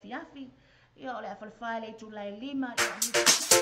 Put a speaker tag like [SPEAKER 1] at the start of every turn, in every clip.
[SPEAKER 1] afiafi. Ia, o le a falefa i le itula e 5.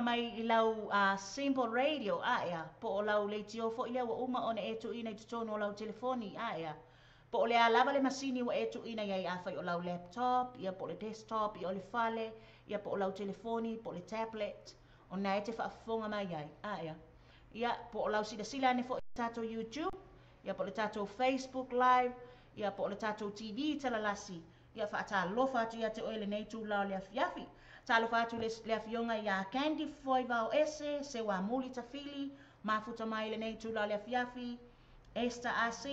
[SPEAKER 1] Mai i lau Simple Radio aea po o lau leitio foʻi lea ua uma ona e tuuina i totonu o lau telefoni aea. Po o le a lava le masini ua e tuuina i ai, afai o lau laptop, ia po o le desktop, ia o le fale, ia po o lau telefoni, po o le tablet, o na e te faafofoga mai ai. Aea. Ia po o lau silasila ane foi i tatou YouTube, ia po o le tatou Facebook Live, ia po o le tatou TV talalasi. Ia faatalofa atu ia te oe lenei itula o le afiafi. Talofa atu le afioga ia Candy Foi Vao Ese, Seuamuli Tafili, mafuta mai lenei itula o le afiafi, Esther AC,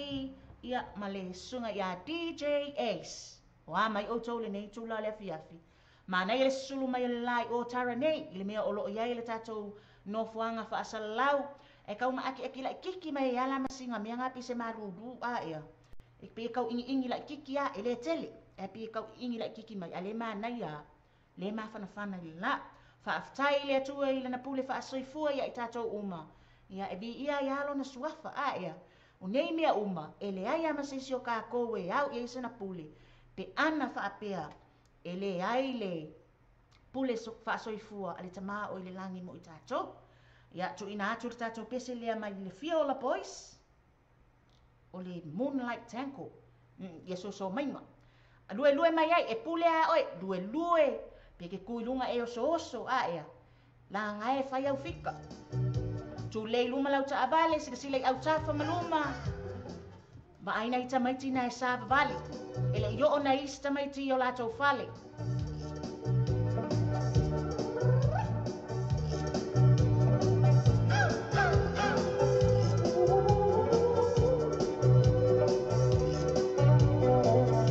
[SPEAKER 1] ia ma le susuga ia DJ Ace. O a mai outou lenei itula o le afiafi. Manaia le susulu mai o le la i Otara nei, i le mea o lo o i ai le tatou nofoaga faasalalau, e tau maakiaki laititi mai ai ala ma sina mea na pei se malulu aea. E pei e tau igiigi laititi a, e le tele. E pei e tau igiigi laititi mai, a le manaia, le mafanafana i le la. Faafetai i le Atua i lana pule faasoifua ia i tatou uma. Ia e viia ai lava lona suafa aea. O nei mea uma, e leai lava ma se isi o kākou e au i ai sana pule, pe ana faapea e leai le pule faasoifua a le Tama o i le lagi mo i tatou. Ia, tuuina atu le tatou pese lea mai le Fiola Boys, o le Moonlight Tango, ia soso maiga. Luelue mai ai, e pule a oe, luelue, pe ke ku i luga e osooso, aea, laga e fai au fika. Tulei luma lau taavale, silasila i autafa ma luma. Vaai nai tamaiti na e savavali. E le i oo nai isi tamaiti i o latou fale.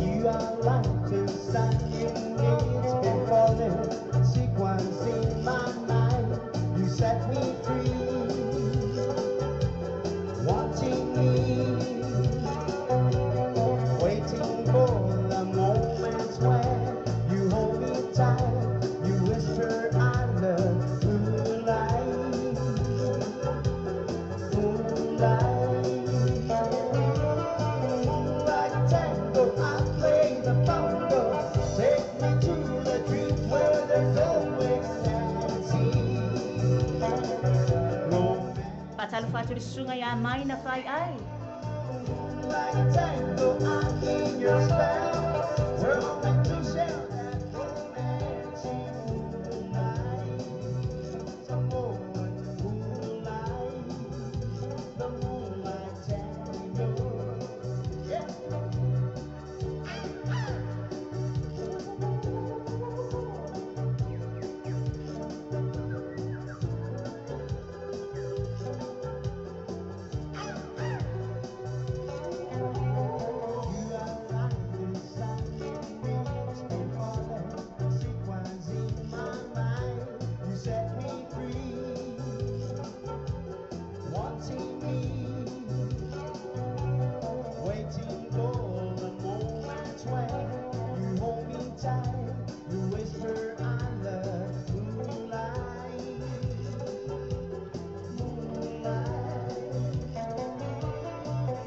[SPEAKER 2] You are like the sun in me, it's been falling, sequence in my mind. You set me free, wanting me, waiting for the moments when you hold me tight, you whisper I love moonlight, moonlight. Moonlight tango, I play the bongo. Take me to the dreams where there's always dancing. Romance.
[SPEAKER 1] Faatalofa atu le susuga ia Maina Fai Ai.
[SPEAKER 2] Moonlight tango, I'm in your spell. We're meant to share that romance in moonlight. Some moonlight, the moonlight tango. Yeah. You are like the sun in me, it's been falling, sequence in my mind. You set me free, wanting me, waiting for the moments when you hold me tight, you whisper I love moonlight, moonlight.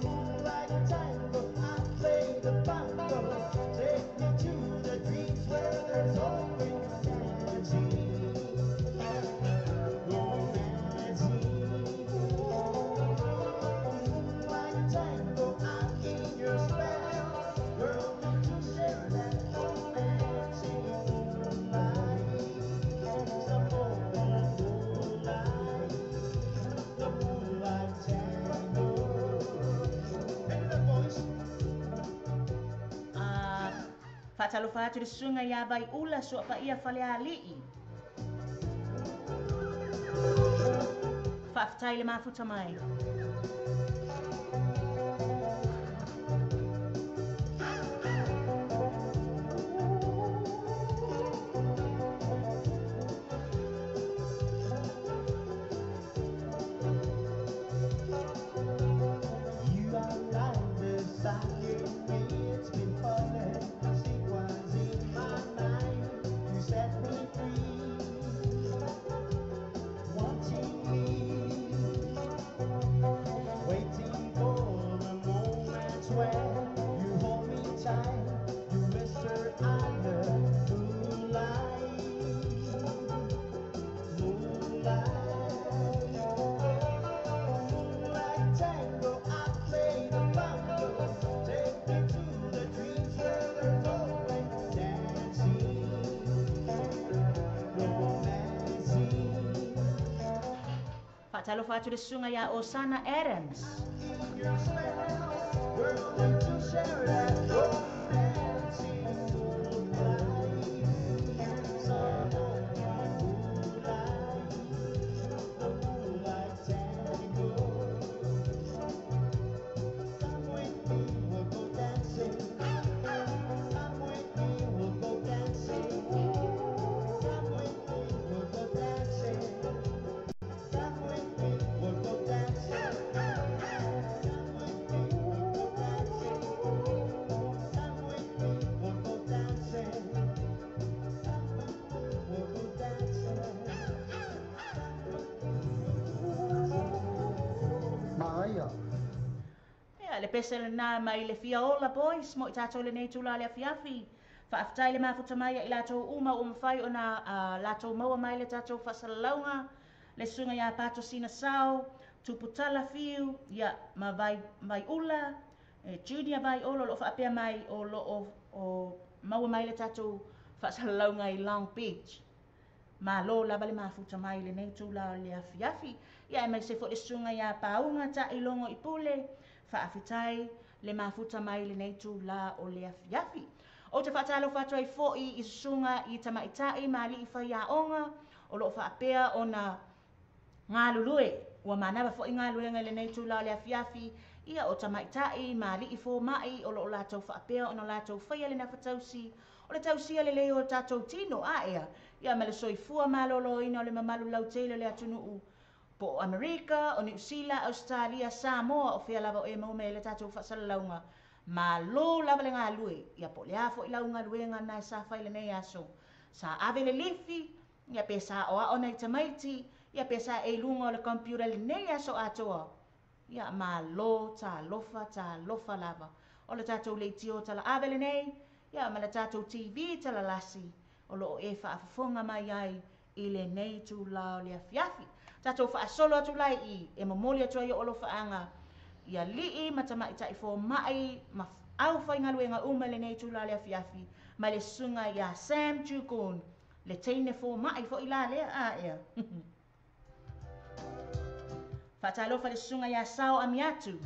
[SPEAKER 2] Moonlight tango, I play the bongo. Take me to the dreams where there's always dancing, romancing. Moonlight tango, I'm in your spell. Girl, meant to share that romancing moonlight. Some moonlight, the moonlight tango. Pick it up, boys.
[SPEAKER 1] Ah, faatalofa atu le susuga ia Vaiula Suapaia Falealii. Faafetai le mafuta mai.
[SPEAKER 2] You are like the sun in me, it's been falling, sequence in my mind. You set me free, wanting me,
[SPEAKER 1] Faatalofa atu le susuga ia Osana Adams. Le pese lena mai le fia ola boys mo i tātou lenei tula le afiafi. Faafetai le mafuta mai i latou uma ua mafai ona latou maua mai le tatou faasalalauga, le susuga ia Pato Sina Sao, Tuputala Fiu, ia ma vai Vaiula, Junior Vaiolo o loo faapea mai o loo o maua mai le tatou faasalalauga i Long Beach. Malo lava le mafuta mai lenei tula o le afiafi. Ia e mai se fo le susuga ia Paunga Ta'ilogo i Pule. Faafetai le mafuta mai lenei tula o le afiafi. O te faatalofa atu ai fo'i i susuga i tamaitai ma alii faiaoga o loo faapea ona galulue. Ua manava fo'i galuega i lenei tula o le afiafi. Ia o tamaitai ma alii foma'i o loo latou faapea ona latou faia le nafatausi. O le tausia lelei o tatou tino aea. Ia ma le soifua malōlōina o le mamalu lautele o le atunuu. Po o Amerika, o Niu Sila, Australia, Samoa, o fea lava o e maua mai ai le tatou faasalalauga. Malo lava le galue. Ia po o le a fo'i lau galuega na e sa fai lenei aso. Sa ave le lifi, ia pe sa oao nai tamaiti, ia pe sa e i luga o le computer lenei aso atoa. Ia malo, talofa, talofa lava. O le tatou leitio tala ave lenei, ia ma le tatou TV talalasi, o loo e faafofoga mai ai i lenei tula o le afiafi. Tatou faasolo atu lai i e momoli atu ai o alofaaga ia alii ma tamaitai foma'i ma aufaigaluega uma i lenei tula o le afiafi mai le susuga ia Sam Jukun, le teine foma'i fo'i la lea aea. Faatalofa le susuga ia Sao Amiatu.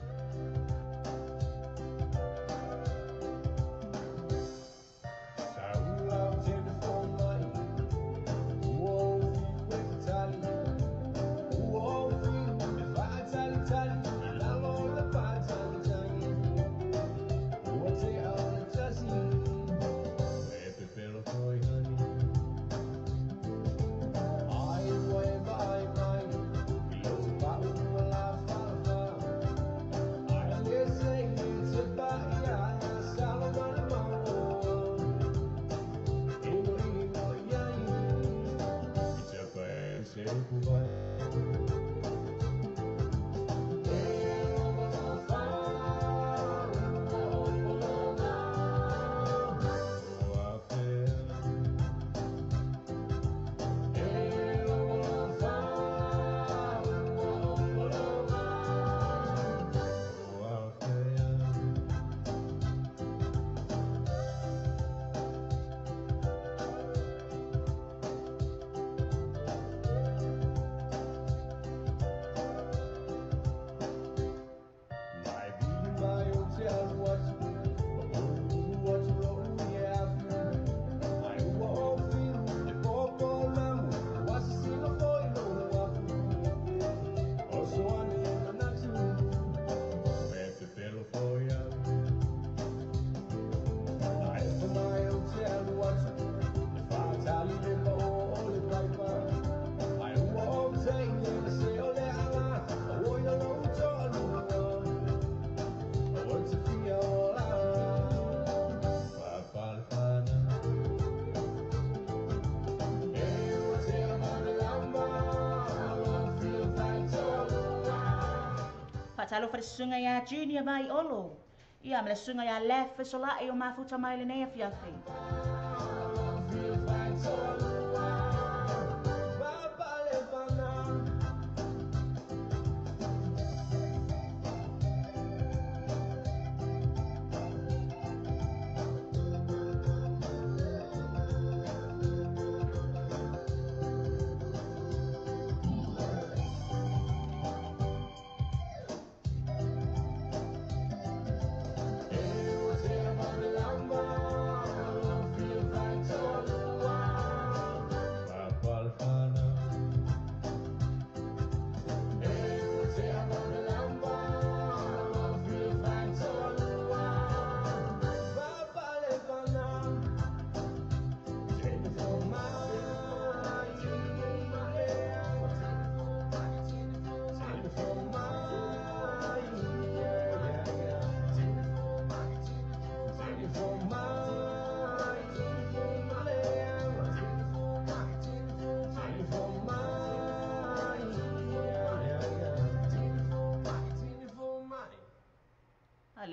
[SPEAKER 1] Faatalofa le susuga ia Junior Vaiolo. Ia ma le susuga ia Lef Fesola'i o mafuta mai lenei afiafi.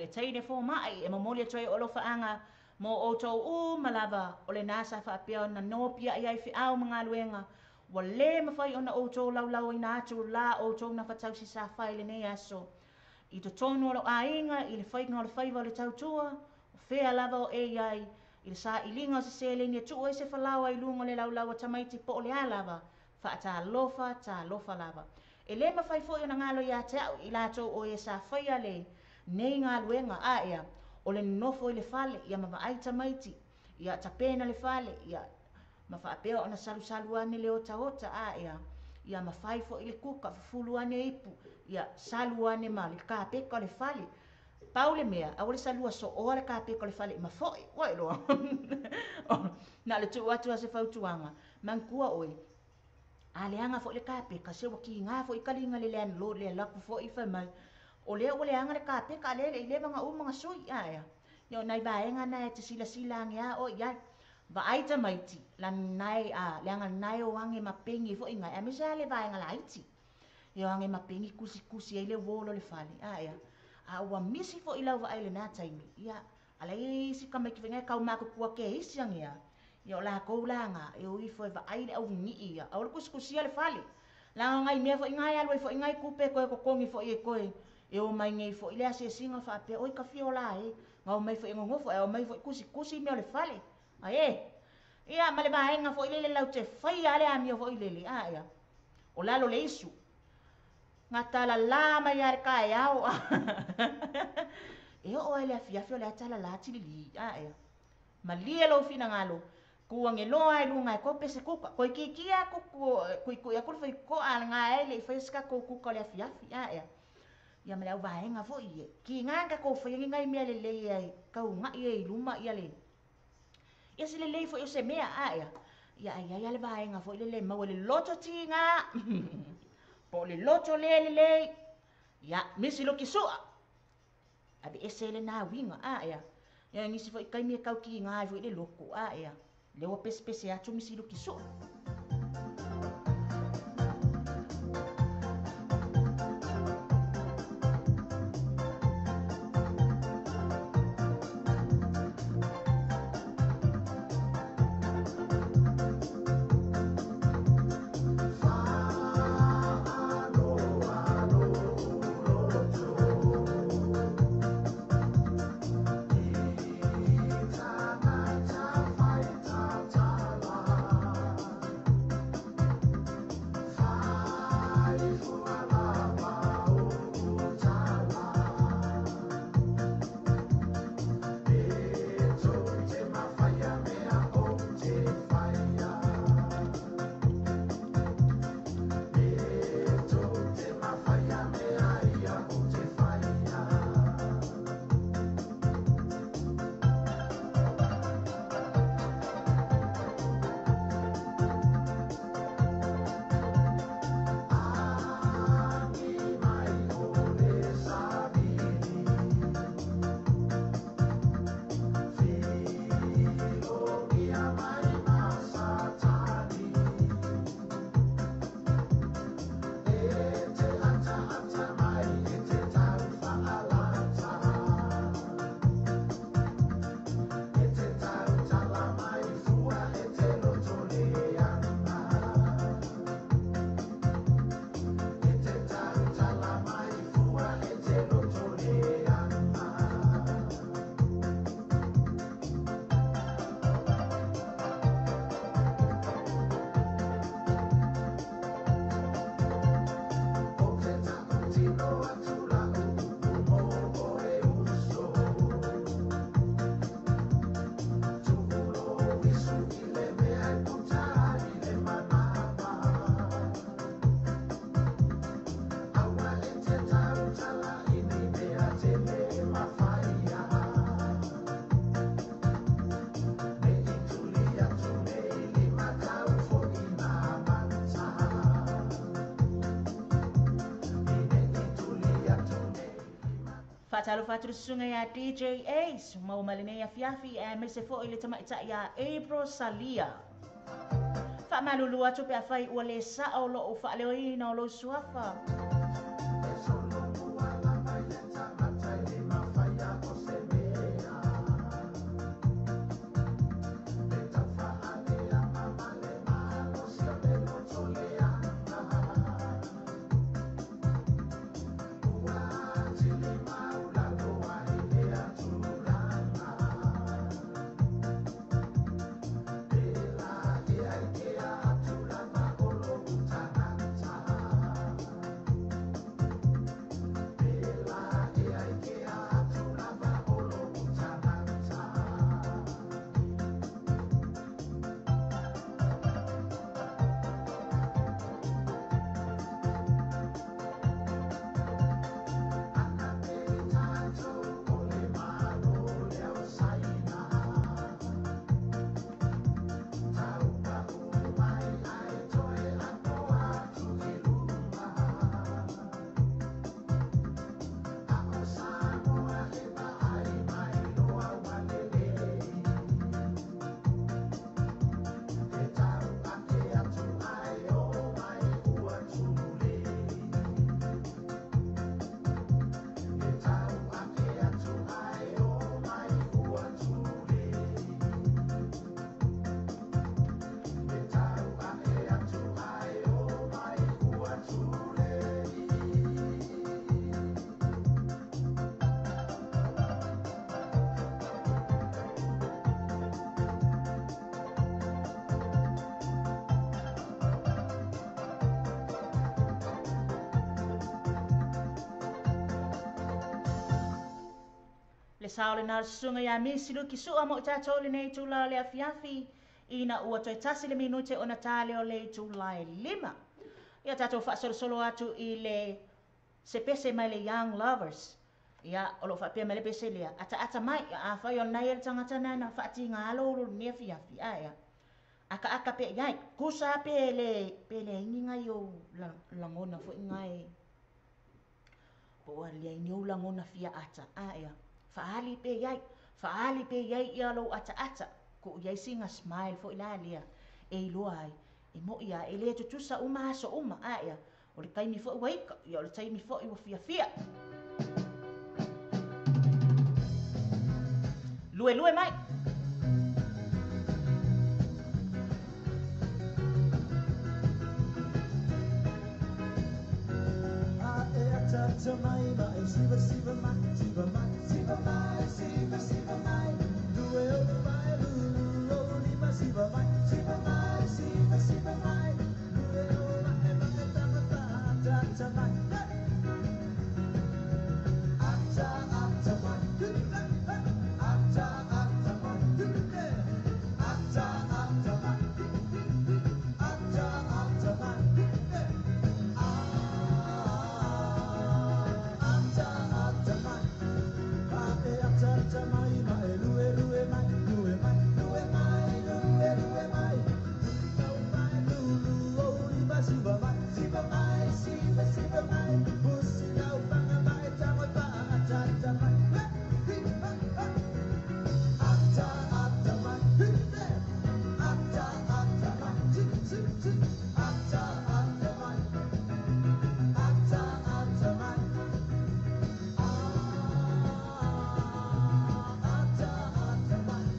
[SPEAKER 1] le teine fōmaʻi e momoli atu ai o alofaaga mo outou uma lava o lenā sa faapea ona nopiaʻi ai feʻau ma galuega ua lē mafai ona outou laulauina atu la outou nafatausi sa fai i lenei aso i totonu o lou aiga i le faiga o le faiva o le tautua o fea lava o e iai i le sailiga o se seleni e tuu ai se falaoa i luga o le laulau a tamaiti po o le a lava faatalofa talofa lava. E lē mafai foi ona galo iā te a'u i latou o e sa faia lenei galuega ae ea o le nonofo i le fale ia ma vaai tamaiti ia tapena le fale ia ma faapea ona salusalu ane le otaota ae ea ia ma fai foi le kuka fufulu ane ipu ia salu ane ma le kapeka o le fale. Pau le mea aua le salua sooa le kapeka o le fale ma foʻi ua iloa na o le tuu atu a se fautuaga manatua oe a leaga foi le kapeka se ua kigā foi kaliga le landlord le alu atu foi fai mai o lea ua leaga le kapeka a lea e le i leva ona uma ona sui ae ea ia o nai vaega na e te silasila ane a oe iai vaai tamaiti lanae a leaga lanae o age ma pegi foi gae aemaise a le vaega laiti e o age ma pegi kusikusi ai le wall o le fale ae ea a ua misi foi lau vaai i lenā taimi ia a la e i ai isi tamaiti foi nae kaumatutua keisi age a ia o lakou la e o ifo e vaai le aunii ia aua le kusikusia le fale leaga o nai mea foi na e alu ai foi nai tupe e toe totogi foi e toe e omai nei foi le asiasiga faapea oi tafia ola e na omai foi e nonofo ae omai foi kusikusi mea o le fale ae ia ma le vaega foi lele lau te faia a le amio foi lele ae ea o lalo le isu gatalalā mai lava i le taeao e oo lava i le afiafi o le a talalā tililī ae ea malie lou finagalo tu ane loa i luga e kope se kuka toeitiiti lava tuitui atu le faitotoa a lena e le i faia se tatou kuka o le afiafi ae ea ia ma le auvaega foi e kigā na tatou faia ni nai mea lelei e taugaʻi ai i luma ia le ia se lelei foi o se mea ae ea ia ae i ai lava le vaega foi lele e maua i le loto tigā po o le loto lē lelei ia misi luki sua aveese lenā uiga ae ea ia nisi foi taimi e tau kigā ai foi le loto ae ea lea ua pesepese atu misi luki sua. Faatalofa atu le susuga iā DJ Ace, ua maua mai lenei afiafi aemaise foi le tamaitai iā April Salia. Faamalulu atu pe afai ua le sao lou faaleoina o lou suafa. Le sao lena o le susuga ia Misi Luki Sua mo i tatou i lenei itula o le afiafi, ina ua toe tasi le minute ona ta lea o le itula e 5. Ia tatou faasolosolo atu i le se pese mai le Young Lovers. Ia, o lo o faapea mai le pese lea, ataata mai, afai o lena e i ai le tagata na na faatiga lou ulu i lenei afiafi, ae a? Akaaka pea i ai, tusa pe le, pe leai ni nai ou lagona foi nae, po ua leai ni ou lagona fia ata, ae a? Faaali pea i ai, faaali pea i ai ia lou ataata, tuu i ai sina smile foi la lea e iloa ai, e moi lava, e le tutusa uma aso uma, ae a? O le taimi foi ua ika, ia o le taimi foi ua fiafia. Luelue mai!
[SPEAKER 2] A e ataata mai ma e siva siva mai, siva mai, siva mai, siva siva mai. Lue o mai, lulu o lima, siva mai, siva mai, siva siva mai. Lue o mai, ma e tama ataata mai. Ata ata mai, ata ata mai, ata ata mai, ata ata mai. Ata ata mai, ma e ataata mai, ma e lue lue mai, lue mai, lue mai, lue lue mai. Lue mai, lulu o lima, siva mai, siva mai, siva siva mai. Pusi lau panga ma e tango pa ataata mai. Ata ata mai, ata ata mai, ata ata mai, ata ata mai. Ata ata mai.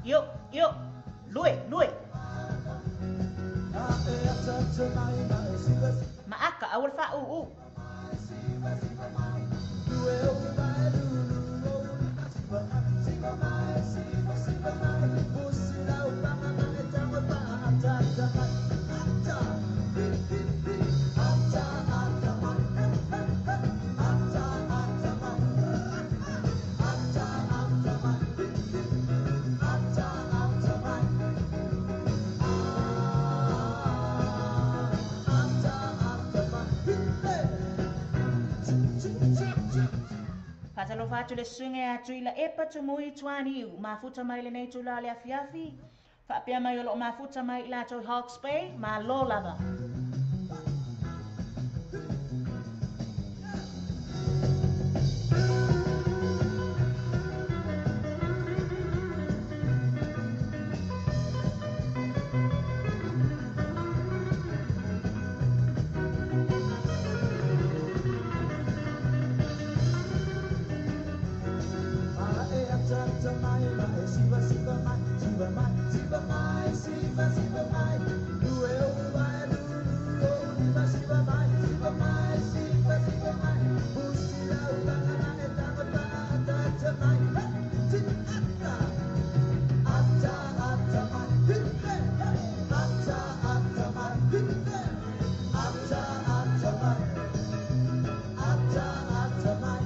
[SPEAKER 1] Io, io, lue, lue. Maaka, aua le faauu. Faatalofa atu le susuga ia Tuilaepa Tumui Tuaniu, mafuta mai lenei itula o le afiafi, faapea mai o lo o mafuta mai i latou i Hawke's Bay, malo lava.
[SPEAKER 2] Ata mai, ma e siva siva mai, siva mai, siva mai, siva siva mai. Lue o mai, lulu o lima, siva mai, siva mai, siva siva mai. Pusi lau panga ma e tango pa ataata mai. Ata, ata ata mai, ata ata mai, ata ata mai, ata ata mai.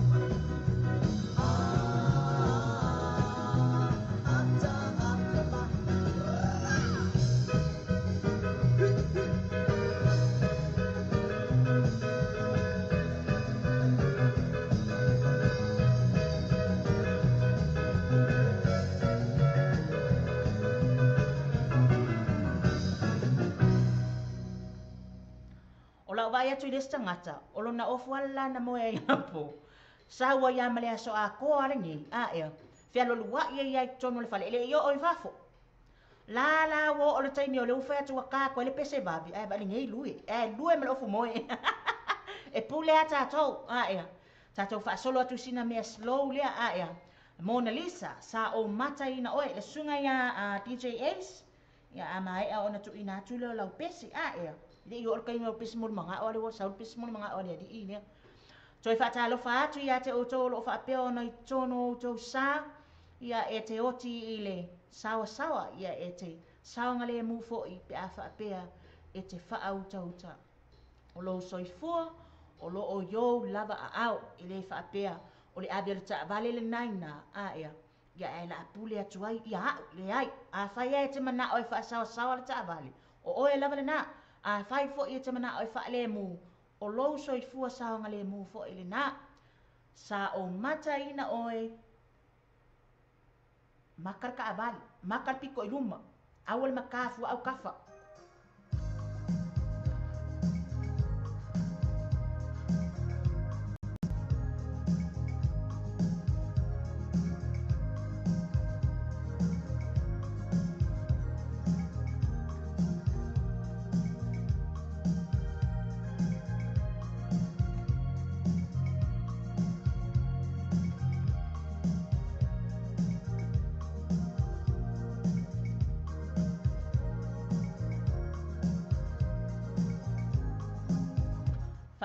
[SPEAKER 2] Ata ata mai.
[SPEAKER 1] O lau vaai atu i le isi tagata, o lona ofu lava la na moe ai apo. Sau ai lava ma le aso atoa lenei, ae fealualuai ai lava i totonu o le fale, e le i oo i fafo. La la ua oo le taimi o le ufe atu ua ka atu ai le pese vave, ae vaai lenei lue, ae lue ma le ofu moe. E pule lava tatou, ae Tatou faasolo atu sina mea slow lea aea. Mona Lisa, sa o mata ina oe, le sunga ia DJ Ace, ia a maea ona tuuina atu lea o lau pesi aea. Le i o le kainga o pesi mo le magao ale ua sau le pesi mo le magao ale ali i lea. Toe faatalofa atu ia te outou o loo faapea ona i totonu o outou sa, ia e te oti i le sawasawa, ia e te saogalemu foi pe a faapea e te faautauta. O lou soifua, o loo iou lava aao, e le faapea o le ave o le taavale le naina aea. Ia e la pule atu ai, ia au, le ai. A fai e te manao e faasawasawa le taavale, o oe lava lena. A fai foi e te manao e faalemu, o lou soifua saogalemu foi lena. Sa o mataina oe, maka le taavale, maka le piko i luma, aua le makafu au kafa.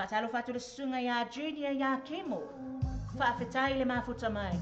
[SPEAKER 1] Faatalofa atu le susuga ia Junior ia Kemo. Faafetai le mafuta mai.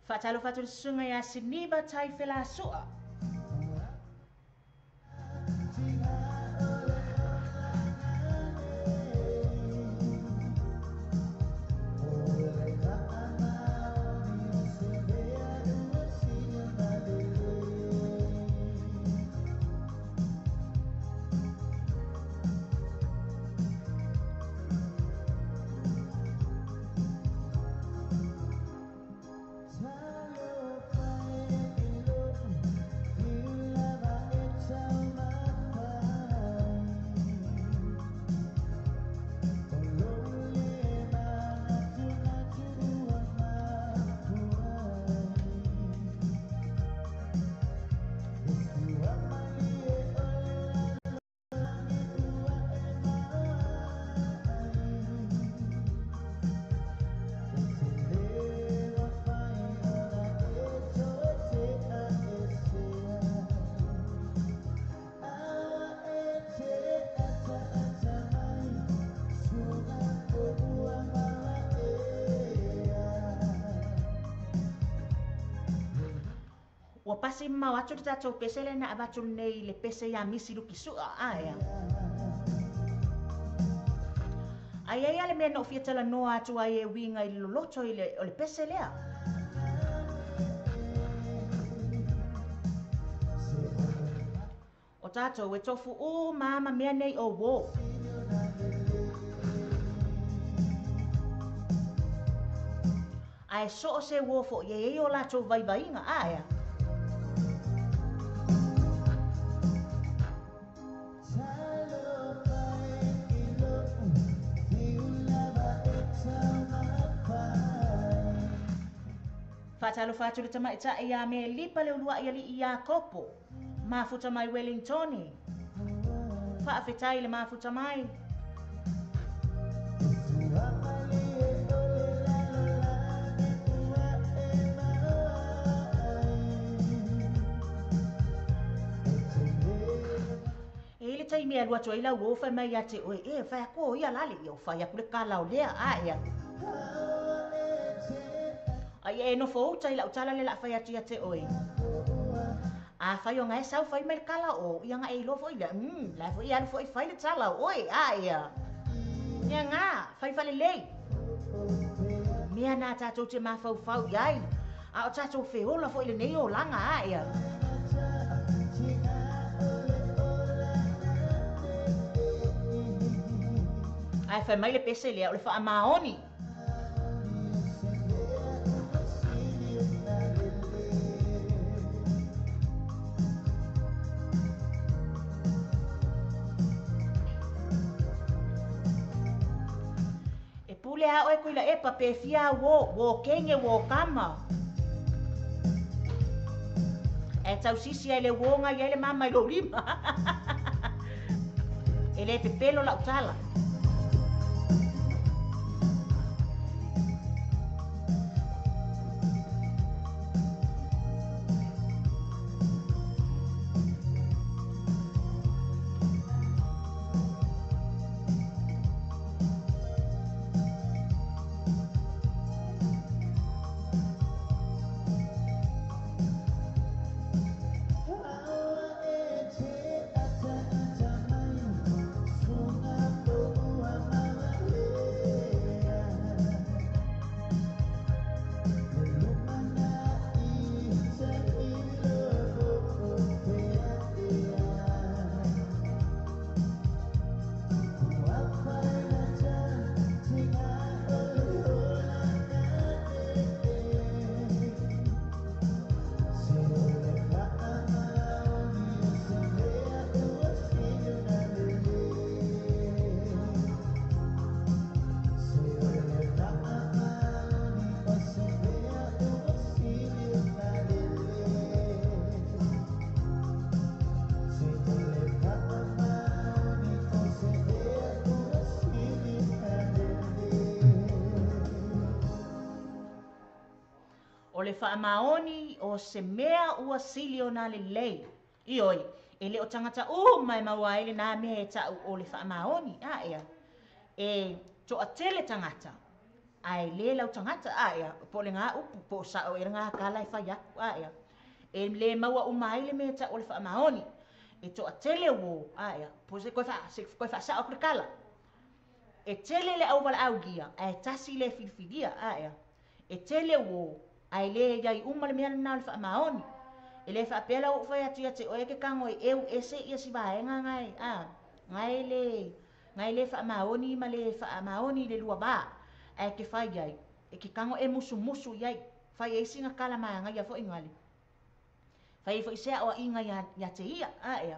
[SPEAKER 1] Faatalofa atu le susuga ia Siniva Taifelasua. Ua pasi mau atu le tatou pese le na avatu nei le pese ia misi luki sua aea. Ai ai ale mea no fia tala noa atu ai e winga i loloto i le, o le pese lea. O tatou e tofu o mama mea nei o wo. Ai so o se wo fo ye e o latou vaivainga aea. Faatalofa atu le tamaitai ia me lipa le uluai alii ia Kopo. Mafuta mai Wellingtoni. Faafetai le mafuta mai. E le taimi alu atu ai lau o fai mai ia te oe, e fai aku o ia lale, ia o fai aku le kalao lea aea. Ai e no fo uta i lau tala le la fai atu ia te oe. A fai o ngai sau fai mai le kala o, ia ngai ilo foi le, la foi alu foi fai le tala o oe, aea. Mea ngā, whai lei. Mea nā tātou te mawhauwhau i ai. A o tātou wheola fo i le nei o langa a ea. Ai whai mai le pese lea o le wha maoni. E pule a oe kuila e pape fia wo, wo kenge wo kama. E tau sisi ai le wonga i ai le mama i lo lima. E le pepelo lau tala. O le whaamaoni o se mea ua sili o nā le lei. I oi, e le o tangata u mai maua ele nā mea e tau o le whaamaoni. A ea, e toa tele tangata. Ai le lau tangata, a ea, po le ngā upu, po sa o e ngā kala e whai aku, a ea. E le maua u mai le mea e tau o le whaamaoni. E toa tele wo, a ea, po se koe wha sa o kala. E tele le au wala au gia, a e tasi le filfilia, a ea. E tele wo, ai le iai uma le mea nā le whaamaoni. E le whaapela o whai atu ia te oe ke kango e eu ese ia si vaenga ngai. A, ngai le whaamaoni ma le whaamaoni le lua ba. Ai ke whai iai. E ke kango e musu musu iai. Whai e singa kala maa ngai ia fo ingale. Whai e fo isea o inga ia te ia. A ea.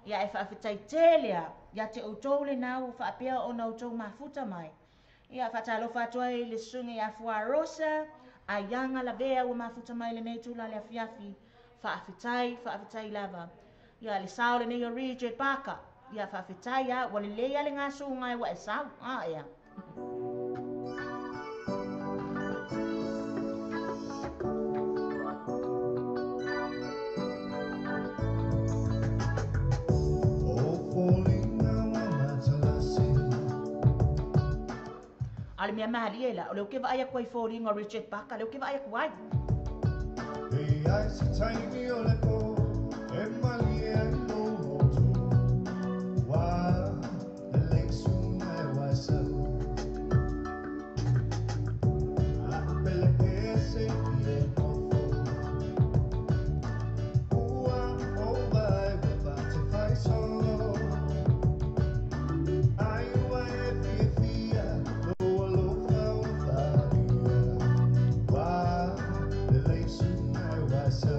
[SPEAKER 1] Ia e whaawhitai telea. Ia te autole nā o whaapea o na autou mafuta mai. Ia whatalofa atoa e le sunga ia fuarosa. Aianga la vea ua mafuta mai le nei tula le afiafi. Whaawhitai, whaawhitai lava. Ia le sao le nei o Richard Barker. Ia whaawhitai a, ua le lea le ngā sungai wa e sao. A ea. A le mea mahalia e la, o leo ke vaai aku ai fōringa Richard Barker, leo ke vaai aku ai.
[SPEAKER 2] E ai se taimi o le pō, e malie ai lo motu, wā le leisu mai waisau. A pele ese i e mofo, ua o vai wa va te whai solo. Ai ua e fia fia, so.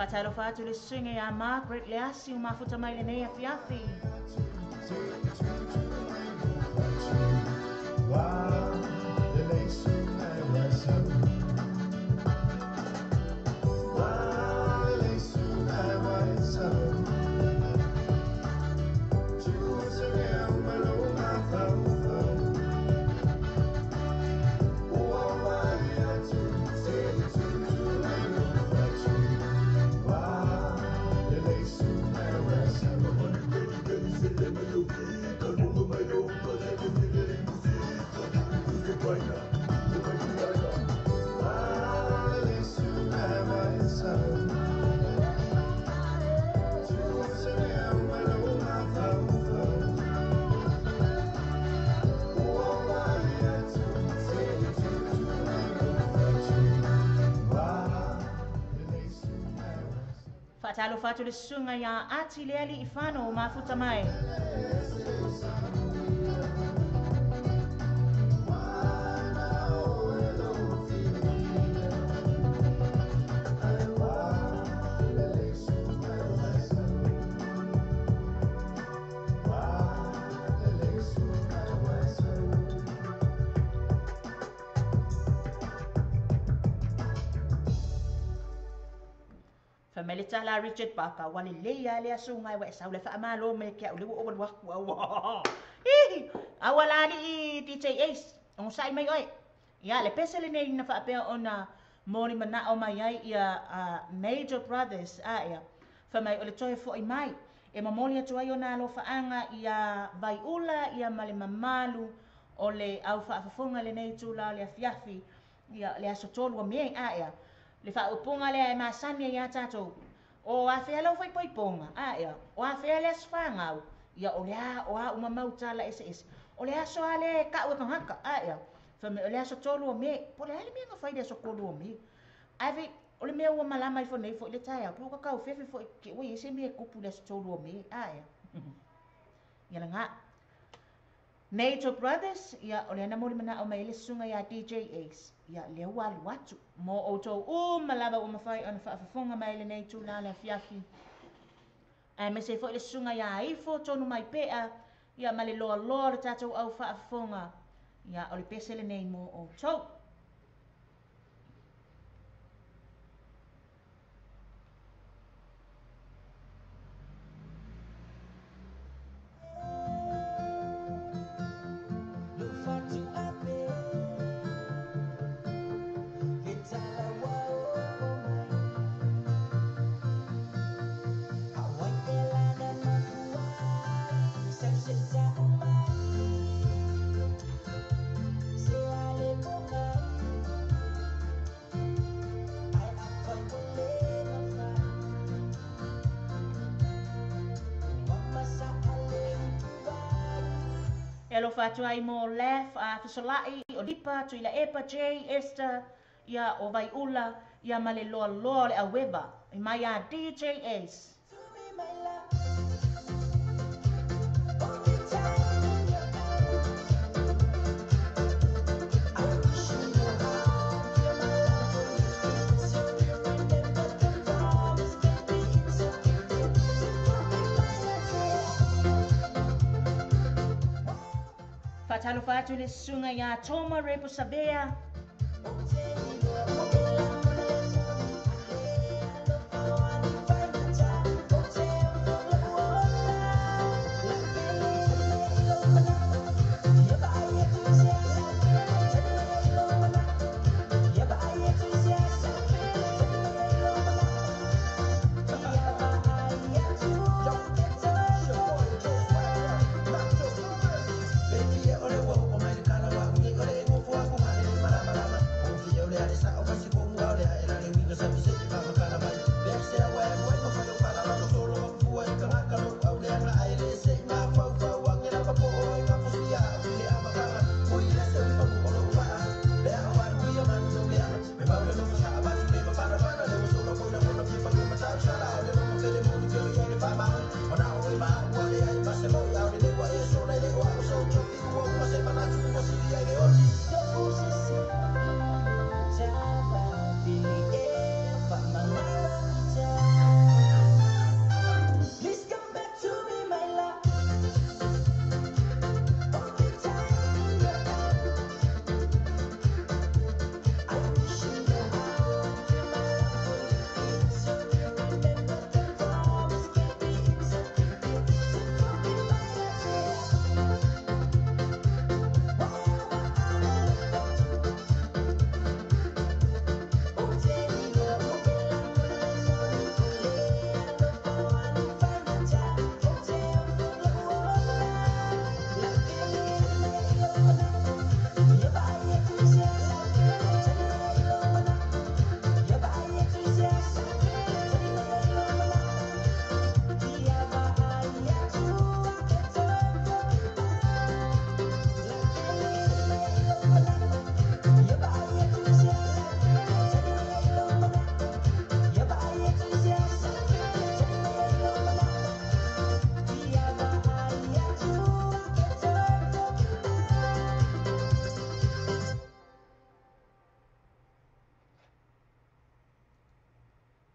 [SPEAKER 1] Faatalofa atu le susuga iā Margaret Leasi ua mafuta mai lenei afiafi. Faatalofa atu le susuga iā Ati le Aliifano o mafuta mai. Fai mai le tala a Richard Barker, ua lelei lava le aso ua e sau le faamalo mai ke au le ua ou alu aku au. Hihi! Aua la alii DJ Ace, onosai mai oe. Ia, le pese lenei na faapea ona moli manao mai ai ia Major Brothers, a ia. Fai mai o le toe fo'i mai. E momoli atu ai ona alofaaga ia Vaiula ia ma le mamalu o le au faafofoga lenei itulā o le afiafi ia le aso 3 o Me, a ia. Le faaupuga lea e masani ai iā tatou, o afea lau faaipoipoga, a ea, o afea le aso fanau, ia o le a, o a uma mau tala eseese. O le aso lava lea e kau e tagata, a ea, fai mai o le aso 3 o Me, po o le a le mea na fai i le aso 3 o Me. Ae fai, o le mea ua malama ifo nei foi le taeao, pe ua kakaufefe foi ke ua i ai se mea e kupu i le aso 3 o Me, a ea. Ia lena. Major Brothers, ia o lea na moli manao mai ai le susuga ia DJ Ace, ia lea ua alu atu mo outou uma lava ua mafai ona faafofoga mai lenei itula le afiafi. Aemaise ai foi le susuga ia Ifo Tonu Mai Pea, ia ma le loaloa o le tatou au faafofoga, ia o le pese lenei mo outou. E alofa atu ai mo Laf, a Fesolai, o Lipa, Tuilaepa, Jay, Esther, ia o Vaiula, ia ma le loaloa o le aueva, i mai a DJ Ace. Faatalofa atu i le susuga iā Toma Repo Savea.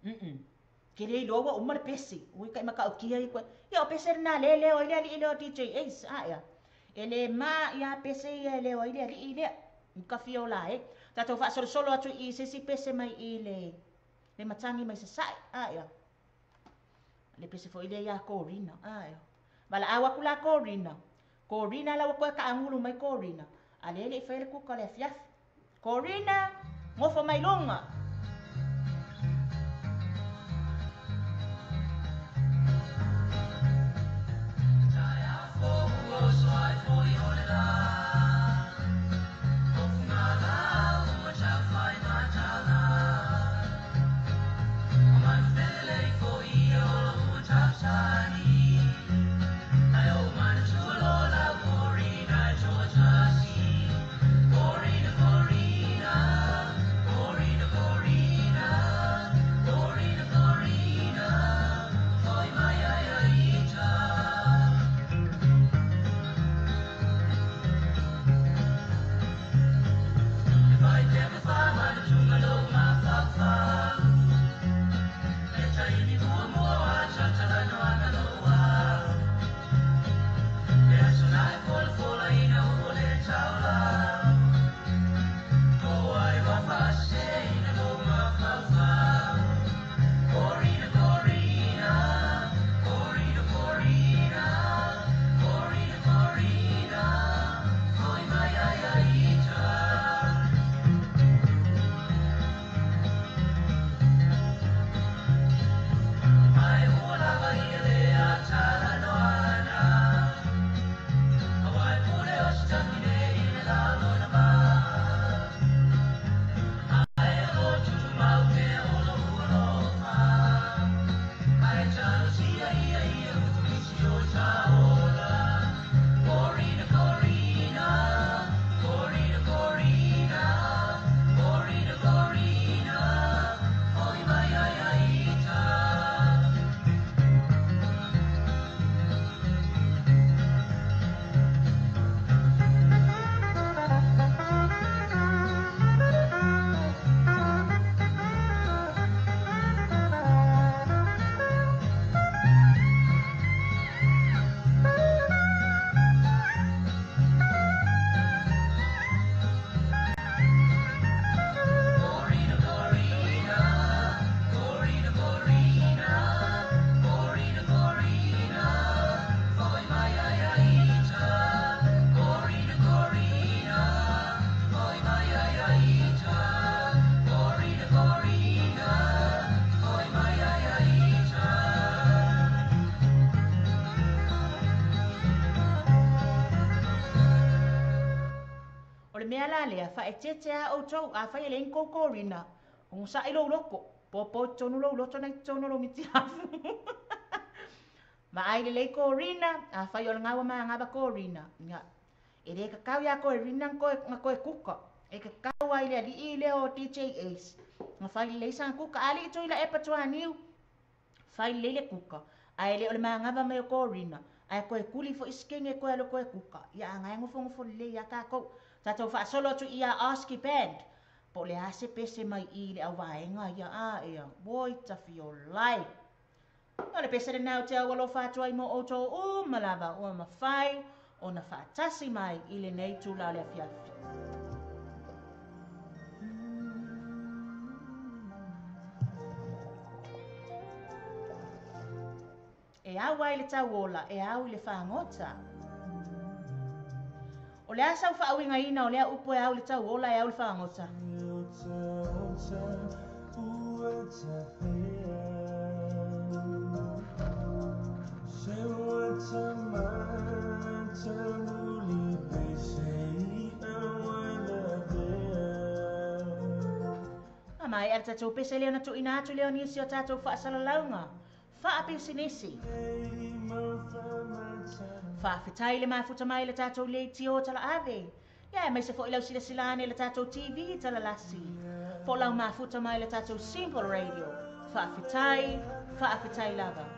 [SPEAKER 1] Ke le iloa ua uma le pese. Ui ka i matautia ia koe. Ia o pese lena lea e leo ai le alii lea o DJ Ace. A ea. E le ma ia pese ia e leo ai le alii lea. I ka fia ola e. Tatou faasolosolo atu i se isi pese mai i le le matagi mai sasae. A ea. Le pese foi lea ia Corina. A ea. Valaau atu la Corina. Corina la ua koe kaagulu mai Corina. A lea e le i faia le kuka o le afiafi. Corina, gofo mai luga. O le mea la lea, faaeteete lava outou, afai e leai ni kou korina, onosai lou loto, popo i totonu lou loto na i totonu o lou mitiafu. Vaai lelei korina, afai o lena ua manava korina, ia, e le kakau iā korina na toe kuka, e kakau lava i le alii lea o DJ Ace, na fai lelei sana kuka, a alii Tuilaepa Tuaniu, fai lelei le kuka, ae le o le manava mai o korina, ae toe kuli foi se kenge toe alu toe kuka, ia a na e nofonofo lelei lava tatou. Tatou faasolo atu i a Oski Band, po o le a se pese mai i le auvaega ia a ea, oi tafiolai. O le pese lena ou te aualofa atu ai mo outou uma lava ua mafai ona faatasi mai i lenei itula o le afiafi. E au ai le tauola, e au i le fagota. O le a sau faauigaina o lea upu e au i le tauola, e au i le fagota? A maea le tatou pese lea ona tuuina atu lea o nisi o tatou faasalalauga faapisinisi. Faafetai le mafuta mai i le tatou leitio talaave, ia aemaise foi lau silasila ane i le tatou TV talalasi, po o lau mafuta mai i le tatou Simple Radio. Faafetai, faafetai lava.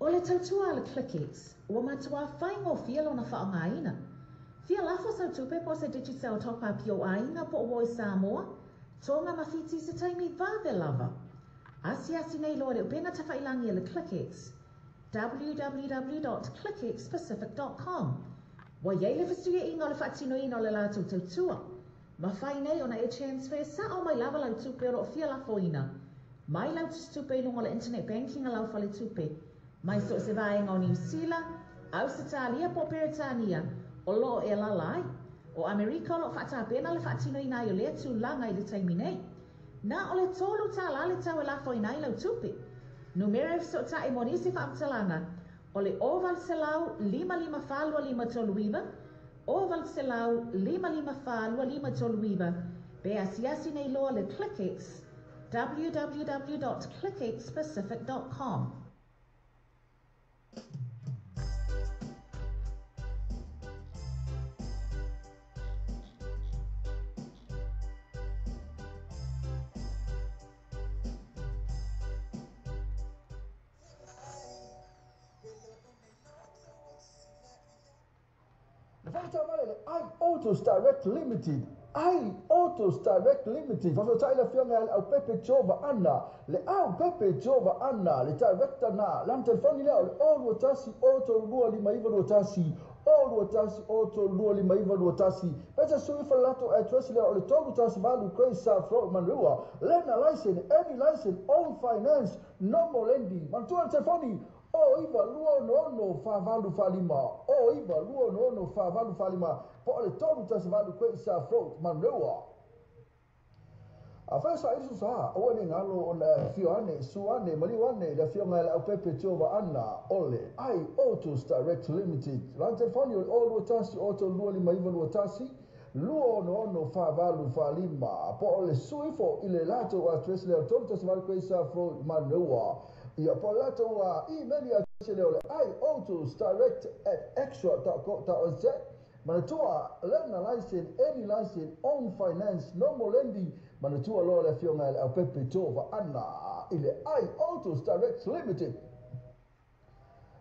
[SPEAKER 3] O le tautua a le ClickX, ua matuā faigofie lona faaaogaina. Fia lafo sau tupe po o se Digicel top-up i ou aiga po o uo i Samoa, Tonga ma Fiti i se taimi vave lava. Asiasi nei loa i le upega tafailagi a le ClickX, www.clickxpacific.com. Ua i ai le fesuiaiga o le faatinoina o le latou tautua. Mafai nei ona e transfer sao mai lava lau tupe o lo o fia lafoina mai lau tusitupe i luga o le internet banking a lau faletupe mai so o se vaega o Niu Sila, Ausetalia po o Peretania o lo o e alaala ai. O Amerika o lo o faatapena le faatinoina ai o lea tulaga i le taimi nei. Na o le $3 le tau e lafoina ai lau tupe. Numera e fesootai mo nisi faamatalaga o le 0800 554 2539, 0800 554 2539, pe asiasi nei loa le ClickX, www.clickxpacific.com.
[SPEAKER 4] Le Faitamalele I Autos Direct Limited I Autos Direct Limited. Faafetai le afioga ia Leaupepe Jova Anna, Leaupepe Jova Anna, le director na. Lana telefoni lea o le 021 032 5921, 021 032 5921. Pesa sui fa latou address lea o le 318 Great South Road, Manurewa. Learner license, any license, own finance, normal lending. Manatua le telefoni o 9266 4845, o 9266 4845, po o le 318 Great South Road, Manurewa. Afai sa isu sa, aua ne galo ona afio ane, su ane, maliu ane, le afioga ia Leaupepe Jova Anna, o le I Autos Direct Limited. Lana telefoni o le 021 032 5921, 266 4845, po o le su ifo i le latou address lea o 318 Great South Road, Manurewa. Ia, po o le latou email address lea o le iautosdirect@xtra.co.nz. Manatua, learner license, any license, own finance, normal lending. Manatua loa le afioga ia Leaupepe Jova Anna i le I Autos Direct Limited.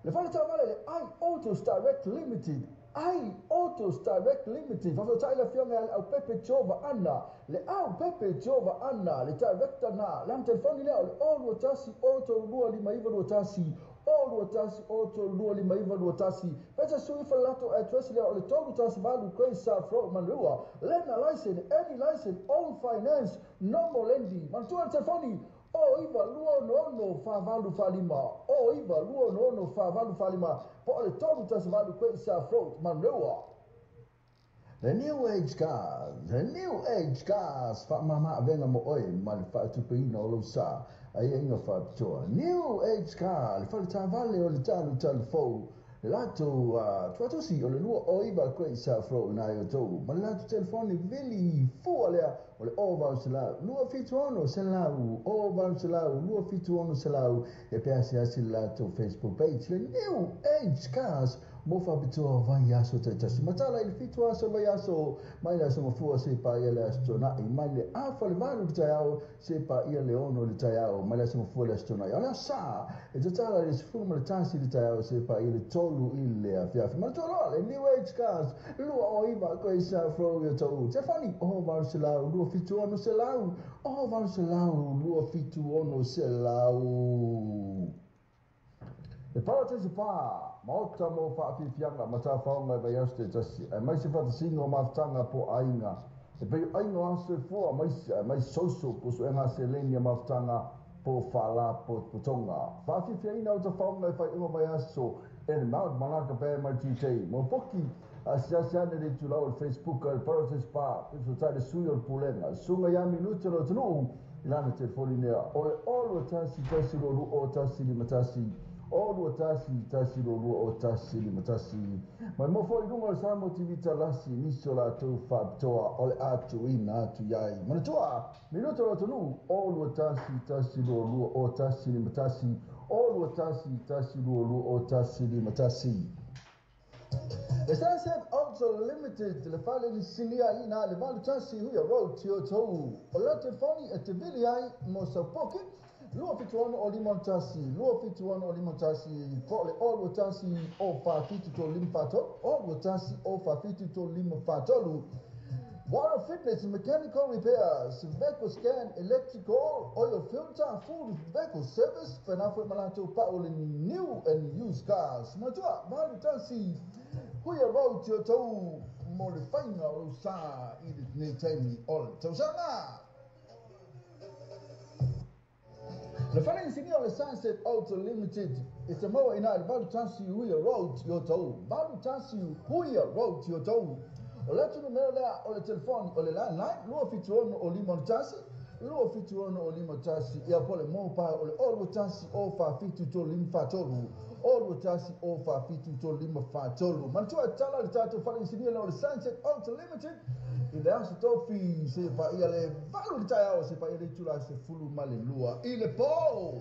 [SPEAKER 4] Le fale taavale le I Autos Direct Limited. I Autos Direct Limited. Faafetai le afioga ia Leaupepe Jova Anna, Leaupepe Jova Anna, le director na. Lana telefoni lea o le 021 032 5921, 021 032 5921. Pesa sui fa latou address lea o le 318 Great South Road, Manurewa. Learner license, any license, own finance, normal lending. Manatua le telefoni o 9266 4845, o 9266 4845, po o le 318 Great South Road, Manurewa. The New Age Cars, The New Age Cars, faamama avega mo oe ma le faatupeina o lou sa aiaiga faapitoa. New Age Car, le faletaavale o le talutalu fou, le latou tuatosi o le 29 Great South Road na i outou, ma le latou telefoni vili fua lea o le 0800 276 100, 0800 276 100. E pe asiasi le latou Facebook page, le New Age Cars, mo faapitoa vaiaso taitasi. Matala i le 7 aso vaiaso, mai le aso Gafua seia paia le aso Toonai, mai le 7:30 le taeao seia paia le 6 le taeao, mai le aso Gafua le aso Toonai. O le aso Sa e tatala i le 11 le taeao seia paia le 3 i le afiafi. Manatua loa le New Age Cars, 29 Great South Road i Otahuhu. Telefoni 0800 276 100, 0800 276 100. Le Parataiso Pā, maota mo faafiafiaga ma tafaoga e vaiaso taitasi, aemaise faatasiga o mafutaga po o aiga. E pei o aiga o aso soifua aemaise social po o suega seleni a mafutaga po o faalapotopotoga. Faafiafiaina o tafaoga e faaiuga vaiaso e le Mount Malaka Band ma le DJ. Mo poki asiasi ane le itulau o le Facebook a le Parataiso Pā, fesootai le sui o le pulega, Susuga ia Minute o le atunuu i lana telefoni lea o le 021 122 151, 021 122 151. Mai mo foi i luga o le Samoa TV Talasi nisi o latou faapitoa o le a tuuina atu i ai. Manatua, Minuta o le atunuu, 021 122 151, 021 122 151. Le Sunset Auto Limited, le fale inisinia i ina le 81 Huia Road, Otahuhu. O le telefoni e te vili ai mo sau poki, 276 o 51, 276 o 51, po o le 021 o 47 5 43, 021 o 47 5 43. Water Fitness Mechanical Repairs, Vehicle Scan, Electrical, Oil Filter, Full Vehicle Service, faapena foi ma latou pau le New and Used Cars. Manatua, 81 Huia Road, Otahuhu, mo le faiga o lou sa i lenei taimi o le tausaga. Le fale inisinia o le Sunset Auto Limited e te maua i ina i le 81 Huia Road i Otahuhu. 81 Huia Road i Otahuhu. O le latou numera lea o le telefoni o le landline 276 o 51, 276 o 51, ia po o le mobile o le 021 o 47 35 43, 021 o 47 35 43. Manatua e tatala le tatou fale inisinia lea o le Sunset Auto Limited i le aso Tofi seia paia le 8 le taeao seia paia le itula 12 i le po.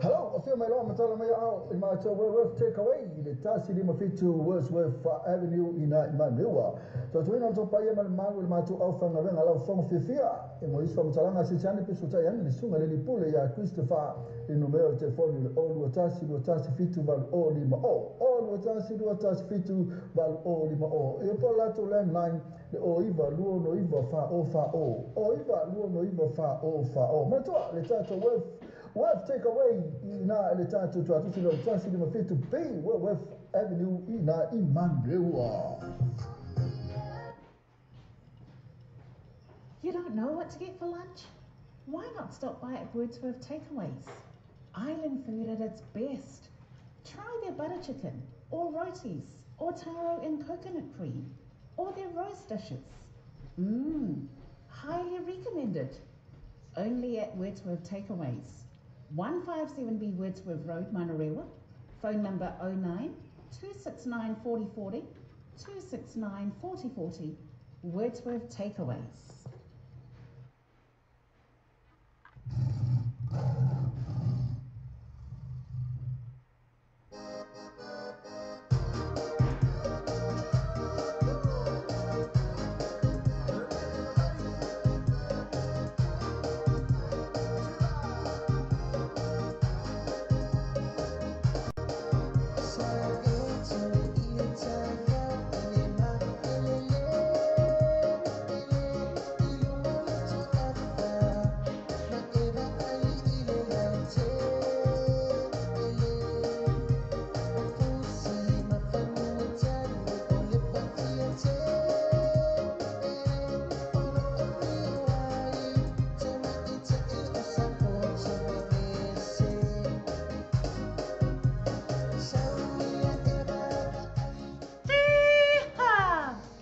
[SPEAKER 4] Hello, afio. Afifio mai loa ma tala mai aao i le matou Wordsworth Takeaway i le 157 Wordsworth Avenue i ina i Manurewa. Tautuaina le tou paia ma le mamalu i le matou aufaigaluega lau fofoga fiafia. E mo isi faamatalaga asiasi ane pe suatai ane le susuga i le alii pule ia Christopher i le numera o le telefoni o le 021 217 8050, 021 217 8050. Ia po o le latou landline le 09 269 4040, 09 269 4040. Manatua le tatou Worth Take Away i ina i le tatou tuatusi lea o le 157 B Worth Avenue i ina i Manurewa.
[SPEAKER 3] You don't know what to get for lunch? Why not stop by at Wordsworth Takeaways? Island food at its best. Try their butter chicken, or rotis, or taro and coconut cream, or their roast dishes. Mmm, highly recommended. Only at Wordsworth Takeaways. 157B Wordsworth Road, Manurewa. Phone number 09 269 4040, 269 4040. Wordsworth Takeaways.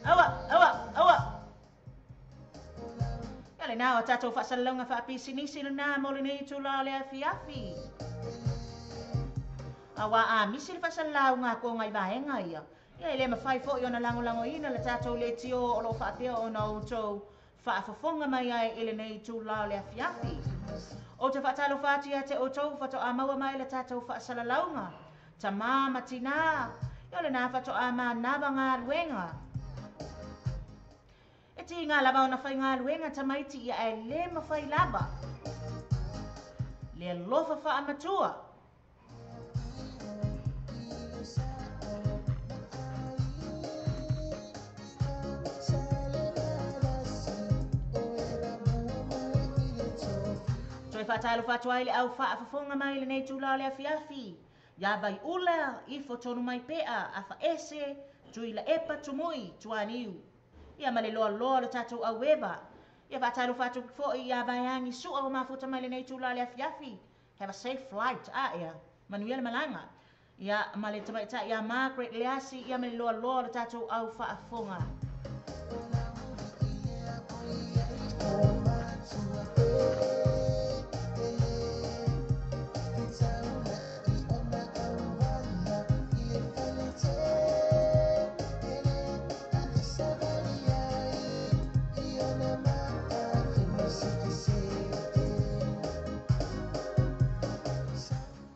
[SPEAKER 1] Aua, aua, aua. Ia lenā o tatou faasalalauga faapisinisi lenā mo lenei itula o le afiafi. Auā a misi le faasalalauga a koga i vaega ia, ia e le mafai foi ona lagolagoina le tatou leitio o lo o faapea ona outou faafofoga mai ai i lenei itula o le afiafi. Ou te faatalofa atu ia te outou faatoa maua mai le tatou faasalalauga, tamā ma tinā, ia o lenā faatoa manava galuega. E tiga lava ona faigaluega tamaiti ia ae le mafai lava le alofa faamatua. Toe faatalofa atu ai le au faafofoga mai lenei itula o le afiafi. Ia Vaiula, ifo tonu mai pea, Afaese, Tuilaepa, Tumui, Tuaniu. Ia ma le loaloa o le tatou aueva. Ia faatalofa atu foi ia Vaeagi Sua ua mafuta mai lenei itula o le afiafi. Have a safe flight. A ea, manuia le malaga. Ia ma le tamaitai ia Margaret Leasi, ia ma le loaloa o le tatou au faafofoga.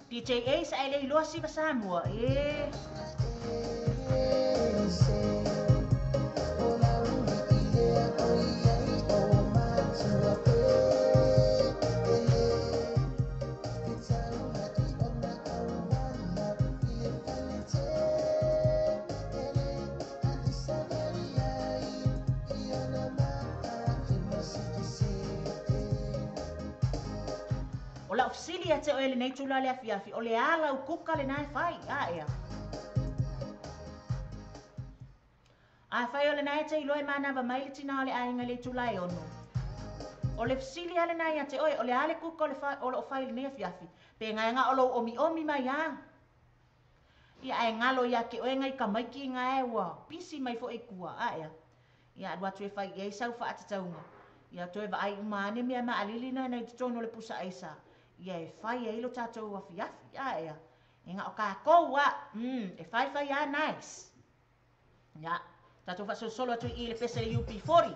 [SPEAKER 1] DJ Ace ae le iloa siva Samoa e. O lau fesili ia te oe lenei itula o le afiafi, o le a lau kuka lena e fai? A ea. Afai o lena e te iloa e manava mai le tina o le aiga i le itula e ono. O le fesili a lena ia te oe, o le a le kuka o le o loo fai i lenei afiafi? Pe gaega o lou omiomi mai a? Ia ae galo ia te oe ngai tamaiti nga e ua pisi mai foi i tua, a ea. Ia alu atu e fai i ai sau faatatauga. Ia toe vaai uma ane mea maalili na i totonu o le pusa aisa. Ia e fai ai lo tatou afiafi, a ea. E na o kākou a, e fai fai a nice. Ia, tatou faasolosolo atu i le pese le UB40.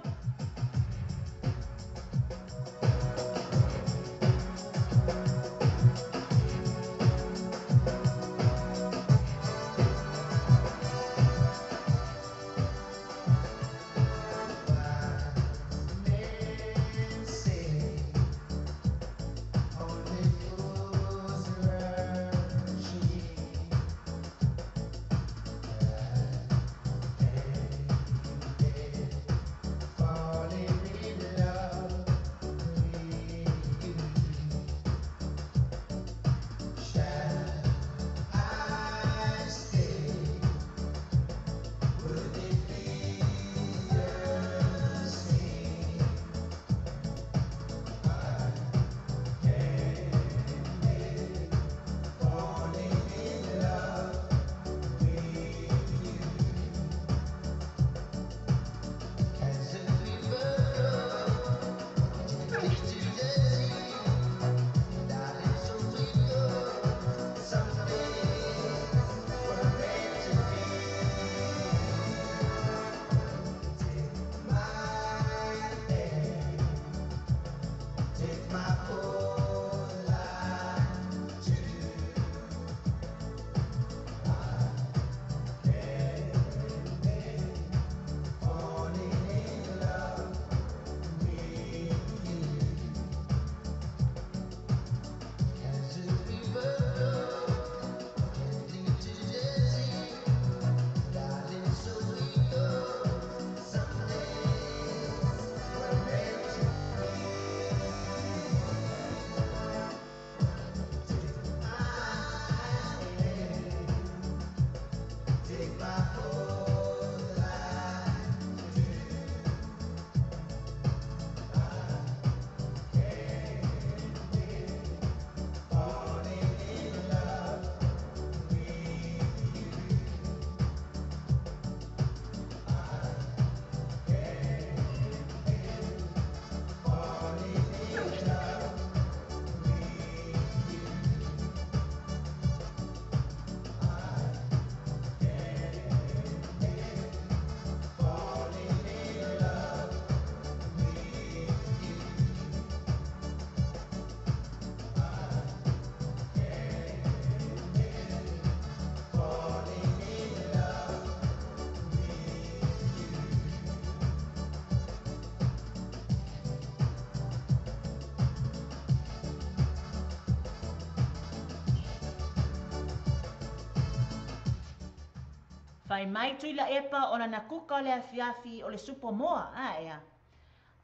[SPEAKER 1] Fai mai Tuilaepa o lana kuka o le afiafi o le supo moa, a ea.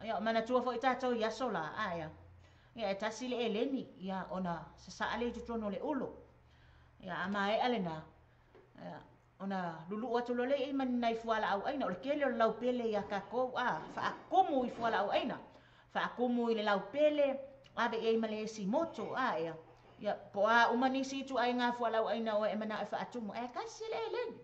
[SPEAKER 1] Ia, o manatua foi tātou i aso la, a ea. Ia, e tasi le eleni, ia, ona sasaa le i totonu o le ulo. Ia, a maea lena, ia, ona lulu'u atu loa lea i ma ni nai fualaau aina, o le tele o le laupele ia kākou, a, faakumu i fualaau aina. Faakumu i le laupele, ave i ai ma le esi moto, a ea. Ia, po o a uma nisi ituaiga fualaau aina o e manao e faatumu, ae tasi le eleni.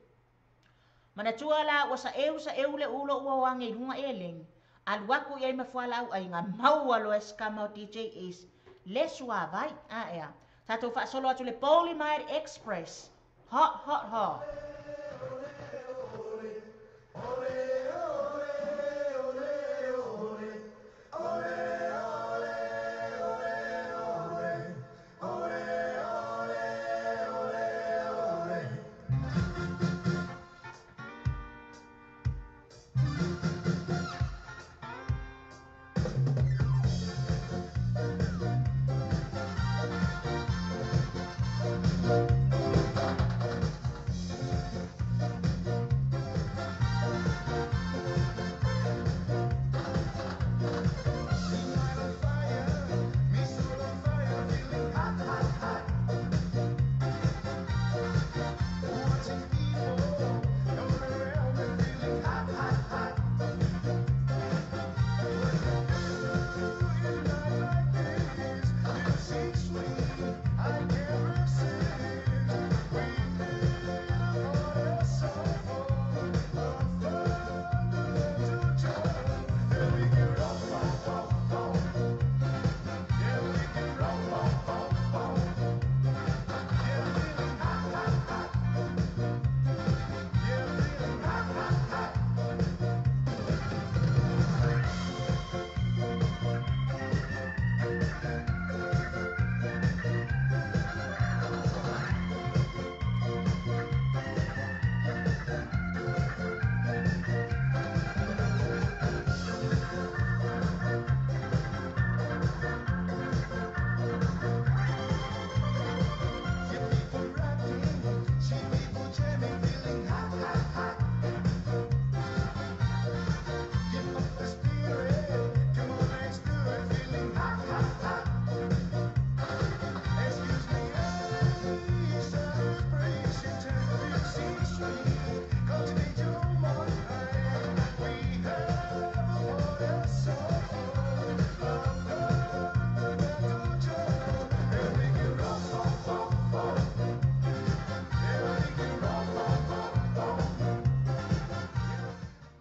[SPEAKER 1] Manatua la ua saeu saeu le ulo ua o age i luga eleni, alu aku i ai ma fualaau aina, maua loa e si kama o DJS le suavai, a ea. Tatou faasolo atu le Polyamide Express. Hot, hot, hot.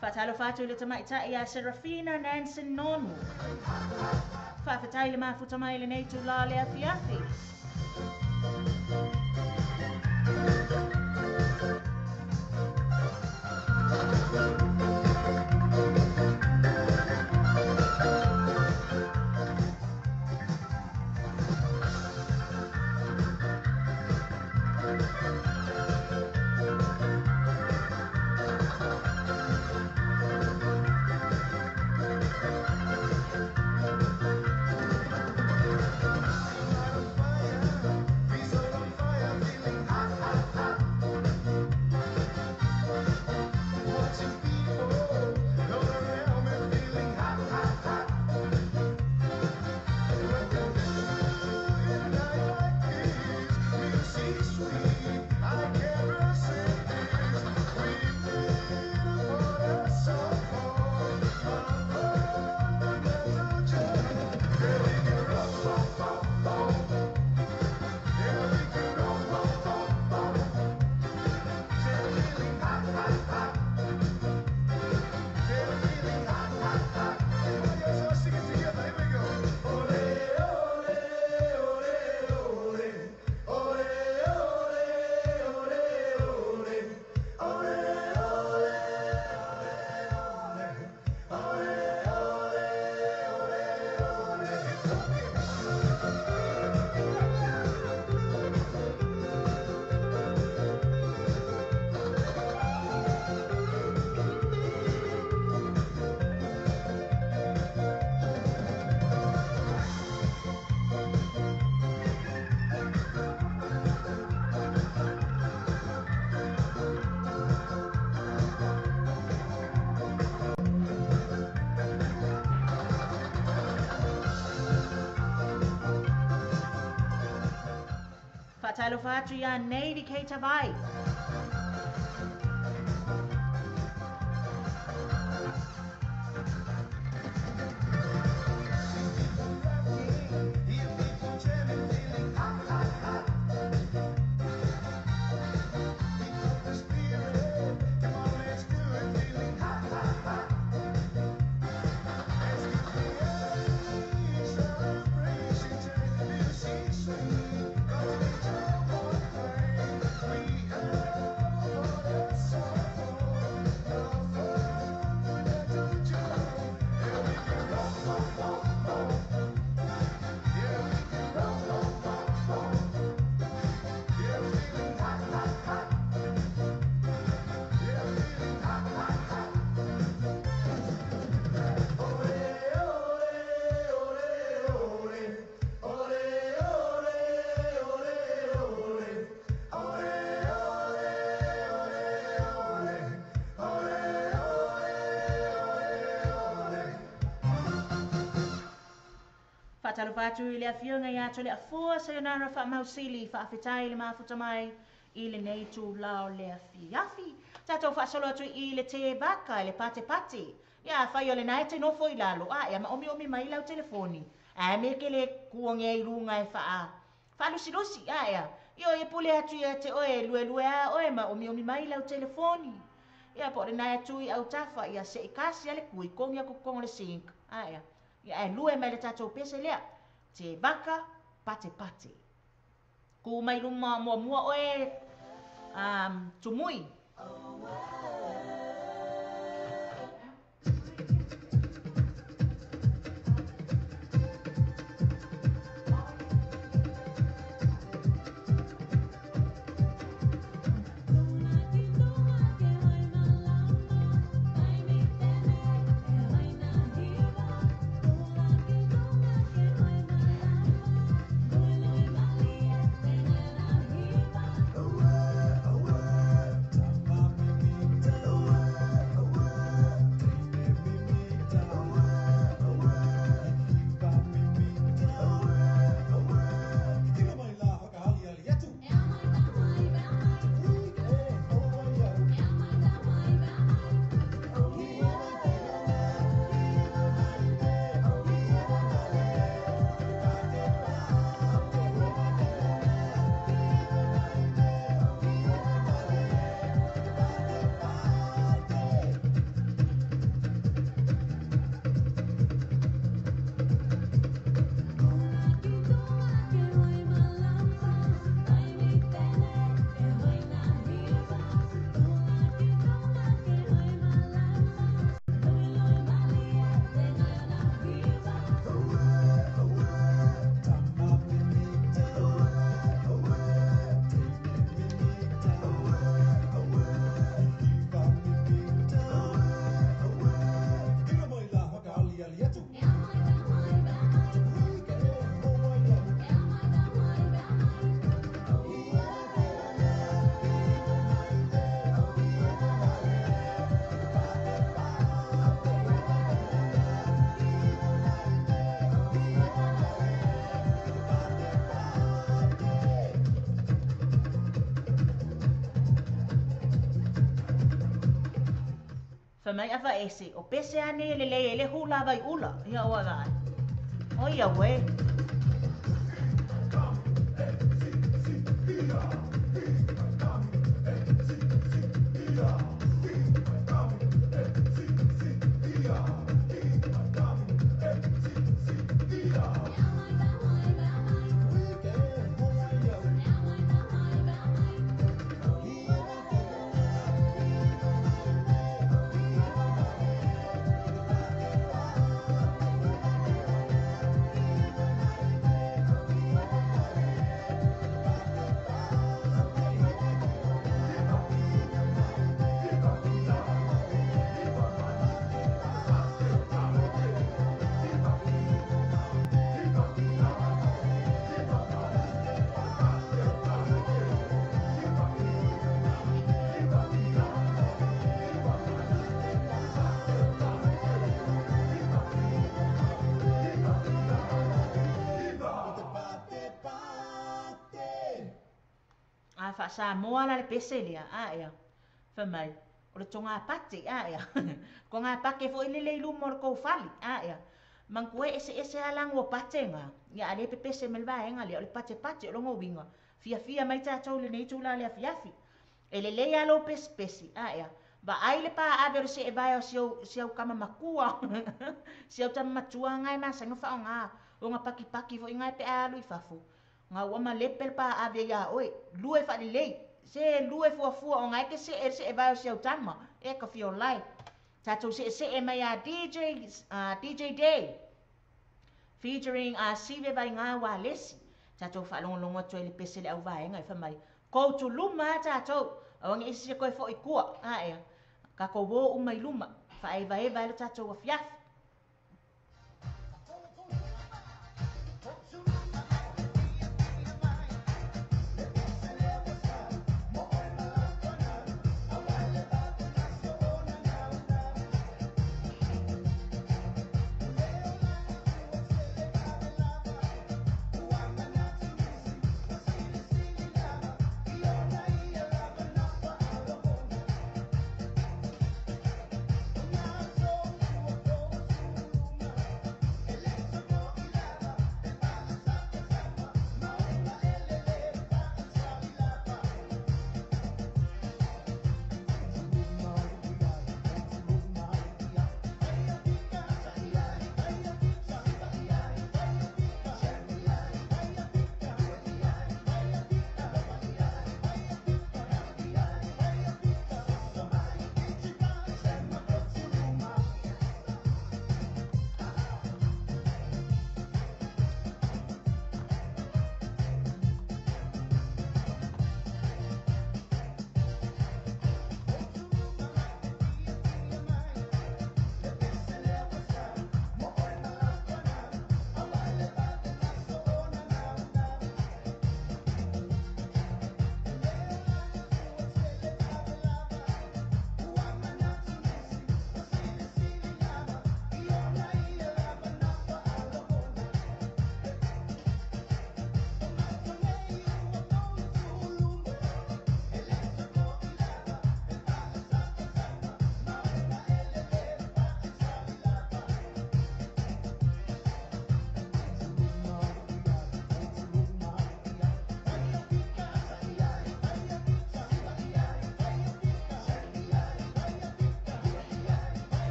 [SPEAKER 1] Faatalofa atu i le tamaitai ia Serafina Nansen Nonu. Faafetai le mafuta mai i lenei itulā o le afiafi. Faatalofa atu ia Navy K Tavai. Faatalofa atu i le afioga ia Toleafoa Sayonara Faamausili, faafetai le mafuta mai i lenei itulā o le afiafi. Tatou faasolo atu i le tebaka i le patepate. Ia afai o lena e te nofo i lalo, a ea ma omiomi mai lau telefoni. Ae me ke le kuoge i luga e faa faalusilusi, a ea. Io e pule atu ia te oe, luelue a oe ma omiomi mai lau telefoni. Ia po o lena e tui autafa, ia se i kasi ale kui kongi aku kongo le sink. A ea. Ia e lue mai le tatou pese lea. Te vaka pate pate. Ku mai luma mua mua oe tumui. Mai afa ese o pese ane le le le hula vai ula ia o aga o ia we. A faa-Samoa la le pese lea, a ea. Fai mai, o le togapate, a ea. Togapake foi lele i luma o le tou fale, a ea. Manatua e eseese lava lago o pate na, ia a le pepese mai le vaega lea, o le patepate o lona uiga, fiafia mai tatou i lenei itula o le afiafi. E lelei lava lou pesipesi, a ea. Vaai le paave o le seevae o si au tama matua, si au tama matua na e masani ona faaaoga, ona pakipaki foi na pe a alu i fafo. Na ua malepe le paave iā oe, lue faalelei, se lue fuafua ona e te see le seevae o si au tama, e ka fiolae. Tatou seesee mai a DJ, DJ Day, featuring a Sive Vaiga Walesi. Tatou faalogologo atu ai le pese le auvaega e fai mai, kou tuluma a tatou, aua ne i se koe foi i tua, a ea, tatou o uma i luma, faaevaeva ai le tatou afiafi.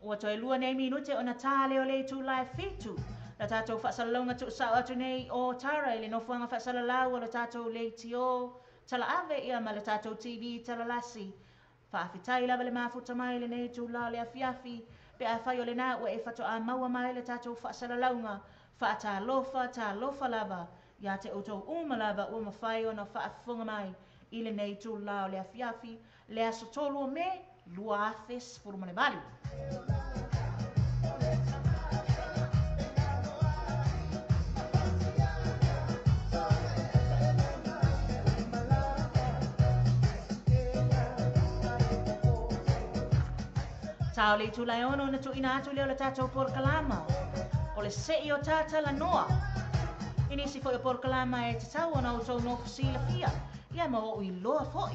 [SPEAKER 1] Ua toe 2 nei minute ona tā lea o le itula e 7. La tatou faasalalauga tuusao atu nei o Tara i le nofoaga faasalalau o le tatou leitio talaave ia ma le tatou TV talalasi. Faafetai lava le mafuta mai lenei itula o le afiafi. Pe afai o lena ua e faatoa maua mai le tatou faasalalauga. Faatalofa, talofa lava. Ia te outou uma lava ua mafai ona faafofoga mai i lenei itula o le afiafi. Le aso 3 o Me, 2018. Tao le itula e 6 na tuuina atu lea o le tatou polokalama. O le sei o tātalanoa. I nisi foi o polokalama e tatau ona outou nofo silafia. Ia ma ou iloa foi.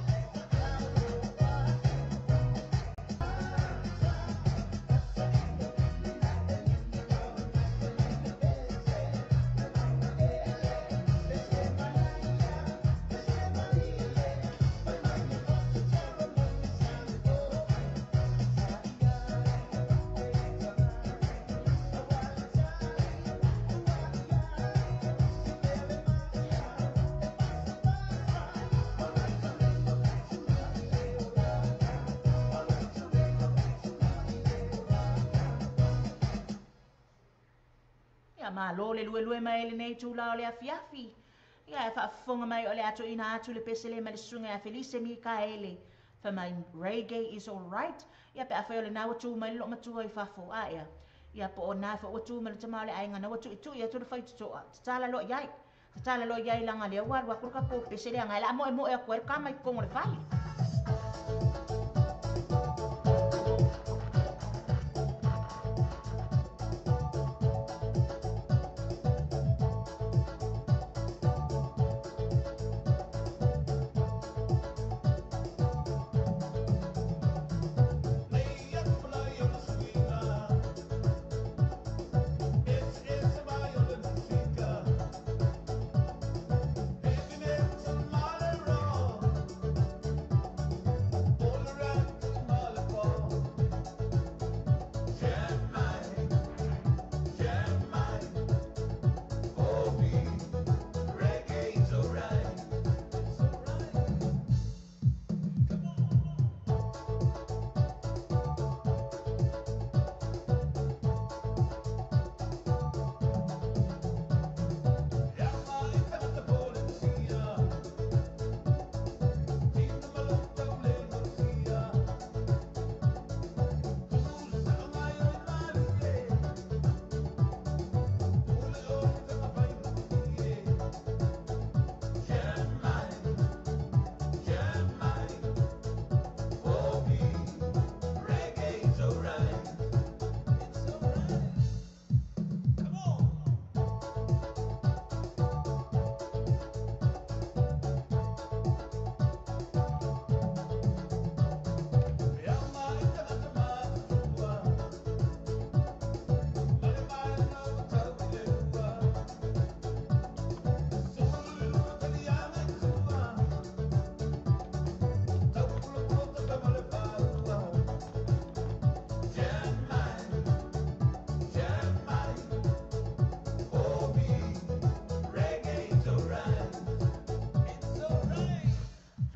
[SPEAKER 1] Malo le lue lue mai lenei itula o le afiafi. Ia e faafofoga mai o le atoina atu le pese le ma le susuga ia Felise Mikaele. Fai mai reggae is all right. Ia pe afai o lena ua tu mai le loo matua i fafo. A ea. Ia po o na fo ua tu ma le tama o le aiga na ua tuitui atu le faitotoa, tatala loa i ai. Tatala loa i ai laga lea ua alu atu le tatou pese lea agai la moemoe atu ai le kama i totonu o le fale.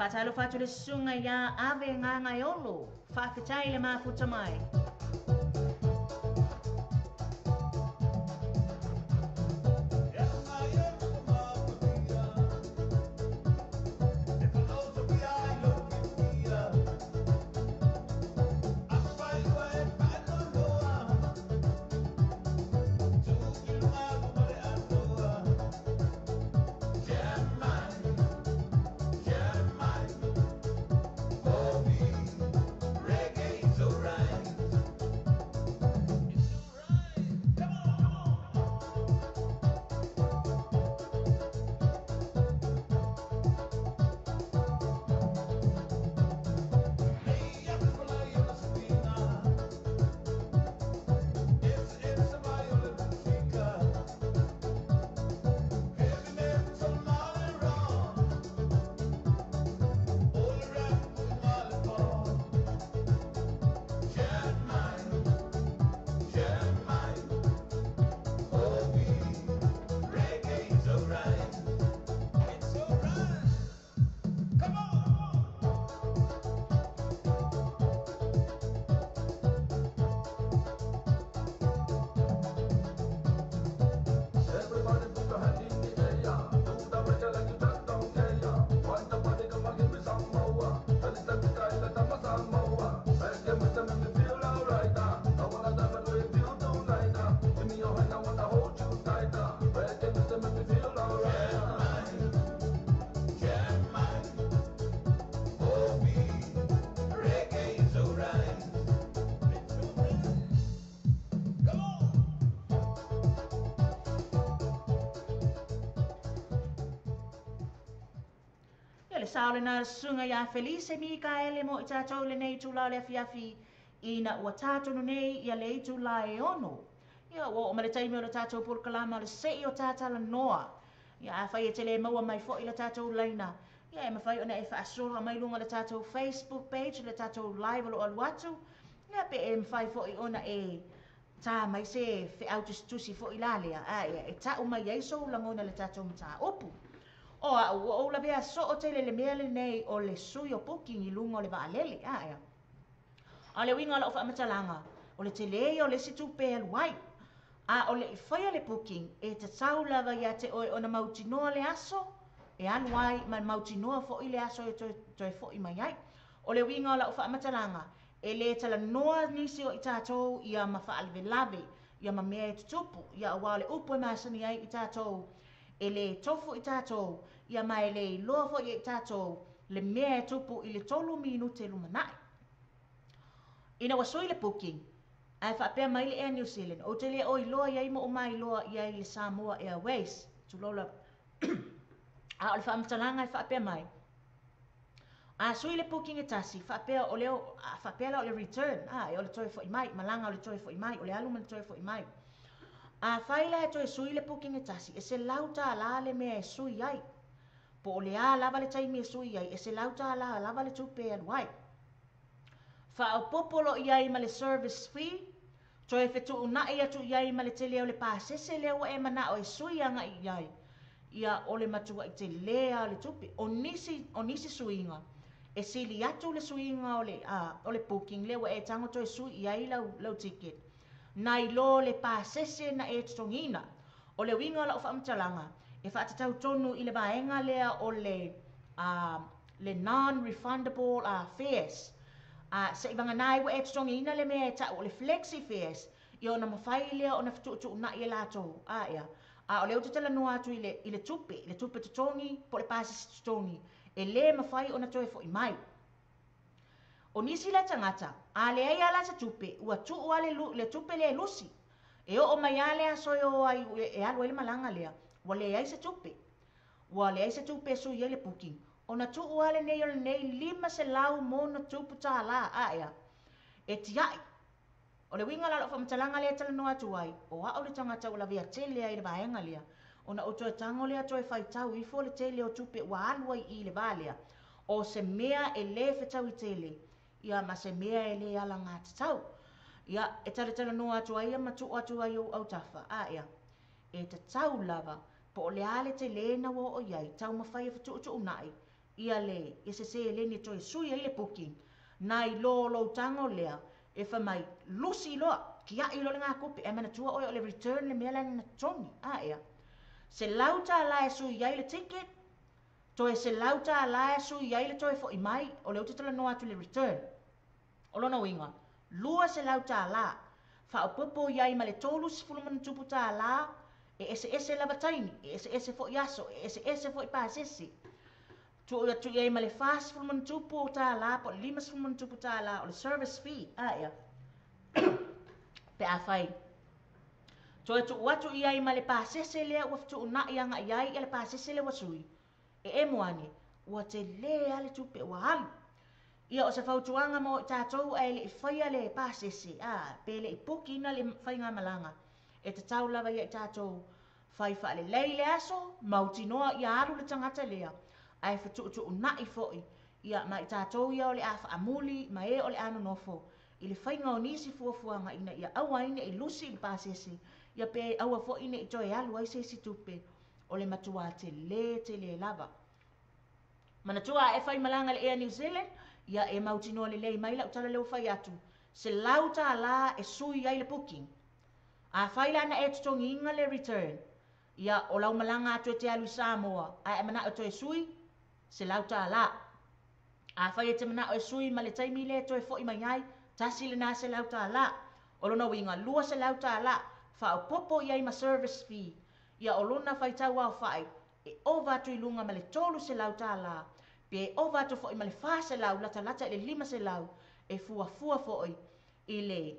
[SPEAKER 1] Faatalofa atu le susuga iā Ave Gagaeolo, faafetai le mafuta mai. Ia le sao lena le susuga iā Felice Mikaele mo i tatou lenei itula o le afiafi ina ua tatonu nei ia le itula e 6. Ia ua oo mai le taimi o le tatou polokalama o le se'i o tatalanoa. Ia afai e te le maua mai fo'i le tatou laina, ia e mafai ona e faasolo mai luga o le tatou Facebook page le tatou live o lo o alu atu. Ia pe e mafai fo'i ona e tā mai se feau tusitusi fo'i la lea, a ia e ta'u mai ai sou lagona i le tatou mataupu. O a'u ua ou lavea soo tele i le mea lenei o le sui o booking i luga o le vaalele, a ea. A o le uiga o la'u faamatalaga, o le telē ia o le isi tupe e alu ai. A o le'i faia le booking, e tatau lava iā te oe ona mautinoa le aso e alu ai ma mautinoa fo'i le aso e toe, toe fo'i mai ai. O le uiga o la'u faamatalaga, e lē talanoa nisi o i tatou ia ma faalavelave ia ma mea e tutupu, ia auā o le upu e masani ai i tatou, e lē tofu i tatou, ia ma e le iloa foi e i tatou le mea e tupu i le tolu minute lumanai. Ina ua sui le booking, ae faapea mai le Air New Zealand, ou te le o iloa i ai ma ou mailoa i ai i le Samoa Airways, tulou lava. A o le faamatalaga e faapea mai, A sui le booking e tasi, faapea o le, faapea la o le return, a, o le toe foi mai, malaga o le toe foi mai, o le alu ma le toe foi mai. Afai la e toe sui le booking e tasi, e $100 le mea e sui ai. Po o le a lava le taimi e sui ai, e $100 lava le tupe e alu ai. Faaopoopo loa i ai ma le service fee, toe fetuunai atu i ai ma le tele o le pasese lea ua e manao e sui agai i ai, ia o le matuai telē lava o le tupe. O nisi, o nisi suiga, e sili atu le suiga o le, a, o le booking lea ua e tago toe sui i ai lau, lau ticket, nai lo le pasese na e totogiina. O le uiga o lau faamatalaga, e faatatau tonu i le vaega lea o le, a, le non-refundable a, fares. A, seivagana ai ua e totogiina le mea e tau o le flexi fares, ia ona mafai lea ona fetuutuunai e latou, a ea. A o lea ou te talanoa atu i le, i le tupe, le tupe totogi po o le pasese totogi, e lē mafai ona toe fo'i mai. O nisi la tagata, a leai lava la se tupe, ua tuu lava le, le tupe lea e lusi. E oo mai lava le aso e o ai, e alu ai le malaga lea, ua leai se tupe. Ua leai se tupe e sui ai le booking. Ona tuu lava lenei o lenei 500 ma ono tupu tālā, a ea, e tiai. O le uiga la o lau faamatalaga lea e talanoa atu ai, o au le tagata ua lavea tele ai i le vaega lea, ona ou toe tago lea toe faitau ifo le tele o tupe ua alu ai i le va lea, o se mea e lē fetaui tele, ia ma se mea e lē alagatatau. Ia, e talatalanoa atu ai ia ma tuu atu ai i ou autafa, a ea, e tatau lava, po o le a le telē na ua oo i ai, taumafai e fetuutuunai, ia le, ia se seleni e toe sui ai le booking, nai lo lou tago lea, e fai mai, lusi loa, tiai loa le gatupe, ae manatua oe o le return le mea la na totogi, a ea. $100 e sui ai le ticket, toe $100 e sui ai le toe foi mai, o lea ou te talanoa atu i le return. O lona uiga, $200, faaopoopo i ai ma le $30+, e eseese lava taimi, e eseese foi aso, e eseese foi pasese. Tuu atu i ai ma le $40+ po o le $50+ o le service fee, a ea, pe afai. Toe tuu atu i ai ma le pasese lea ua fetuunai agai i ai le pasese lea ua sui, e emo ane, ua telē lava le tupe ua alu. Ia o se fautuaga mo i tatou ae le i faia le pasese, a, pe le i pukiina le faigamalaga, e tatau lava ia i tatou fai faalelei le aso, mautinoa ia alu le tagata lea, ae fetuutuunai foi ia ma i tatou ia o le a faamuli ma e o le a nonofo i le faiga o nisi fuafuaga ina ia aua ai ne i lusi i le pasese, ia pe aua foi ne i toe alu ai se isi tupe o le matuā telē tele lava. Manatua a e fai malaga i le Air New Zealand, ia e mautinoa lelei mai lau tala lea ua fai atu, $100 e sui ai le booking. Afai la na e totogiina le return, ia o lau malaga atu e te alu i Samoa, ae e manao e toe sui, $100. Afai e te manao e sui ma le taimi lea e toe foi mai ai, tasi lena $100. O lona uiga, $200, faaopoopo i ai ma service fee. Ia o lona faitau aofai, e ova atu i luga ma le $300, pe ova atu foi ma le 400, latalata i le 500, e fuafua foi i le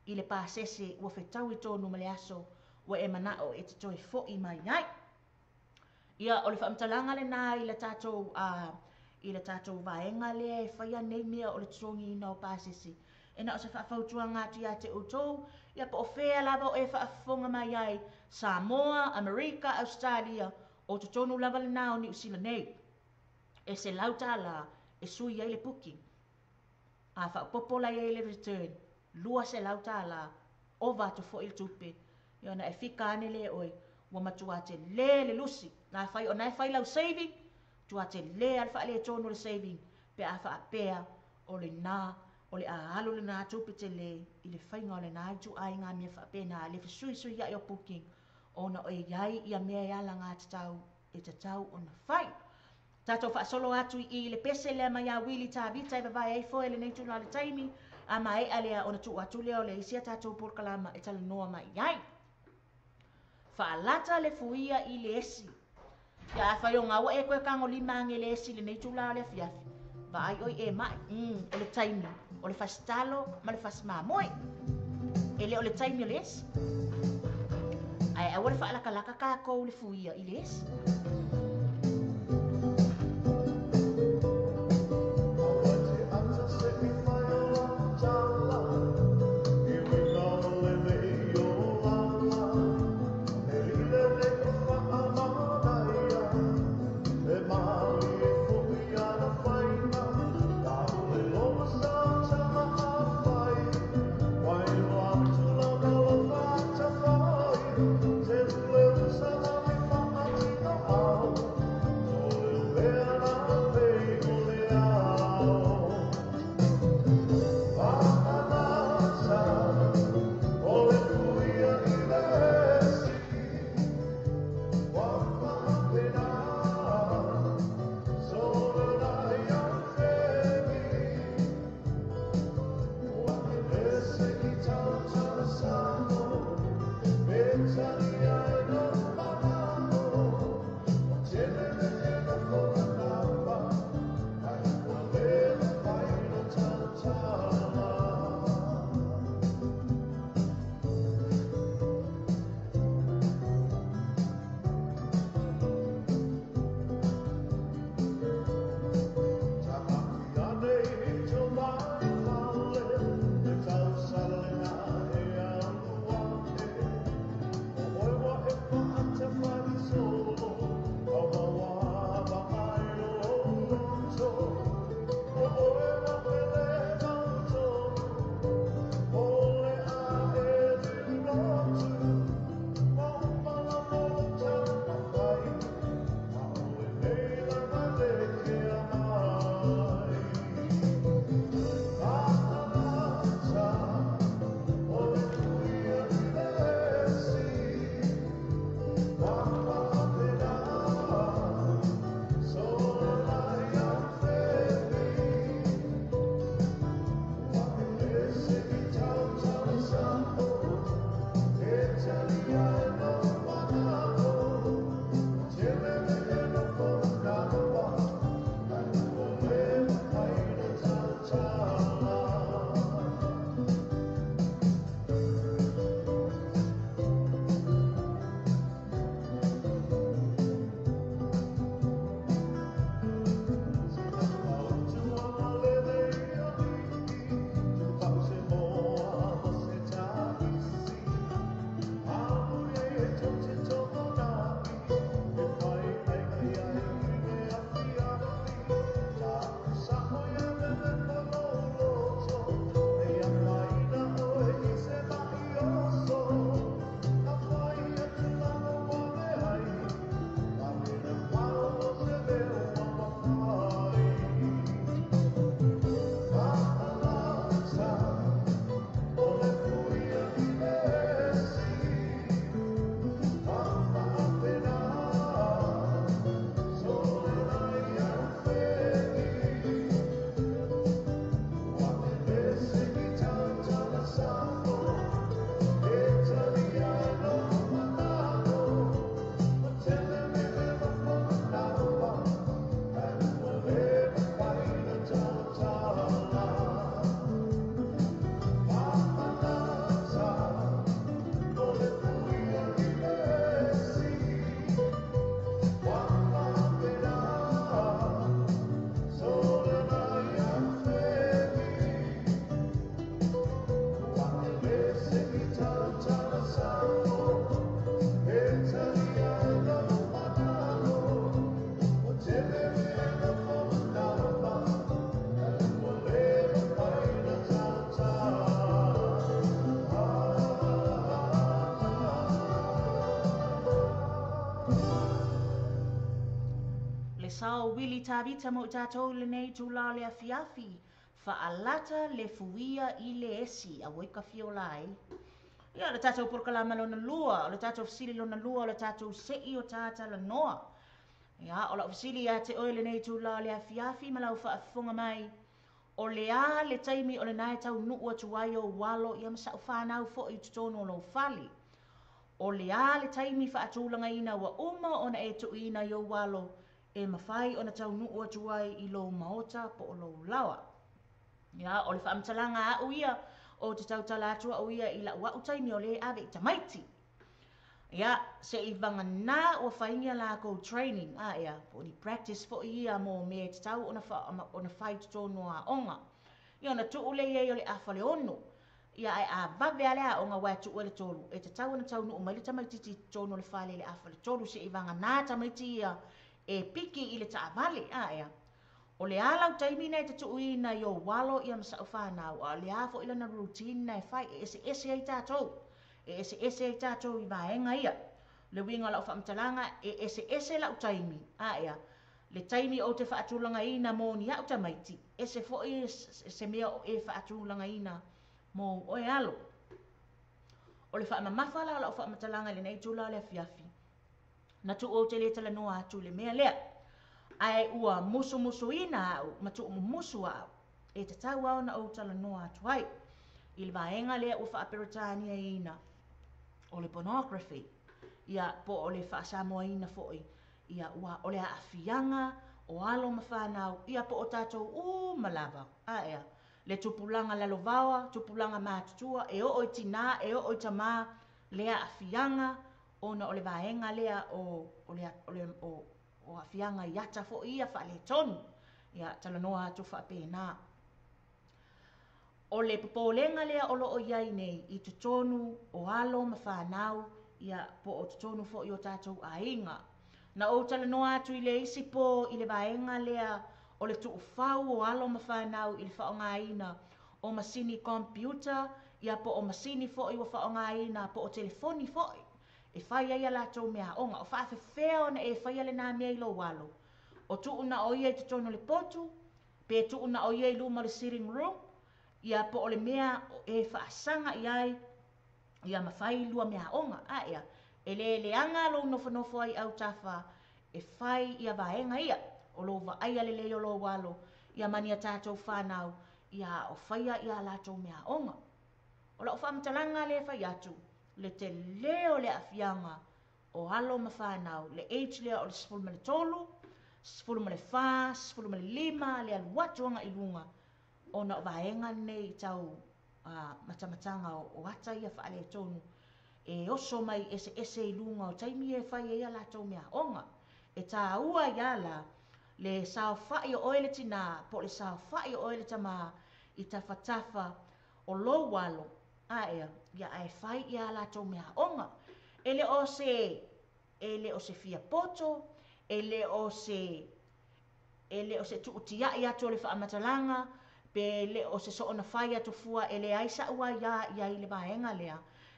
[SPEAKER 1] i le pasese ua fetaui tonu ma le aso ua e manao e te toe foi mai ai. Ia, o le faamatalaga lena i le tatou, a, i le tatou vaega lea e faia nei mea o le totogiina o pasese. E na o se faafautuaga atu ia te outou, ia po o fea lava o e faafofoga mai ai, Samoa, Amerika, Ausetalia, o totonu lava lena o Niu Sila nei. E $100 e sui ai le booking. A faaopoopo la i ai le return, $200, ova atu foi le tupe. Ia ona e fika ane lea e oe, ua matua telē le lusi. Afai o na e fai lau saving, matua telē lava le faaletonu o le saving pe a faapea o lena, o le a alu lena tupe telē i le faiga o lena ituaiga mea faapena, le fesuisuiai o booking ona e i ai ia mea e alagatatau e tatau ona fai. Tatou faasolo atu i i le pese lea mai ia Wili Tavita e vavae ai foe lenei tula o le taimi A maea lea ona tuu atu lea o le isi a tatou polokalama e talanoa mai i ai. Faalata le fuia i le esi. Ia afai o ngā ua e koe tagolima age le esi i lenei itulā o le afiafi, vaai oi e mai, o le taimi o le fasitalo ma le fasimamoe. E le o le taimi o le esi. Ae aua le faalakalaka kākou le fuia i le esi. Le sao Willy Tavita mo i tatou i lenei itulā o le afiafi, faalata le fuia i le esi, auoi ka fia ola ai. Ia, o le tatou polokalama lona lua, o le tatou fesili lona lua, o le tatou se'i o ta talanoa. Ia, o lau fesili ia te oe i lenei itulā o le afiafi ma lau faafofoga mai, O le a le taimi o lena e taunuu atu ai ou alo ia ma sa'u fanau fo'i i totonu o lou fale? O le a le taimi faatulagaina ua uma ona e tuuina i ou alo e mafai ona taunuu atu ai i lou maota po o lou laoa? Ia, o le faamatalaga a a'u ia, ou te tautala atu a'u ia i la'u a'u taimi o lē ave i tamaiti. Ia, seivaganā ua faingia lakou training, a ea, po o ni practice foi ia mo mea e tatau ona ona fai i totonu o aoga. Ia ona tuu lea i ai o le afa le 6. Ia ae a vave lava le aoga aua e tuu ai le 3, e tatau ona taunuu mai le tamaitiiti i totonu o le fale i le afa le 3 seivaganā tamaiti ia e piki i le taavale, a ea. O le a lau taimi na e te tuuina i ou alo ia ma sa'u fanau, a o le a foi lana routine na e fai, e eseese ai tatou. E eseese ai tatou i vaega ia. O le uiga o lau faamatalaga, e eseese lau taimi, a ea, le taimi ou te faatulagaina mo ni a'u tamaiti, ese foi se mea o e faatulagaina mou oe alo. O le faamamafa la o lau faamatalaga i lenei itula o le afiafi, Na tuu ou te le talanoa atu i le mea lea. Ae ua musumusuina au ma tuumumusu au, e tatau lava ona ou talanoa atu ai i le vaega lea ua faaperetaniaina o le pornography, ia, po o le faasamoaina foi, ia, ua, o le aafiaga o alo ma fanau, ia, po o tatou uma lava, a ea, le tupulaga lalovaoa, tupulaga matutua, e oo i tinā, e oo i tamā, le aafiaga ona o le vaega lea o, o le, o le, o, o aafiaga i ata foi ia faaletonu. Ia, talanoa atu faapena. O le popolega lea o lo o i ai nei i totonu o alo ma fanau, ia, po o totonu foi o tatou aiga. Na ou talanoa atu i le isi po i le vaega lea o le tuufau o alo ma fanau i le faaaogaina o masini computer, ia po o masini foi ua faaaogaina, po o telefoni foi, e fai ai a latou meaaoga. O faafefea ona e faia lenā mea i lou alo? O tuu na o ia i totonu o le potu, pe tuu na o ia i luma o le sitting room, ia po o le mea o e faasaga i ai, ia ma fai lua meaaoga. A ea, e le leaga lou nofonofo ai autafa e fai ia vaega ia, o lou vaaia lelei o lou alo, ia ma ni a tatou fanau, ia a o faia ia a latou meaaoga. O lau faamatalaga lea e fai atu, le telē o le aafiaga o alo ma fanau, le age lea o le 13, 14, 15, le alu atu agai i luga, ona o vaega nei tau matamataga o ata ia faaletonu, e oso mai eseese i luga o taimi e fai ai a latou meaaoga. E tāua ai a la le saofa'i o oe le tinā po o le saofa'i o oe le tamā i tafatafa o lou alo, a ea, ia ae fai ia a latou meaaoga. E le o se, e le o se fiapoto, e le o se E le o se tuutiaʻi atu o le faamatalaga, pe le o se soona fai atu fua e leai sa'u aiā i ai i le vaega lea,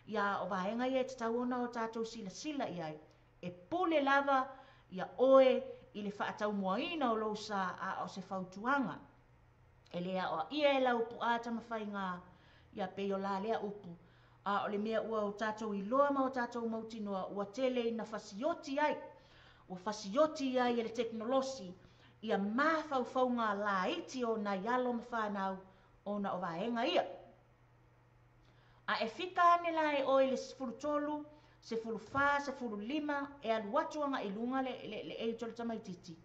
[SPEAKER 1] ia o vaega ia e tatau ona o tatou silasila i ai. E pule lava ia oe i le faataumuaina o lou sa a o se fautuaga. E le aoaia e lau puaa tamafaigā, ia pei o la lea upu, A o le mea ua o tatou iloa ma o tatou mautinoa ua tele ina fasioti ai, ua fasioti ai e le tekonolosi ia mafaufauga laiti o nai alo ma fanau ona o vaega ia. A e fika ane la e oe i le 13, 14, 15 e alu atu agai i luga le, le, le age o le tamaitiiti,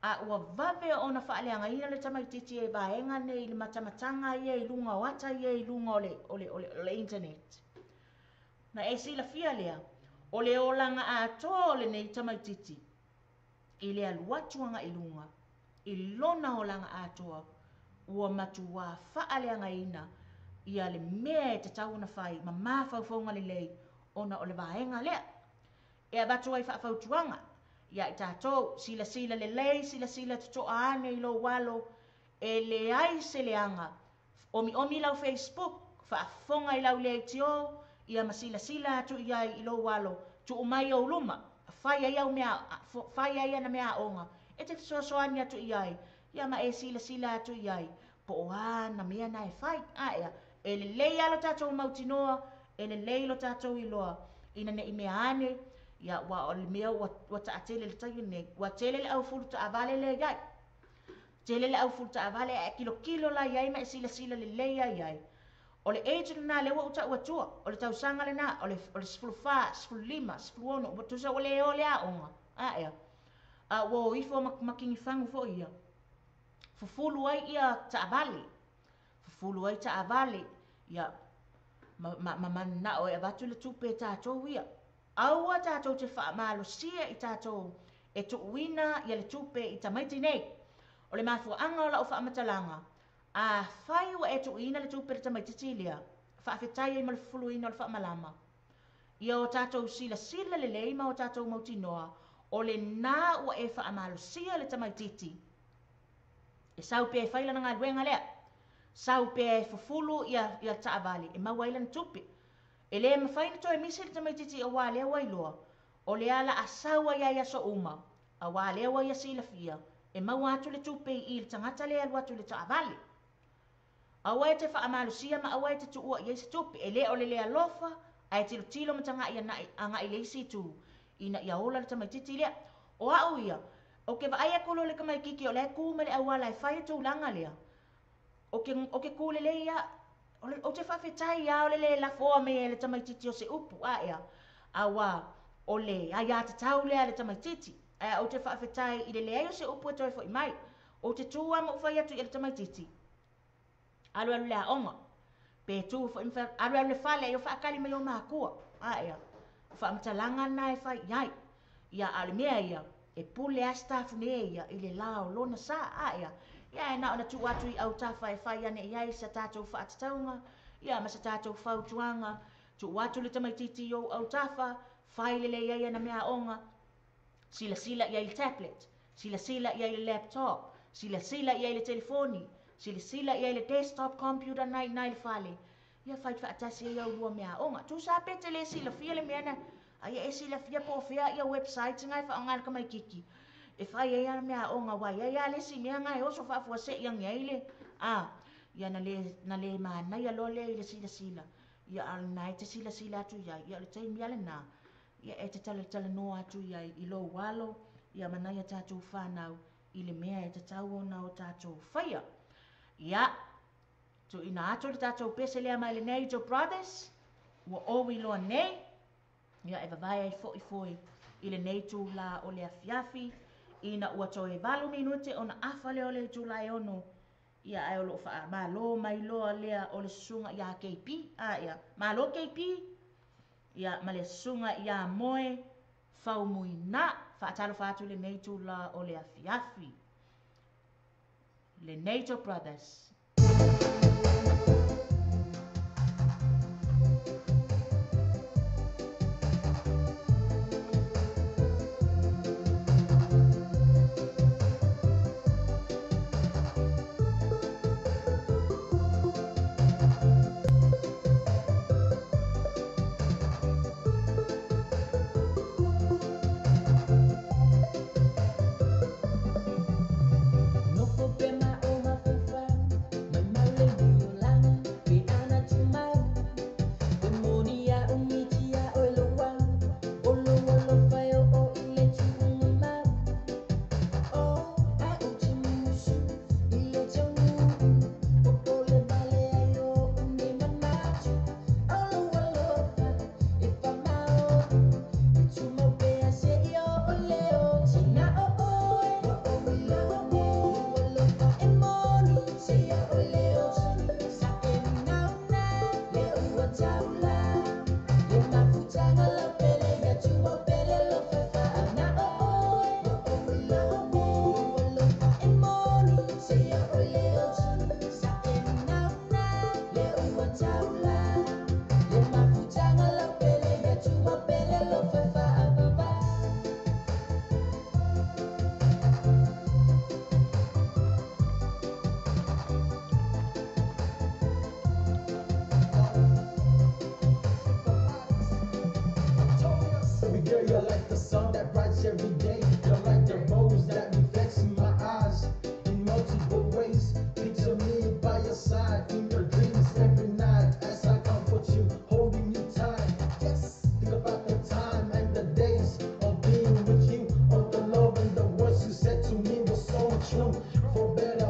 [SPEAKER 1] a ua vave ona faaleagaina le tamaitiiti e vaega nei i le matamataga ia i luga o ata ia i luga o le, o le, o le, o le internet. Na e silafia lea, o le olaga atoa o lenei tamaitiiti i le alu atu agai i luga, i lona olaga atoa, ua matuā faaleagaina ia le mea e tatau ona fai ma mafaufauga lelei ona o le vaega lea. E avatu ai faafautuaga ia i tatou, silasila lelei, silasila totoa ane i lou alo, e leai se leaga, omiomi lau Facebook, faafofoga i lau leitio, ia ma silasila atu i ai i lou alo, tuu mai ou luma, fai ai au mea, fai ai ana meaaoga, e te fesoasoani atu i ai, ia ma e silasila atu i ai, po o a ana mea na e fai. A ea, e lelei lava lo tatou mautinoa, e lelei lo tatou iloa, ina ne i mea ane, ia, ua o le mea ua, ua taatele i le taimi lenei, ua tele le au fulu taavale lea i ai. Tele le au fufulu taavale ae kilokilo la i ai ma e silasila lelei ai ai. O le age lena lea ua ou tau atua, o le tausaga lena, o le 14, 15, 16, ua tusa ua le o le aoga, ae a ua o ifo ma kinifagu foi ia. Fufulu ai ia taavale, fufulu ai taavale, ia ma mananao e avatu le tupe e tatou ia. Aua tatou te faamalosia i tatou e tuuina ia le tupe i tamaiti nei. O le mafuaaga o lau faamatalaga, afai ua e tuuina le tupe i le tamaitiiti lea, faafetai ai ma le fufuluina o le faamalama. Ia o tatou silasila lelei ma o tatou mautinoa, o lena ua e faamalosia le tamaitiiti. E sau pea e fai lana galuega lea. Sau pea e fufulu ia taavale e maua ai lana tupe. E le mafai ona toe misi le tamaitiiti aua lea ua iloa, o le ala a sau ai ai aso uma, aua lea ua ia silafia, e maua atu le tupe i le tagata lea e alu atu i le taavale. Aua e te faamalosia ma aua e te tuua i ai se tupe, e le o le le alofa, ae tilotilo ma tagai agai i le isi itu, ina ia ola le tamaitiiti lea. O au ia, ou te vaai atu loa i le tamaitiiti o la e tu ma le auala e fai le tulaga lea, ou te tu lelei lava, ou te faafetai lava o le le lafoa mai e le tamaitiiti o se upu, ae aua o le aiatatau lea a le tamaitiiti, ae ou te faafetai i le leai o se upu e toe foi mai. Ou te tu lava ma ou fai atu i le tamaitiiti, alu alu le aoga, pe tu foi ma fai atu, alu alu le fale, ai o faatali mai o matua, ae o faamatalaga na e fai i ai. Ia, a o le mea ia, e pule lava Sitafune ia i le la o lona sa, ae ia e na ona tuu atu i autafa e fai ane i ai sa tatou faatatauga, ia ma sa tatou fautuaga, tuu atu le tamaitiiti i ou autafa, fai lelei ai ana meaaoga, silasila i ai i le tablet, silasila i ai i le laptop, silasila i ai i le telefoni, silasila i ai i le desktop computer na i ina i le fale, ia fai faatasi ai au lua meaaoga. Tusa pe te le silafia le mea na, aia e silafia po o fea ia websites na e faaaoga e le tamaitiiti e fai ai ana meaaoga, aua e i ai lava le isi mea na e oso faafuasei ane ai le, a, ia na le, na le manaia loa lea i le silasila, ia a o lena e te silasila atu i ai, ia o le taimi lava lena, ia e te talatalanoa atu i ai i lou alo, ia ma nai a tatou fanau i le mea e tatau ona o tatou faia. Ia, tuuina atu le tatou pese lea mai le Nature Brothers, ua ou iloa nei, ia e vavae ai foi foi i lenei itulā o le afiafi, ina ua toe 8 minute ona afa lea o le itulā e 6, ia ae o lo o faamalo mai loa lea o le susuga ia KP, a ia, malo KP, ia ma le susuga ia Moe Faumuina, faatalofa atu i lenei itulā o le afiafi. Le Nature Brothers.
[SPEAKER 5] Nofo pe ma o mafaufau, mai mau le liolanga, pe ana tumau. E moni a o miti a o lo au, o lo alofa e o o i le tuunga mau. O a o te musu i le taunuu, o o le vale ai o o ne manatu. O lo alofa e whamao, e tumau pea se i o o leo. Tina o oe, ua o iloa nei, ua alofa e moni, se ia o leo. Sa e nauna, le ua taula, le mafutanga lau pele, ia tumau pele lo fefa. Na o oe, ua o iloa nei, ua alofa e moni, se ia o leo. Sa e nauna, le ua taula, le mafutanga lau pele, ia tumau pele lo fefa.
[SPEAKER 2] Baby girl, you're like the sun that brights every day. You're like the rose that reflects in my eyes in multiple ways. Picture me by your side in your dreams every night as I comfort you, holding you tight. Yes, think about the time and the days of being with you. All the love and the words you said to me was so true. For better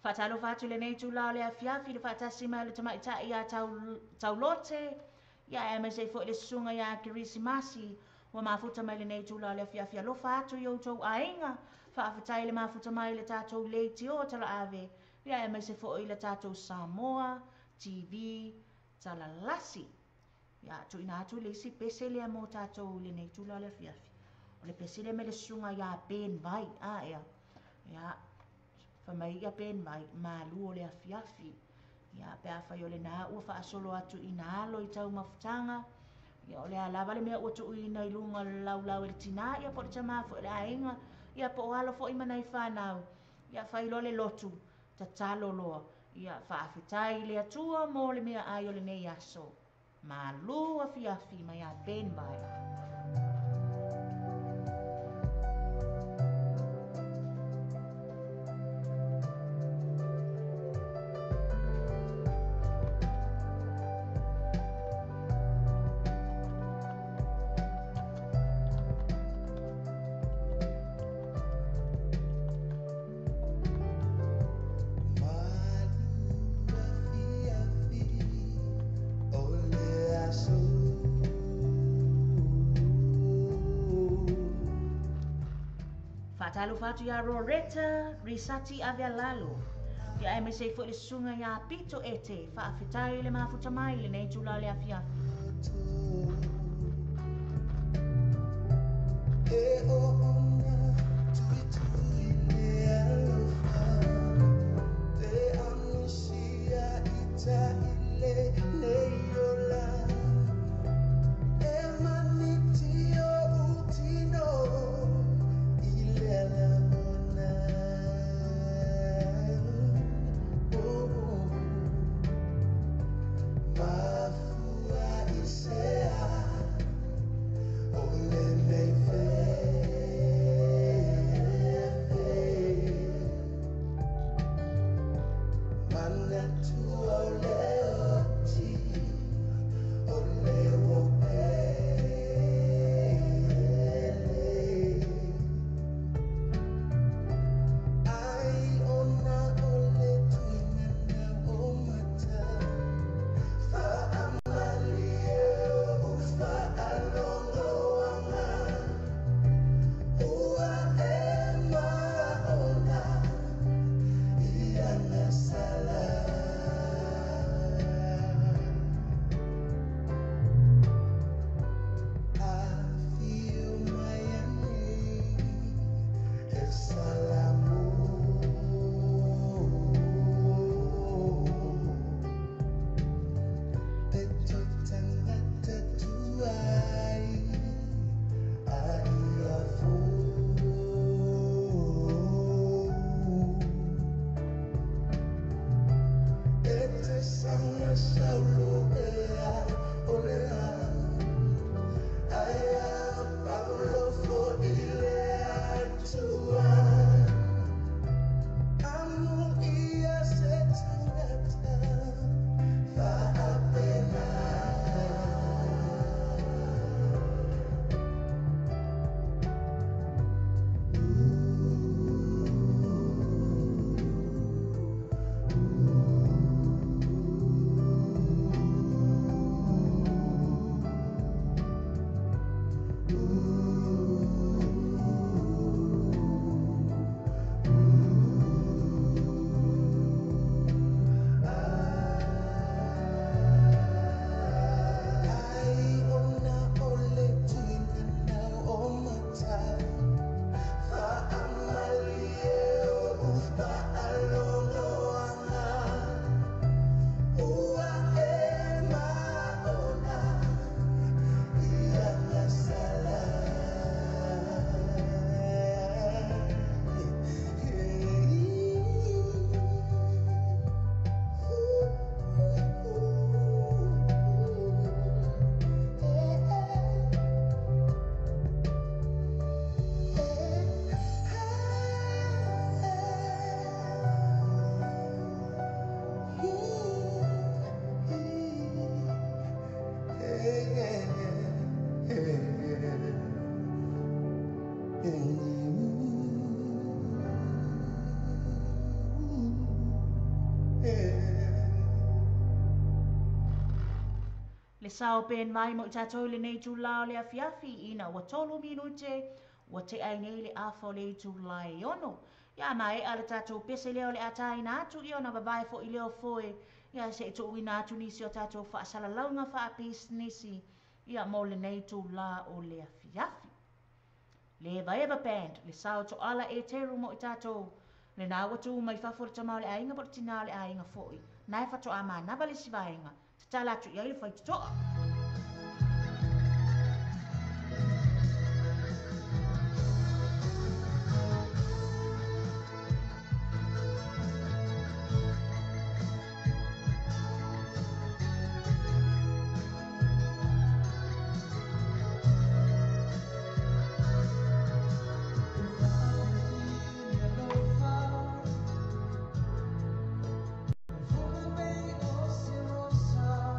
[SPEAKER 1] Faatalofa atu i lenei itula o le afiafi i le faatasi mai o le tamaitai ia Taulote, ia aemaise ai foi le susuga ia Kerisimasi ua mafuta mai lenei itula o le afiafi. Alofa atu i outou aiga, faafetai le mafuta mai i le tatou leitio talaave, ia aemaise foi le tatou Samoa TV talalasi. Ia tuuina atu le isi pese lea mo tatou i lenei itula o le afiafi. O le pese lea mai le susuga ia Ben Vai. A ea. Ia, fai mai ia Ben Vai, malu o le afiafi. Ia, pe afai o lena ua faasolo atu i na alo i taumafataga, ia o le a lava le mea ua tuuina i luga o le laulau e le tinā, ia po o le tamā foi o le aiga, ia po o alo foi ma nai fanau, ia fai loa le lotu, tatalo loa, ia faafetai i le Atua mo le meaai o lenei aso. Malu afiafi mai ia Ben Vai. Faatalofa atu ia Roretta Risati Avealalo. Ia aemaise ai foi le susuga ia Pito Ete. Faafetai le mafuta mai i lenei itula o le afiafi.
[SPEAKER 2] E o ona tuitui le alofa, te anusia i ta ile nei ola. E maniti o utino i le alagona. Oh, mafua i sea o le nei fefe. Manatu o le oti o le o pele. Ai ona o le tuinana o mata. Faamalie o uwhaalongoanga. Ua e maona i ana sala. Afio mai ane e salamu. Te toi tangata tuai a ia fō. E te sanga saulo ea o le a. Ai a paulo fo i le atua. Amu ia se tangata faapena.
[SPEAKER 1] Le sao Ben Vai mo i tātou i lenei itulā o le afiafi ina ua 3 minute ua tea ai nei le afa o le itulā e 6. Ia maea le tātou pese lea o le a tāina atu ia ona vavae fo'i lea o foe ia se i tuuina atu nisi o tātou faasalalauga faapisinisi ia mo lenei itulā o le afiafi. Le Evaeva Band, le sao toala e teru mo i tātou. Lena ua tu mai fafo le tama o le aiga po o le tinā o le aiga fo'i. Na e faatoa manava le isi vaega. Tatala atu i ai le faitotoa.
[SPEAKER 2] Rosa.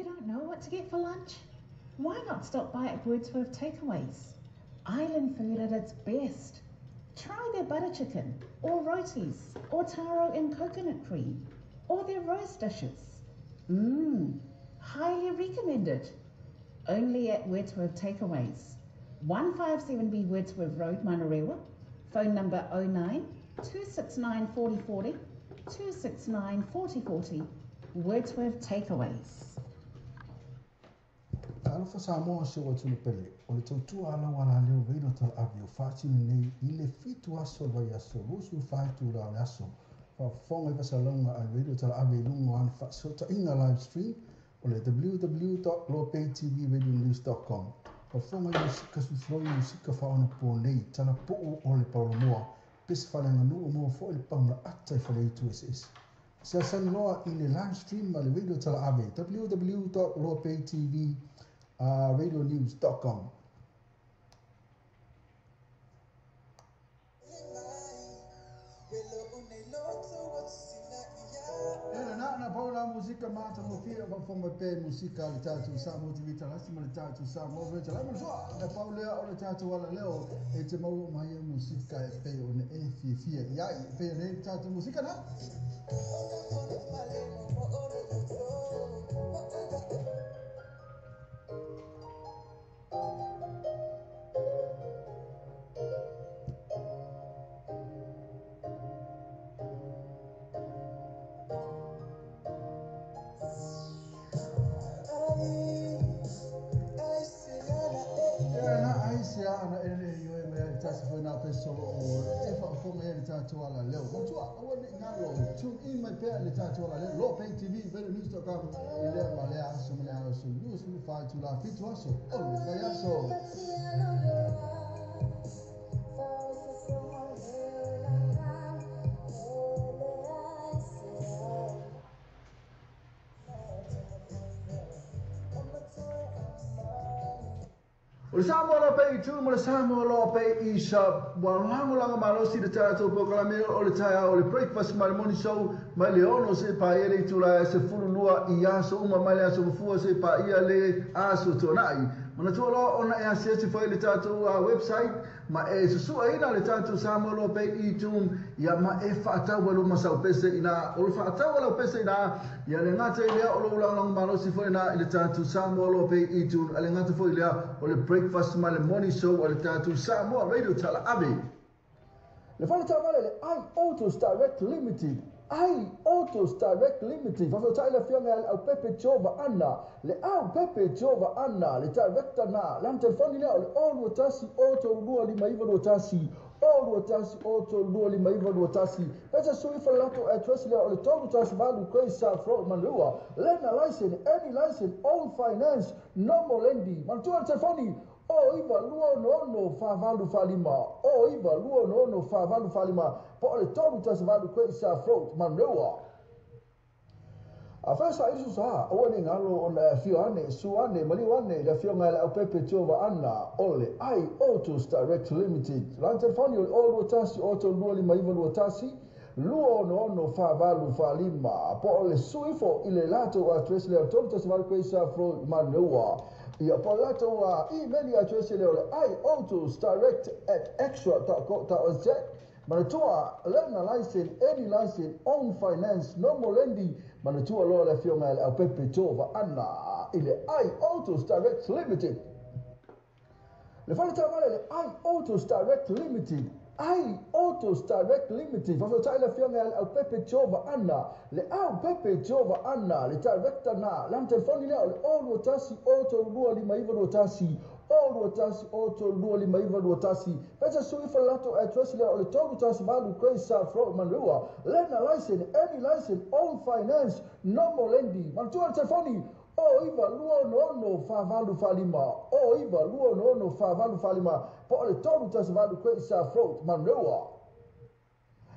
[SPEAKER 3] You don't know what to get for lunch? Why not stop by at Wordsworth Takeaways? Island food at its best. Try their butter chicken, or rotis, or taro and coconut cream, or their roast dishes. Mmm, highly recommended. Only at Wordsworth Takeaways. 157B Wordsworth Road, Manurewa. Phone number 09 269 4040, 269 4040. Wordsworth Takeaways.
[SPEAKER 4] Talofa Samoa se o tunu pele, o le tautua ala wala leo reilo talaave o whaatinu nei i le 7 aso vai aso, 25 la o le aso. Whaafonga i vasalonga a reilo talaave i lunga o ana whaasota inga live stream o le www.lopaytvradionews.com. Whaafonga i musika sufloi musika whaona pō nei, tala poo o le paolomoa, pese whalenga nuu mua fo i le pauna ata i whale itu SS. Se asani loa i le live stream ma le radio talaave www.lopaytvradionews.com. Na paula musika mata mo fia va fonga pe musika le tatu sa mo tivita lasi ma le tatu sa mo ve tala mo so na paula o le tatu wala leo e te mau mai musika e pe o ne e fia fia ia e pe ne tatu musika na. Tune in my pea le tātou ala leo, Lopay TV, radionews.com, i lea ma lea aso ma lea aso, 25 tula 7 aso, o le vai aso. O le Samoa Lopay tu, mo le Samoa Lopay isa, wa lango lango malosi le tātou pokalame o le taia o le breakfast ma le morning show, mai le ono se pa ia le tula se fululua i aso uma mai le aso mafua se pa ia le aso tōnai. Mana tua loa ona e asiasi foi le tātou website, ma e susua ina le tātou Samoa Lopay iTunes, ia ma e whaatau alu masau pese ina, o le whaatau alu pese ina, ia le ngata i lea o lo ulangang malosi foi ina i le tātou Samoa Lopay iTunes, a le ngata foi lea o le breakfast ma le morning show o le tātou Samoa Radio Talaave. Le whale tāvale le iAutos Direct Limited. iAutos Direct Limited. Whawhautai le whianga le au Pepe Jova Anna. Le au Pepe Jova Anna. Le director na. Le telefoni lea o le 021 8 2 5 2 0 1 8 2 5 2 1. Pesa sui whalato address lea o le 3 8 Grace South Road Manua. Lena license, any license, own finance, no more lending. Mantua le telefoni o iwa lua no no fa valu falima. O iwa lua no no fa valu falima. Po o le 3 8 Grace South Road Manua. A whaesa isu sa, o ni ngalo o na fio ane, su ane, maliu ane, le fio ngai le au Pepe Jova Anna, o le iAutos Direct Limited. Lan telefoni o le 0 1 8 2 5 2 1, 2 6 fa valu falima. Po o le suifo i le lato address le 3 8 Grace South Road Manua. Ia po lato email address le o le iAutosdirect@extra.co.nz. Manatua, learn a license, any license, own finance, no more lending. Manatua loa le fio ngai le au Pepe Jova Anna i le iAutos Direct Limited. Le whale tāvale le iAutos Direct Limited. iAutos Direct Limited. Whawhautai le fio ngai le au Pepe Jova Anna. Le au Pepe Jova Anna. Le director na. Le telefoni lea o le 0 1 8 2 5 2 1. 0 1 8 2 5 2 1. Pesa sui whalato address lea o le 3 8 Grace South Road Manua. Lena license, any license, own finance, no more lending. Manatua le telefoni o iwa lua no no fa valu falima. O iwa lua no no fa valu falima. Po o le 3 8 Grace South Road Manua.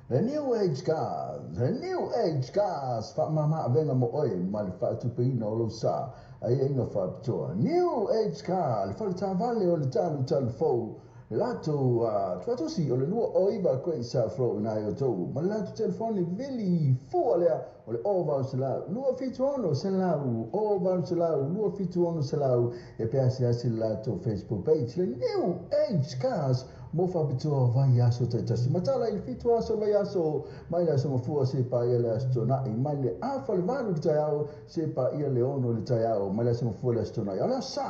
[SPEAKER 4] The New Age Cars, The New Age Cars, wha mama venga mo oe, ma le whaatupeina o lo sa, ai inga whaapitoa. New Age Car, le whale tāvale o le talu talu fou, Le latou tuatosi o le 209 koe sa flow ina i o tou. Ma le latou telefoni vili fua lea o le 0800 276 0800 276 e pe asiasi le latou Facebook page le New Age Cars mo faapitoa vai aso taitasi. Matala i le 7 aso vai aso mai le aso mafua se pa ia le aso tonai mai le afa le 8 le taeao se pa ia le 6 le taeao mai le aso mafua le aso tonai. O le aso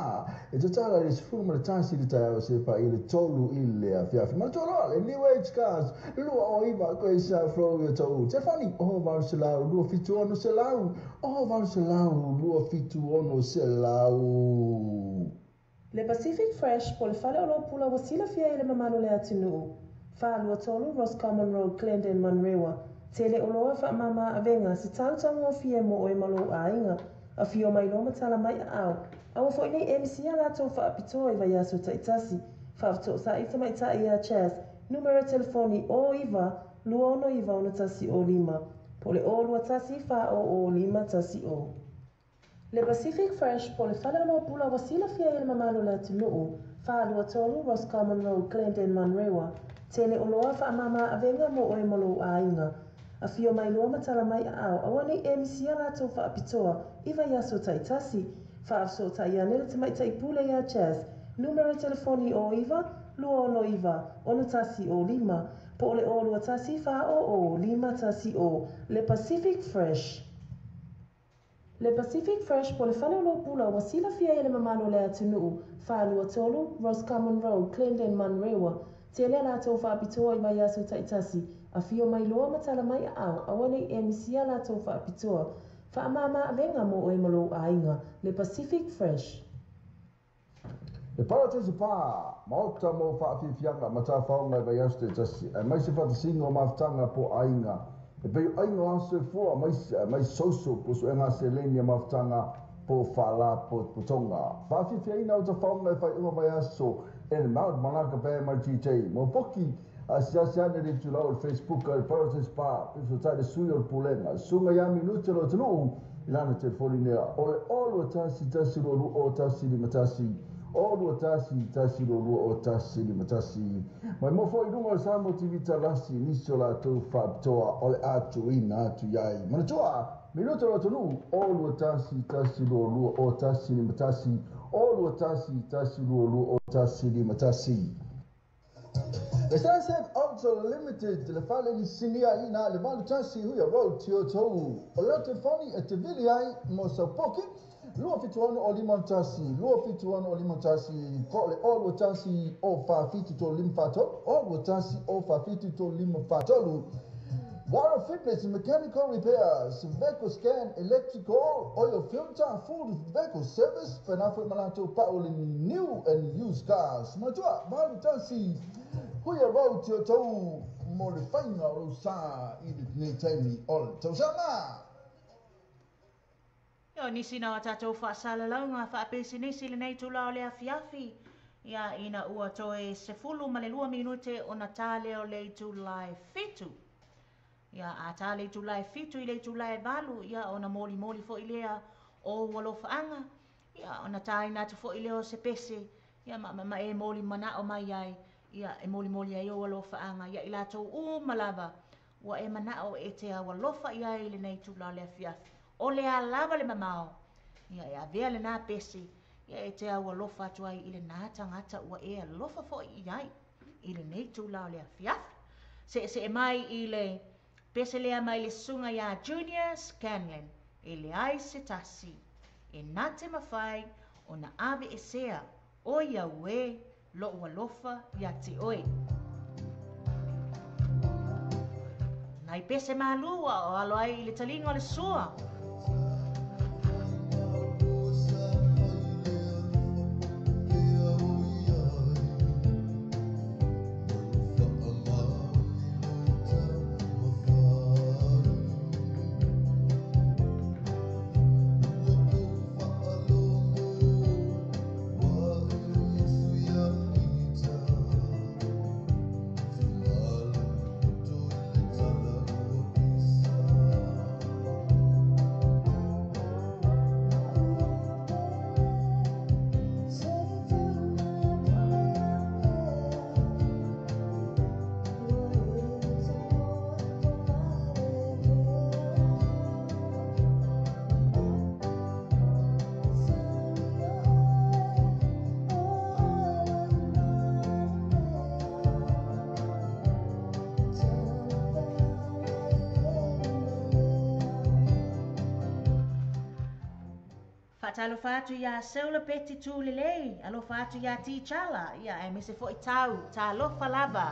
[SPEAKER 4] e tatala i le 11 le taeao se pa ia le 3 i le afiafi. Ma le tualoa le New Age Cars 209 koe sa flow i o tau. Telefoni 0800 276 0800 276.
[SPEAKER 6] Le Pacific Fresh po le fale o lo pula ua silafia i le mamalu le atunuu. 423 Roscommon Road, Glendon, Manurewa. Tele o loa whaamama avenga se tautangofie mo oe malo aiga. A fio mai lo matala mai a au. Aua foi nei MC a latou whaapitoa i vaiaso taitasi. Whaafito sa i tamaitai ia Chas. Numero telefoni o iwa 269 1 o 5. Po le o 21 wha o o 5 tasi o. Le Pacific Fresh po le fale o lo pula ua silafia i le mamalu le atunuu. 423 Roscommon Road, Glendon, Manurewa. Tele o loa whaamama avenga mo oe malo aiga. A fio mai loa matala mai a au. Aua nei MC a latou whaapitoa i vaiaso taitasi. Whaafso tai ane le tamaitai pule ia Chas. Numero telefoni o iwa 269 1 o 5. Po le o 21 wha o o 5 tasi o. Le Pacific Fresh. Le Pacific Fresh po le fale o lo pula ua silafia i le mamalu le atunuu. 423 Roscommon Road, Glendon, Manurewa. Tele latou whaapitoa i vaiaso taitasi. A fio mai loa matala mai a au. Aua nei MC a latou whaapitoa. Whaamama avenga mo oe malo aiga. Le Pacific Fresh.
[SPEAKER 4] Le Paradise Pa, maota mo whaafifianga, matawhaonga i vaiaso taitasi. Ai mai se whatasinga o mafutanga po aiga. E pei o aiga o aso e fua, mai soso po suenga se leni a mafutanga po whala po potonga. Whaafifiaina o tawhaonga e whai unga vaiaso e le Mount Manaka Bay mai GT. Mo poki a siasi ane le tulau o le Facebook o le Paradise Pa, piso tai le sui o le pulenga. Sunga ia minute lo tunu, i lana telefoni nea. O le olu tasi tasi lo lu o tasi lima tasi. O 1 1 2 o 1 5 1. Mai mo foi lunga o Samoa TV talasi nisi o latou faapitoa o le atuina atu iai. Manatua, minuta o atunuu, o 1 1 2 2 o 1 5 1, o 1 1 2 2 o 1 5 1. Le Sunset Auto Limited, le fale ni sinia ina, le valu tasi huia road tio tou. O le telefoni e te vili ai mo saupoki, 271 o 51, 271 o 51, po le o 21 o 473 5 3, o 21 o 473 5 3. Water fitness, mechanical repairs, vehicle scan, electrical, oil filter, full vehicle service, whenafo malato paoli new and used cars. Matua, valu tasi, huia road tio tou, mo le whainga o sa i le nei taimi o le tausanga.
[SPEAKER 1] Yo, nisi na o tātou whaasalalauga whaapesinisi le nei tula o le afiafi. Ia ina ua toe 12 minute o na tāle o le itula e 7. Ia a tāle itula e 7 i le itula e 8. Ia ona moli moli fo i lea o walofaanga. Ia ona tāina atu fo i lea o se pese. Ia ma e moli mana o mai ai. Ia e moli moli ai o walofaanga. Ia i lātou u malava. Ua e mana o e te walofa ia i le nei tula o le afiafi. O le a lava le mamao. Ia e avea le nā pese. Ia e te au alofa atu ai i le nā tangata ua e alofa fo i ai. I le nei tula o le afiafi. Se se e mai i le pese lea mai le sunga ia Junior Scanlon. E le ai se tasi. E nā te mawhai o na ave e sea. O ia ue lo alofa ia te oe. Nai pese malua o alo ai i le talinga o le sua.
[SPEAKER 2] Thank you.
[SPEAKER 1] Faatalofa atu iā Seula Peti Tulelei, alofa atu iā Tichala, ia aemaise foi Tau, talofa lava.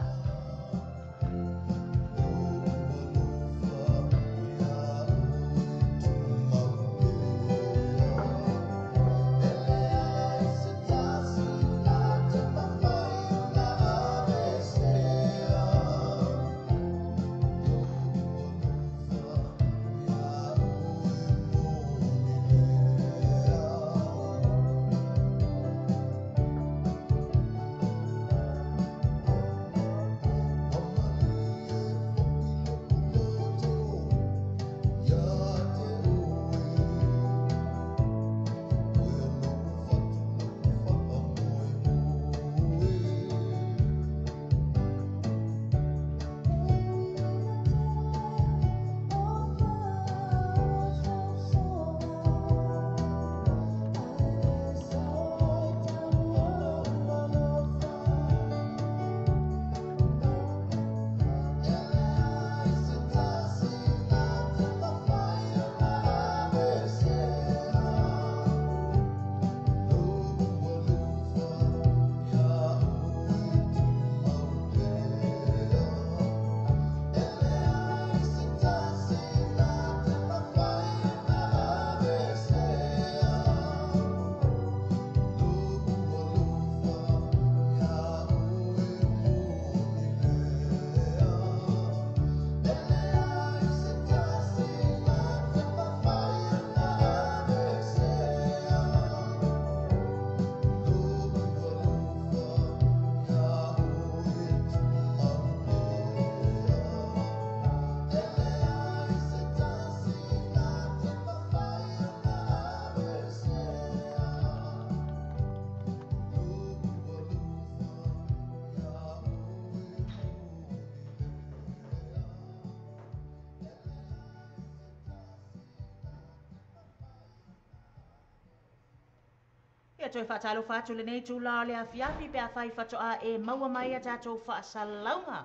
[SPEAKER 1] Ia toe faatalofa atu lenei itulā o le afiafi pe afai faatoa e maua mai a tatou faasalalauga.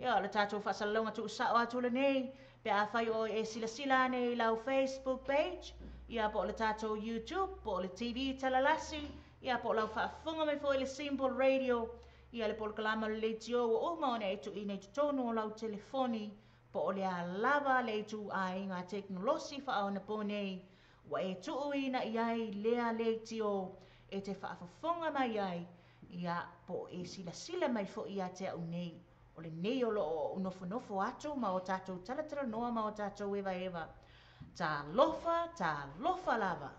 [SPEAKER 1] Ia, o le tatou faasalalauga tuusao atu lenei pe afai o e silasila ane i lau Facebook page, ia po o le tatou YouTube, po o le TV talalasi, ia po o lau faafofoga mai foi i le Simple Radio, ia le polokalama o le leitio ua uma ona e tuuina i totonu o lau telefoni, po o le a lava le ituaiga tekonolosi faaonaponei ua e tuuina i ai lea leitio e te faafofoga mai ai, ia po o e silasila mai foi ia te au nei, o lenei o lo o ou nofonofo atu ma o tatou talatalanoa ma o tatou evaeva. Talofa, talofa lava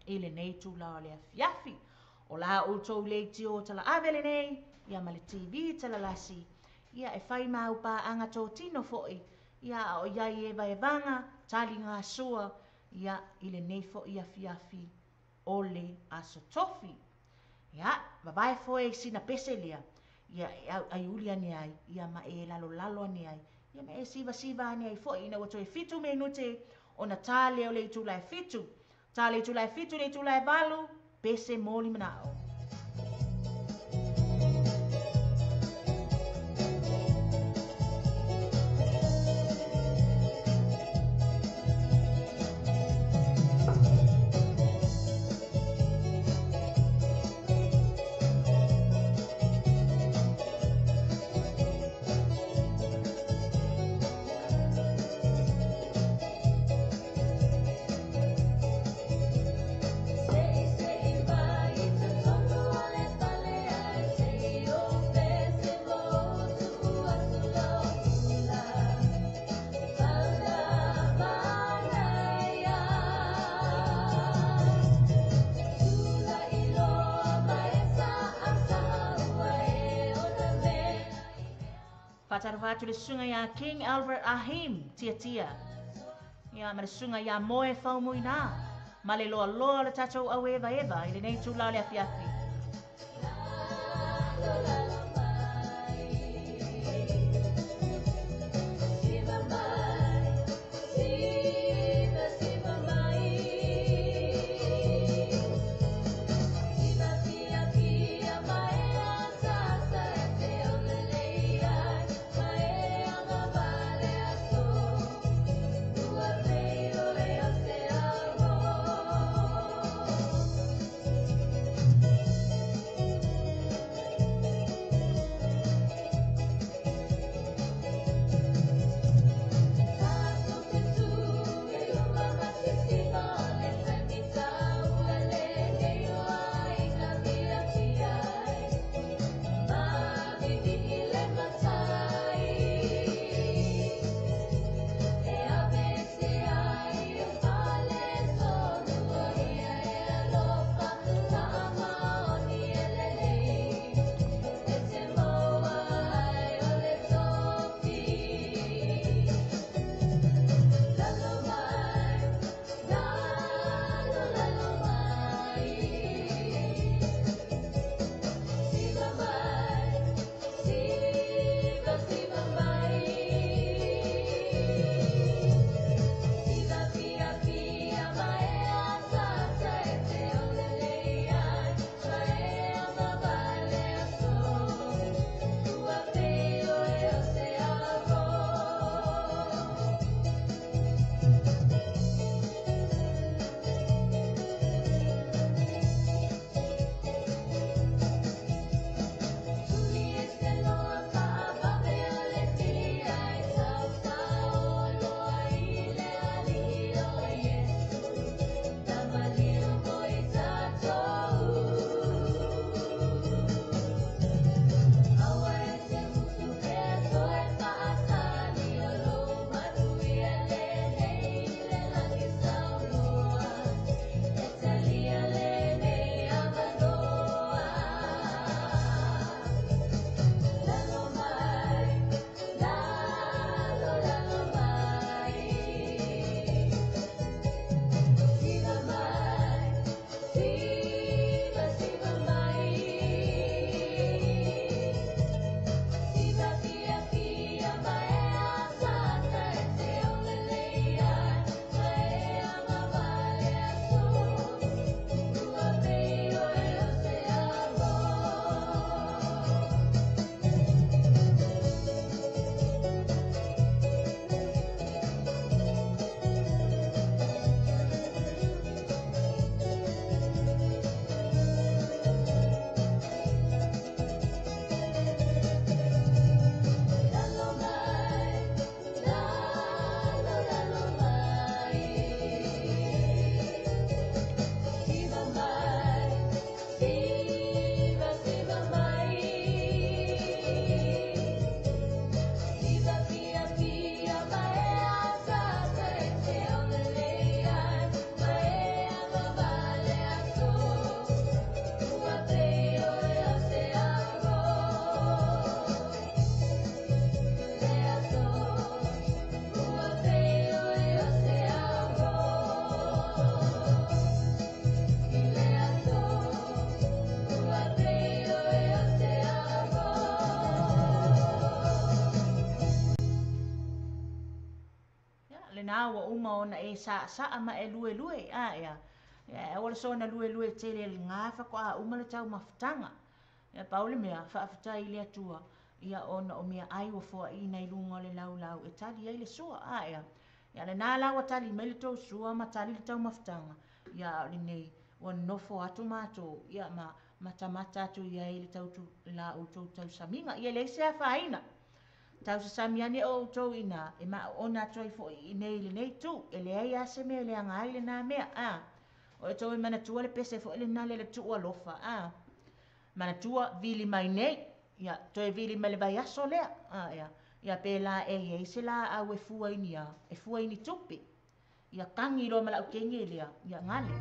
[SPEAKER 1] i lenei itula o le afiafi. O la outou leitio talaave lenei, ia ma le TV talalasi, ia e fai ma au paaga totino foi, ia a o i ai evaevaga, taligasua, ia i lenei foi afiafi o le Aso Tofi. Ia, vavae foe i sina pese lea, ia e auaiuli ane ai, ia ma e lalolalo ane ai, ia ma e sivasiva ane ai foi ina ua toe 7 minute ona tā lea o le itula e 7. Tā le itula e 7 i le itula e 8, pese moli manao. Faatalofa atu le susuga iā King Albert Ahim Tiatia, ia ma le susuga iā Moe Faumuina, ma le loaloa o le tatou auevaeva i lenei itula o le afiafi. Lena ua uma ona e saʻasaʻa ma e luelue a ea. Ia aua le soona luelue tele lena faatoa uma le taumafataga. Ia pau le mea faafetai i le Atua ia ona o meaai ua foaina i luga o le laulau e tali ai le sua a ea. Ia lena la ua tali mai le tou sua ma tali le taumafataga. Ia a o lenei ua nofo atu matou ia ma matamata atu i ai le tautu la outou tausamiga. Ia leai se afaina. Tausasami ane o outou ina e maaona atu ai foi i inei i lenei itu. E leai lava se mea e leaga ai lena mea. A o outou e manatua le pese foi lena le tuu alofa. A manatua vili mai nei. Ia toe vili mai le vaiaso lea. A ea. Ia pēlā e i ai se laau e fua i ni a, e fua i ni tupe. Ia kagi loa ma lau kege lea. Ia gale.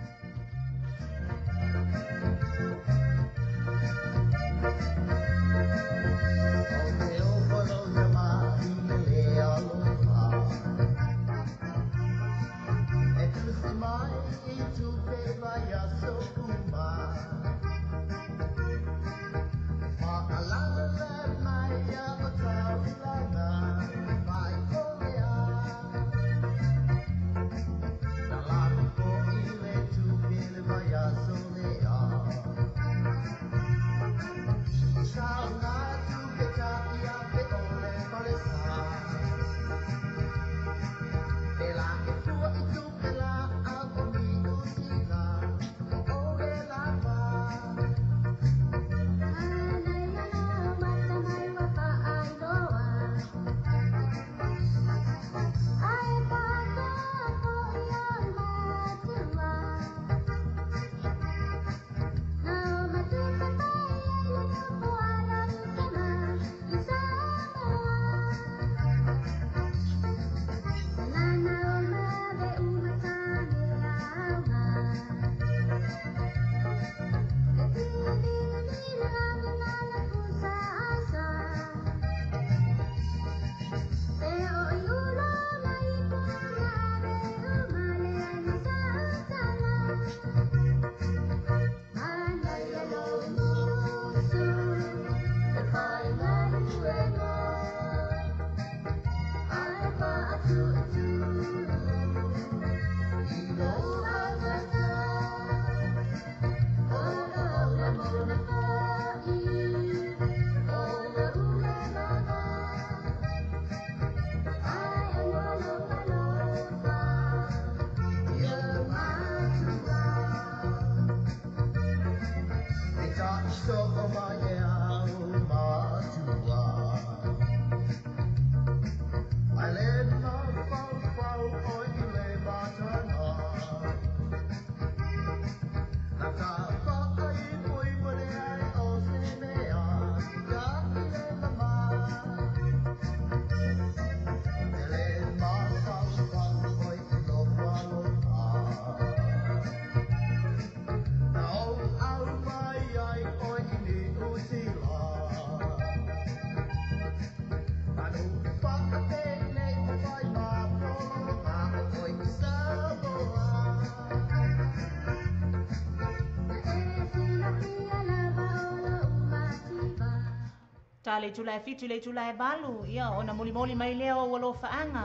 [SPEAKER 1] Ta le itula e 7 i le itula e 8, ia ona molimoli mai lea o ou alofaaga.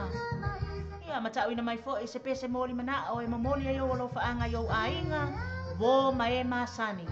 [SPEAKER 1] Ia matauina mai foi se pese moli manao e momoli ai ou alofaaga i ou aiga, uō ma e masani.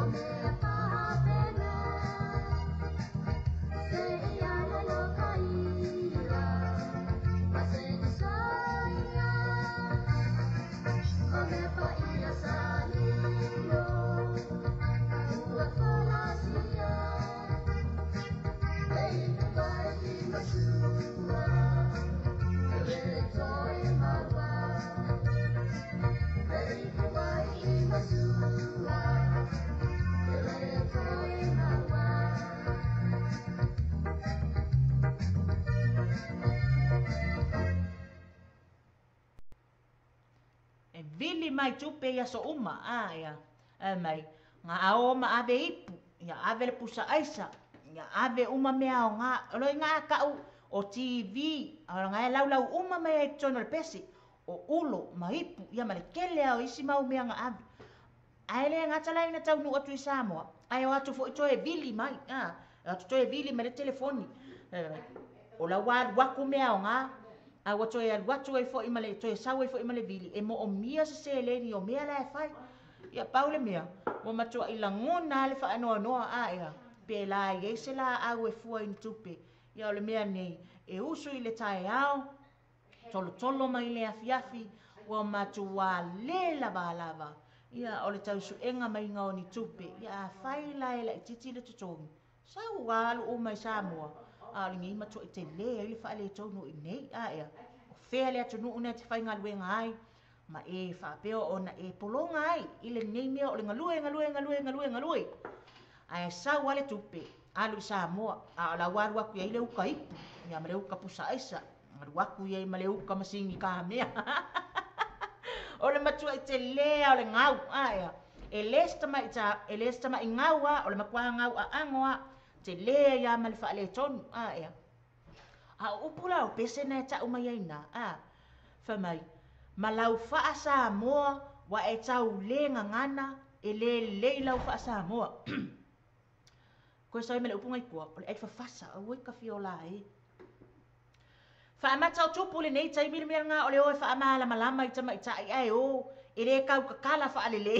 [SPEAKER 7] Oh,
[SPEAKER 1] E vili mai tupe i aso uma, a ia, e mai, ngā ao ma ave ipu, ia ave le pusa aisa, ia ave uma mea o ngā, o loi ngā kau o TV, o ngā e laulau uma mai ai tonu le pesi, o ulo, ma ipu, ia ma le kele au isi mau mea ngā ave. Ae le ngata lai na taunu atu i Samoa, ae o atu foi toe vili mai, a, atu toe vili mai le telefoni. O la walu waku mea o ngā, a ua toe alu atu ai foi ma le toe sau ai foi ma le vili, e mo o mia se seleni o mea la e fai. Ia pau le mea, ua matua i lagona le whaanoa a ia, pe la i se la au e fua i tupe. Ia o le mea nei, e usu i le tae ao, tolo tolo mai le afiafi, ua matua le lava lava. Ia o le tausuega mai ngā o ni tupe, ia a fai la e la i titi le totogi. Sau alu o mai Samoa, a o le ngei matua i te le ai le whaale tonu i nei, a ia, o fea le atu nuu nei te whai ngā luenga ai, ma e whaapeo o na e polonga ai, i le nei mea o le ngalue, ngalue, ngalue, ngalue, ngalue. Ae sau ale tupe, alu i Samoa, a o la waru aku ia i le uka ipu, ia ma le uka pusa aisa, alu aku ia i ma le uka masingi ka mea. O le matua i te lea o le ngau, a ia, e lesta mai ta, e lesta mai ngau a, o le makua ngau a angoa, te lea ia ma le whaale tonu, a ia. A o upula o pese nei ta umai ai nā, a, whamai, ma lau whaa Samoa, wa e tau le ngangana, e le lei lau whaa Samoa. Koe sawi me le upunga i kua, o le ai whawhasa, au e ka fiola e. Whaamata o tupu le nei taimi le mea ngā o le oe whaamala malama i tama i tai ai o, e le kau kakala whaalele.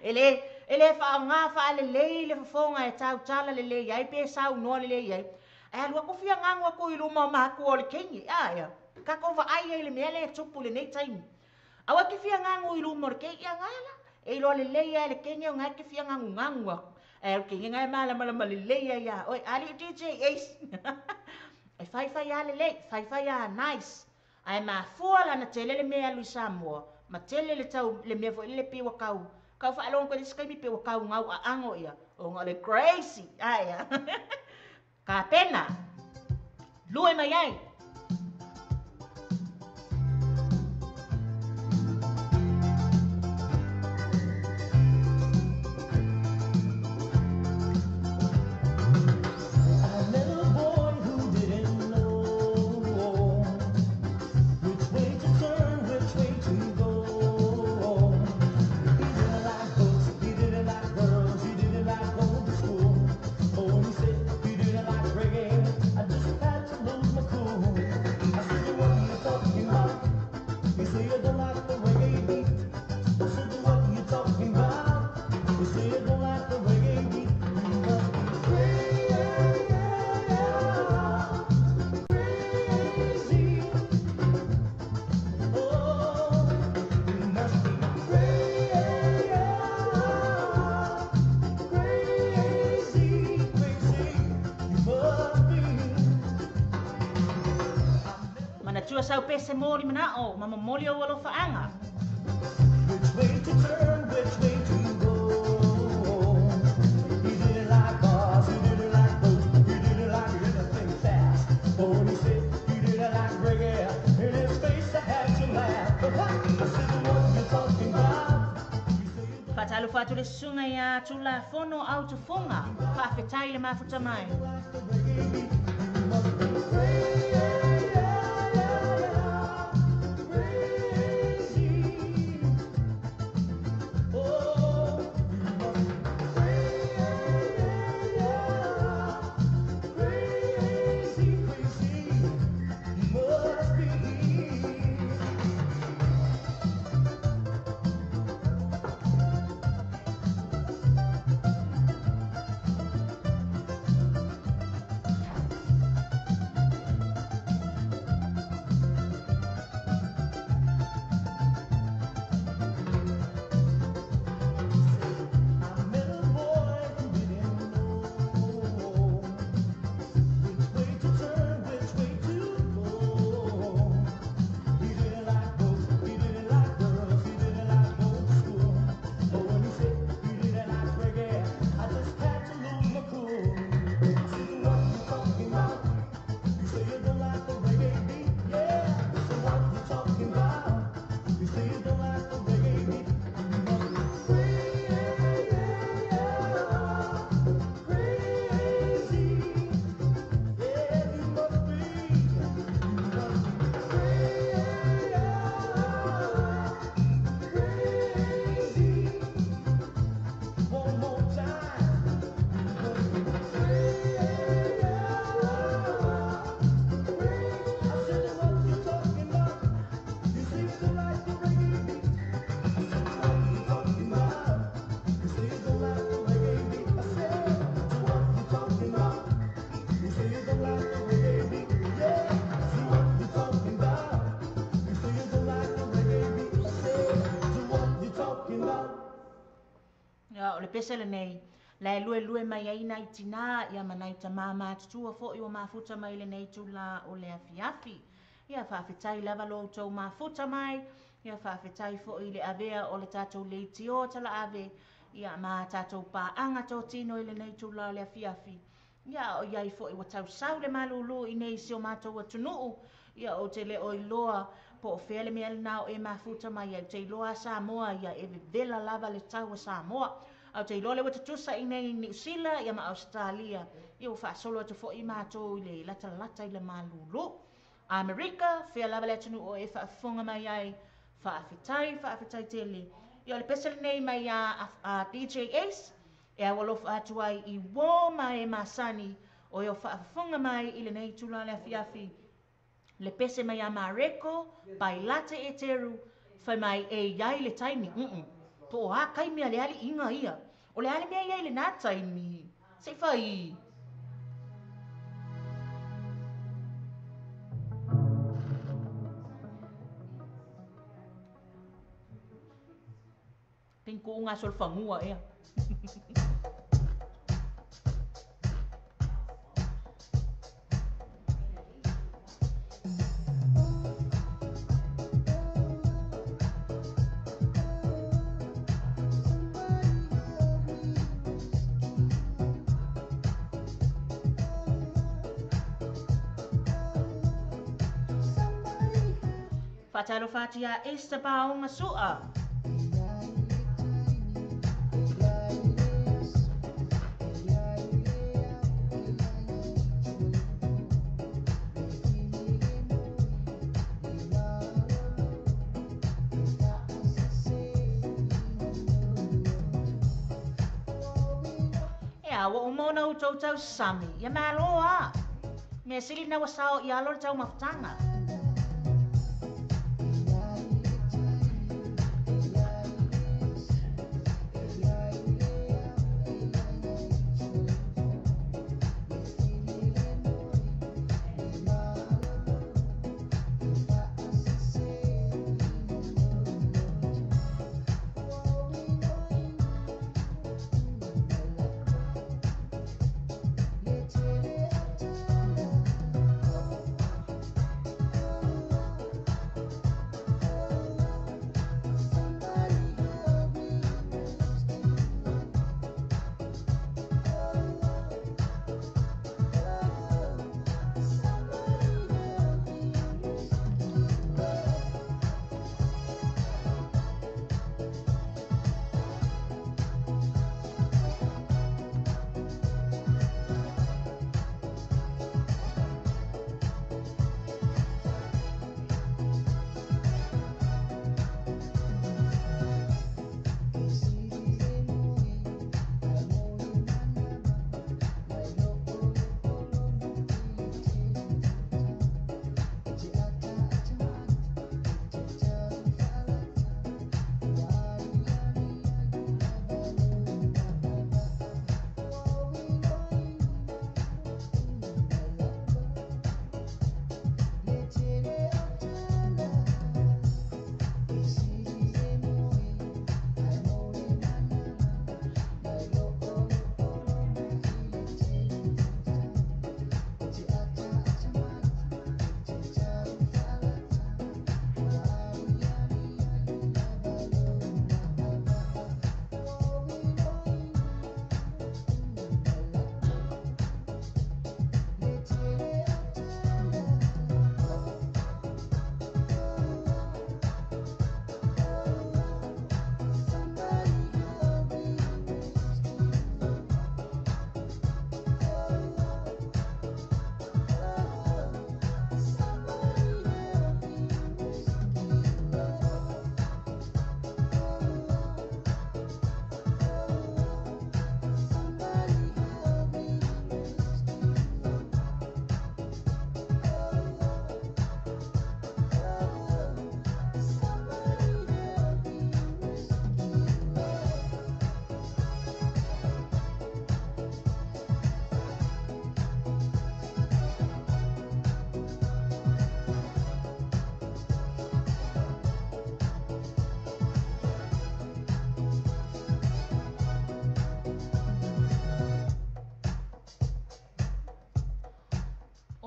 [SPEAKER 1] E le whaonga whaalele le whafonga e tau tala le le iai, pe sau noa le le iai. Ai alu aku fia ngangu aku i luma o mahaku o le kengi, a ia. Kako wa ai ai le mea le tupu le nei taimi. Awa ki fia ngangu i luma o le kengi a ngala, e iloa le le ia le kengi o ngai ki fia ngangu ngangu aku. Ai o kengi ngai mala mala mala le ia ia. Oi, ali DJ Ace. E whai whai a le lei, whai whai a nice. Ai mafua la na tele le mea lui Samoa, ma tele le tau le mea foi le piwa kau. Kau whaalongo koe le mi piwa kau ngau a ango ia. O ngau le crazy. Ai ia. Ka pena. Lue mai ai. Sau pese mori mana o, mama moli o alofa anga.
[SPEAKER 2] Which way to turn, which way to go? He didn't like cars, he didn't like boats, he didn't like anything fast. Oh, he said he didn't like reggae. In his face I had to laugh. I said, what you talking about?
[SPEAKER 1] Whatalu whatu le sunga ia tula fono au tufunga. Whawhetai le mafuta mai. o le pese lenei, la e luelue mai ai nai tinā, ia ma nai tamā matutua fo'i ua mafuta mai lenei itulā o le afiafi. Ia faafetai lava lo outou mafuta mai, ia faafetai fo'i i le avea o le tatou leitio talaave, ia ma tatou paaga totino i lenei itulā o le afiafi. Ia a o i ai fo'i ua tausau le malūlū i nei i si o matou atunuu, ia ou te le o iloa po o fea le mea lenā o e mafuta mai ai. Ou te iloa a Samoa ia e vevela lava le tau a Samoa. Ae ou te iloa lea ua tutusa i nei i Niu Sila ia ma Ausetalia. Ia ua faasolo atu fo'i matou i le latalata i le malūlū. Amerika, fea lava le atunuu o e faafofoga mai ai, faafetai, faafetai tele. Ia o le pese lenei mai a, a DJ Ace, e aualofa atu ai i uō ma e masani o e o faafofoga mai i lenei itula o le afiafi. Le pese mai a Mareko, Pailate Eteru, fai mai e i ai le taimi, mm po o a kaimi a le aliiga ia. O le a le mea i ai i lenā taimi? Se i fai. Pei ni kuʻuga solofanua ea. Faatalofa atu iā Esther Paoga Su'a. Ea, ua uma ona outou tausami, ia malo a! Mea sili lena ua sao i alo le taumafataga.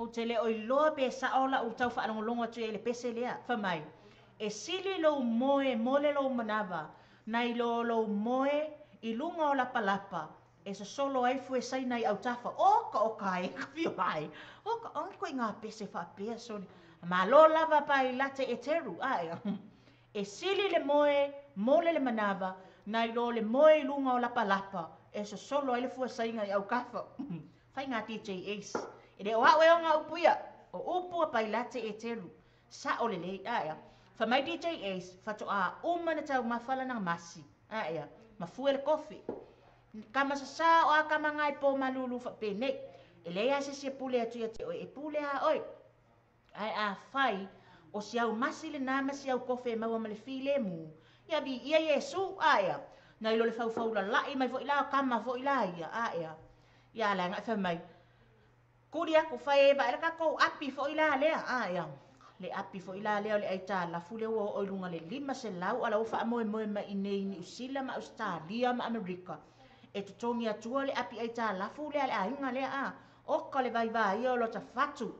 [SPEAKER 1] Ou te le o iloa pe sa'o la'u tau faalogologo atu i ai i le pese lea. Fai mai, E sili lou moe mole lou manava, nai lo lou moe i luga o lapalapa e sosolo ai fuesaina i autafa. Oka oka e ka fiola ai. Oka, o ai koe ngā pese faapea sole. Malo lava Pailate Eteru, ae. E sili le moe mole le manava, nai lo le moe i luga o lapalapa e sosolo ai le fuesaina i aukafa. Faiga DJ Ace. E le o a'u e ona upu ia, o upu a Pailate Eteru. Sa'o lelei, ae. Fai mai DJ Ace, faatoā uma na taumafa lana masi, ae, ma fue le kofi. Kama sasā o a kama ngai pō malūlū faapenei. E leai lava se isi e pule atu ia te oe, e pule lava oe. Ae afai o si au masi lenā ma si au kofe e maua ma le filemu, ia viia Iesu, ae. Nai lo le faufau lala'i mai foi la o kama foi la ia, ae. Ia leaga e fai mai, Kuli aku fai e vaai le tatou api foi la lea, ae. Le api foi la lea o le aitalafu lea ua oo i luga le 500 a la ua faamoemoe mai i nei i Niu Sila ma Ausetalia ma Amerika e totogi atua le api aitalafu lea a le aiga lea a oka le vaivaia o lota fatu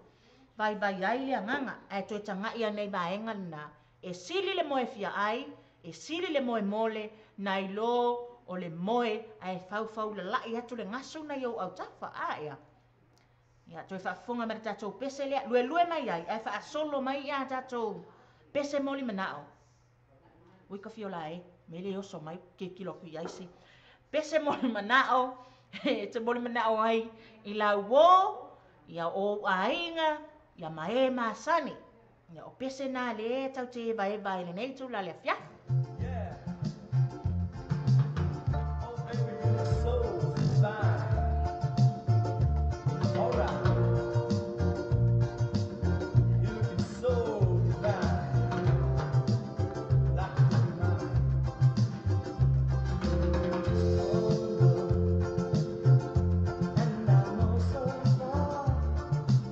[SPEAKER 1] vaivai ai le agaga ae toe taga'i ana i vaega lena e sili le moe fia ai e sili le moe mole nai lo o le moe ae faufau lala'i atu le gasu nai ou autafa ae a Ia, toe faafofoga mai le tatou pese lea, luelue mai ai, ae faasolo mai a tatou pese moli manao. Ui ka fiola e, me le oso mai, tilotilo atu i ai se pese moli manao, e te moli manao ai i lau uō, ia ou aiga, ia ma e masani. Ia o pese nā le tau te evaeva i lenei itula le afiafi.
[SPEAKER 2] Yeah. Oh, baby, you look so fine. All right. You're looking so divine. Like to be mine. Just one look, and I know so far,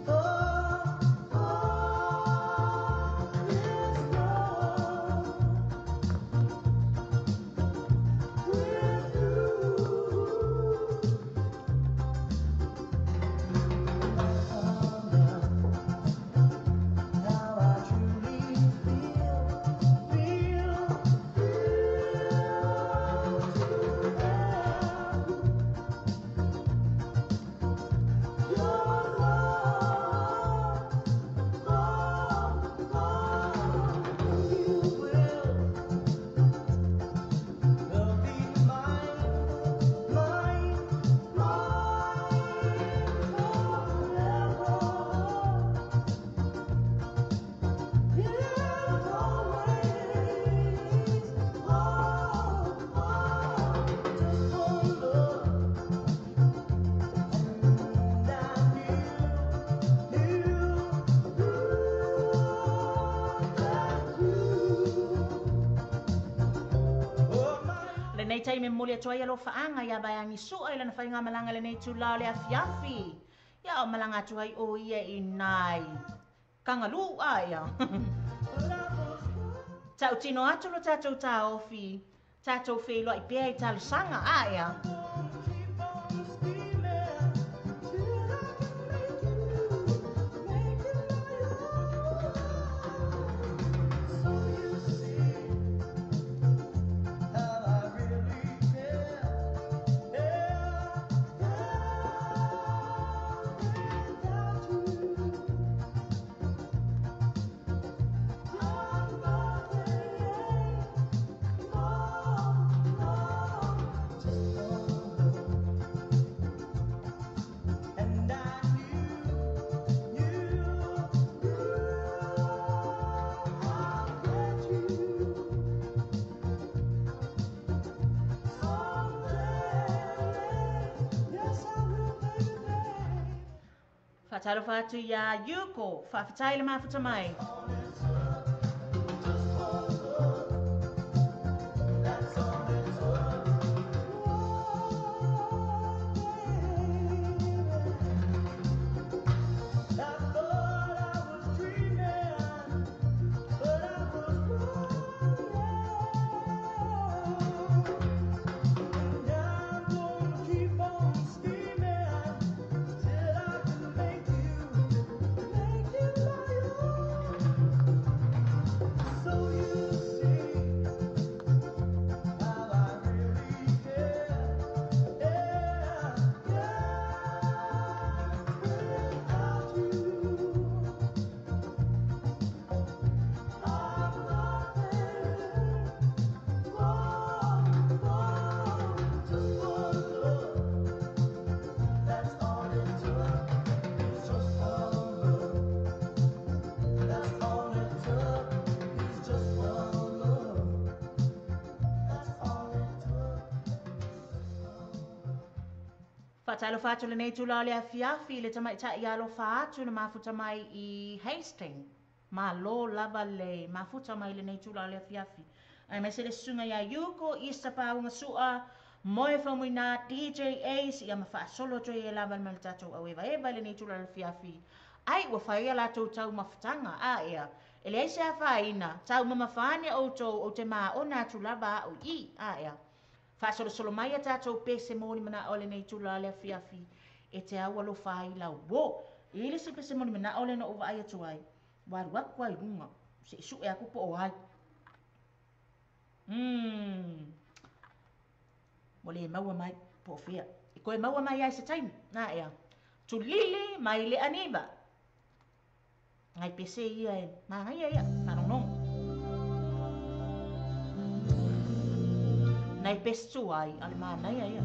[SPEAKER 2] far, far is gone with you. How I truly feel, feel, feel to have your love, love, love. You will be mine, mine, mine forever. Yeah, always, oh, oh, just one look, and I knew, knew, knew that you were my
[SPEAKER 1] Lenei taimi e momoli atu ai alofaaga iā Vaeagi Sua i lana faigamalaga i lenei itula o le afiafi. Ia o malaga atu ai o ia i nai Kangalū a ia. Tautino atu lo tatou taofi, tatou feiloai pea i talosaga a ia.
[SPEAKER 2] keep on scheming till I can make you my own. So you see how I really care, yeah, yeah, without you, I'm nothing. No, no, just one look, and I knew, knew, knew I'd get you someday. Yes, I will, baby, baby.
[SPEAKER 1] Faatalofa atu iā Yuko, faafetai le mafuta mai.
[SPEAKER 2] All it took, just one look. That's all it took. Oh, baby. I thought I was dreaming, but I was wrong. And I'm gonna keep on scheming till I can make you,
[SPEAKER 1] Faatalofa atu lenei itula o le afiafi i le tamaitai alofa atu na mafuta mai i Hastings. Malo lava le mafuta mai lenei itula o le afiafi. Aemaise le susuga ia Yuko, Easter Pauga Sua, Moe Faumuina, DJ Ace, ia ma faasolo atu ai lava ma le tatou auevaeva i lenei itula o le afiafi. Ai ua fai a latou taumafataga, a ea, e leai se afaina, taumamafa ane outou, ou te maona atu lava au i i, a ea. Faasolosolo mai a tatou pese moni manao i lenei itula o le afiafi, e te au alofa ai lau uo. I le isi pese moni manao lea na ou vaai atu ai, ua alu atu lava i luga, se i sue atu po o ai. Umm. Ua le maua mai po o fea. E toe maua mai lava i se taimi. Na ea. Tulili mai le aniva. Nai pese ia e manaia ia, faalogologo. Nai pese tuai, a o le manaia ia.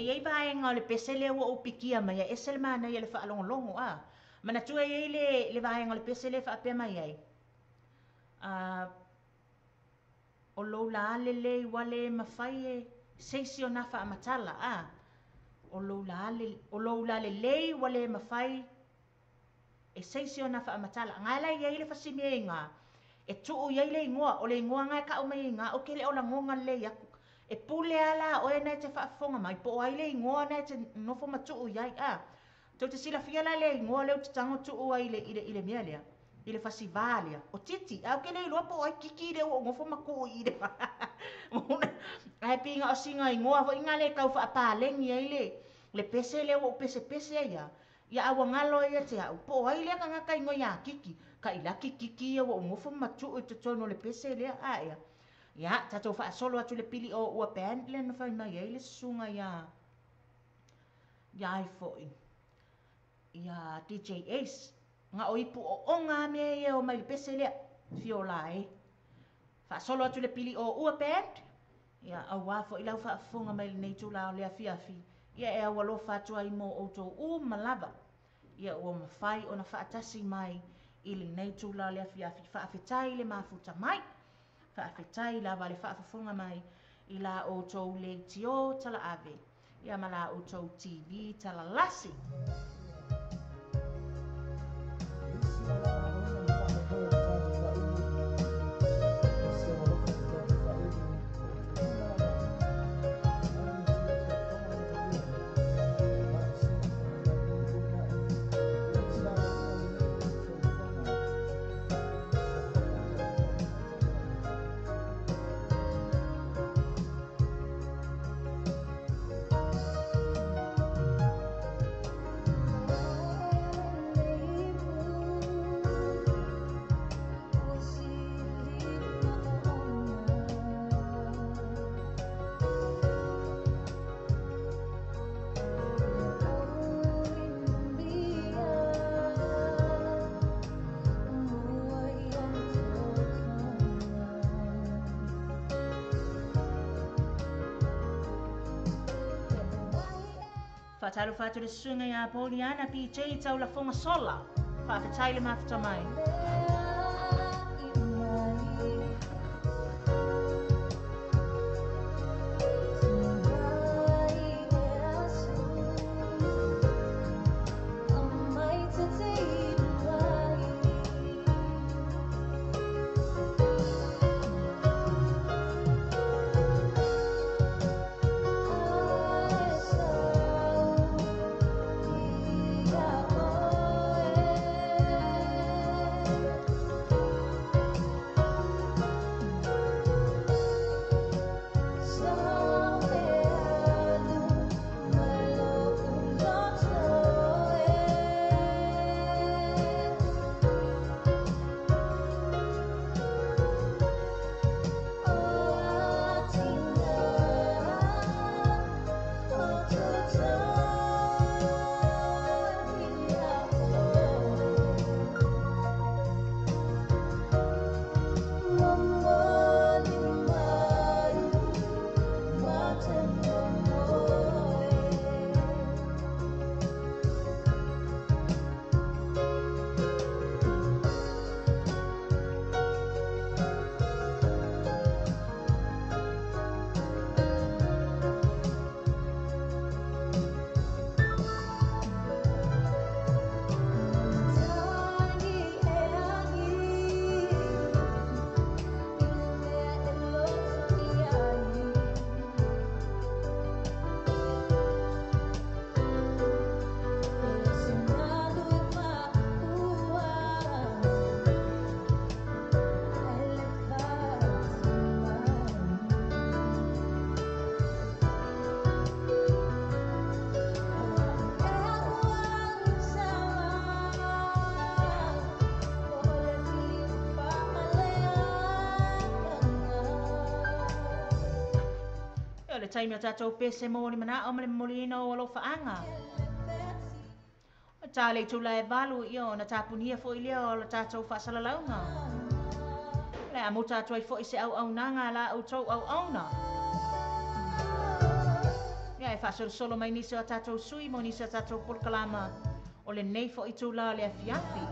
[SPEAKER 1] E i ai vaega o le pese lea ua ou pikia mai ai, e ese le manaia i le faalogologo a. Manatua e i ai le, le vaega o le pese lea e faapea mai ai, a, o lou laalelei ua le mafai e se isi ona faamatala, a, o lou laale, o lou lalelei ua le mafai e se isi ona faamatala. Nga la i ai le fasimea e tuu i ai le igoa, o le igoa nga e kau mai iga, o ke le o lagoga lelei aku. E pule ala oe na e te faafofoga mai, po o ai le igoa na e te nofo ma tuu i ai, a. Tou te silafia la le igoa lea ou te tago tuu ai i le mea lea, i le fasivā lea, o Titi, a ou te le iloa po o ai Kiki lea ua ou nofo ma tuu i le Ae pei na o sina igoa foi nga le tau faapaleni ai le pese lea ua ou pesepese ai a. Ia a ua galo ai ia te au, po o ai lea tagata igoa ia Kiki, tailaki Kiki ia ua ou nofo ma tuu i totonu o le pese lea, a ea. Ia, tatou faasolo atu le pili o ua band lea na fai mai ai le susuga ia ai foi, ia DJ Ace. Nga o ipu ooga a mea ia o mai le pese lea, fiola e. Faasolo atu le pili o ua band, ia auā foi lau faafofoga mai lenei itulā o le afiafi, ia e aualofa atu ai mo outou uma lava. Ia ua mafai ona faatasi mai i lenei itulā o le afiafi. Faafetai le mafuta mai, faafetai lava le faafofoga mai i la outou leitio talaave, ia ma la outou TV talalasi. Faatalofa atu le susuga ia Pauliana PJ Taulafoga Sola. Faafetai le mafuta mai. Le taimi o tatou pese mo le manao ma le momoliina o alofaaga. O tā le itula e 8 ia ona tapunia foi lea o le tatou faasalalauga. Le amuta atu ai foi se auaunaga a la outou auauna. Ia e faasolosolo mai nisi o a tatou sui mo nisi o a tatou polokalama o lenei fo'i itulā o le afiafi.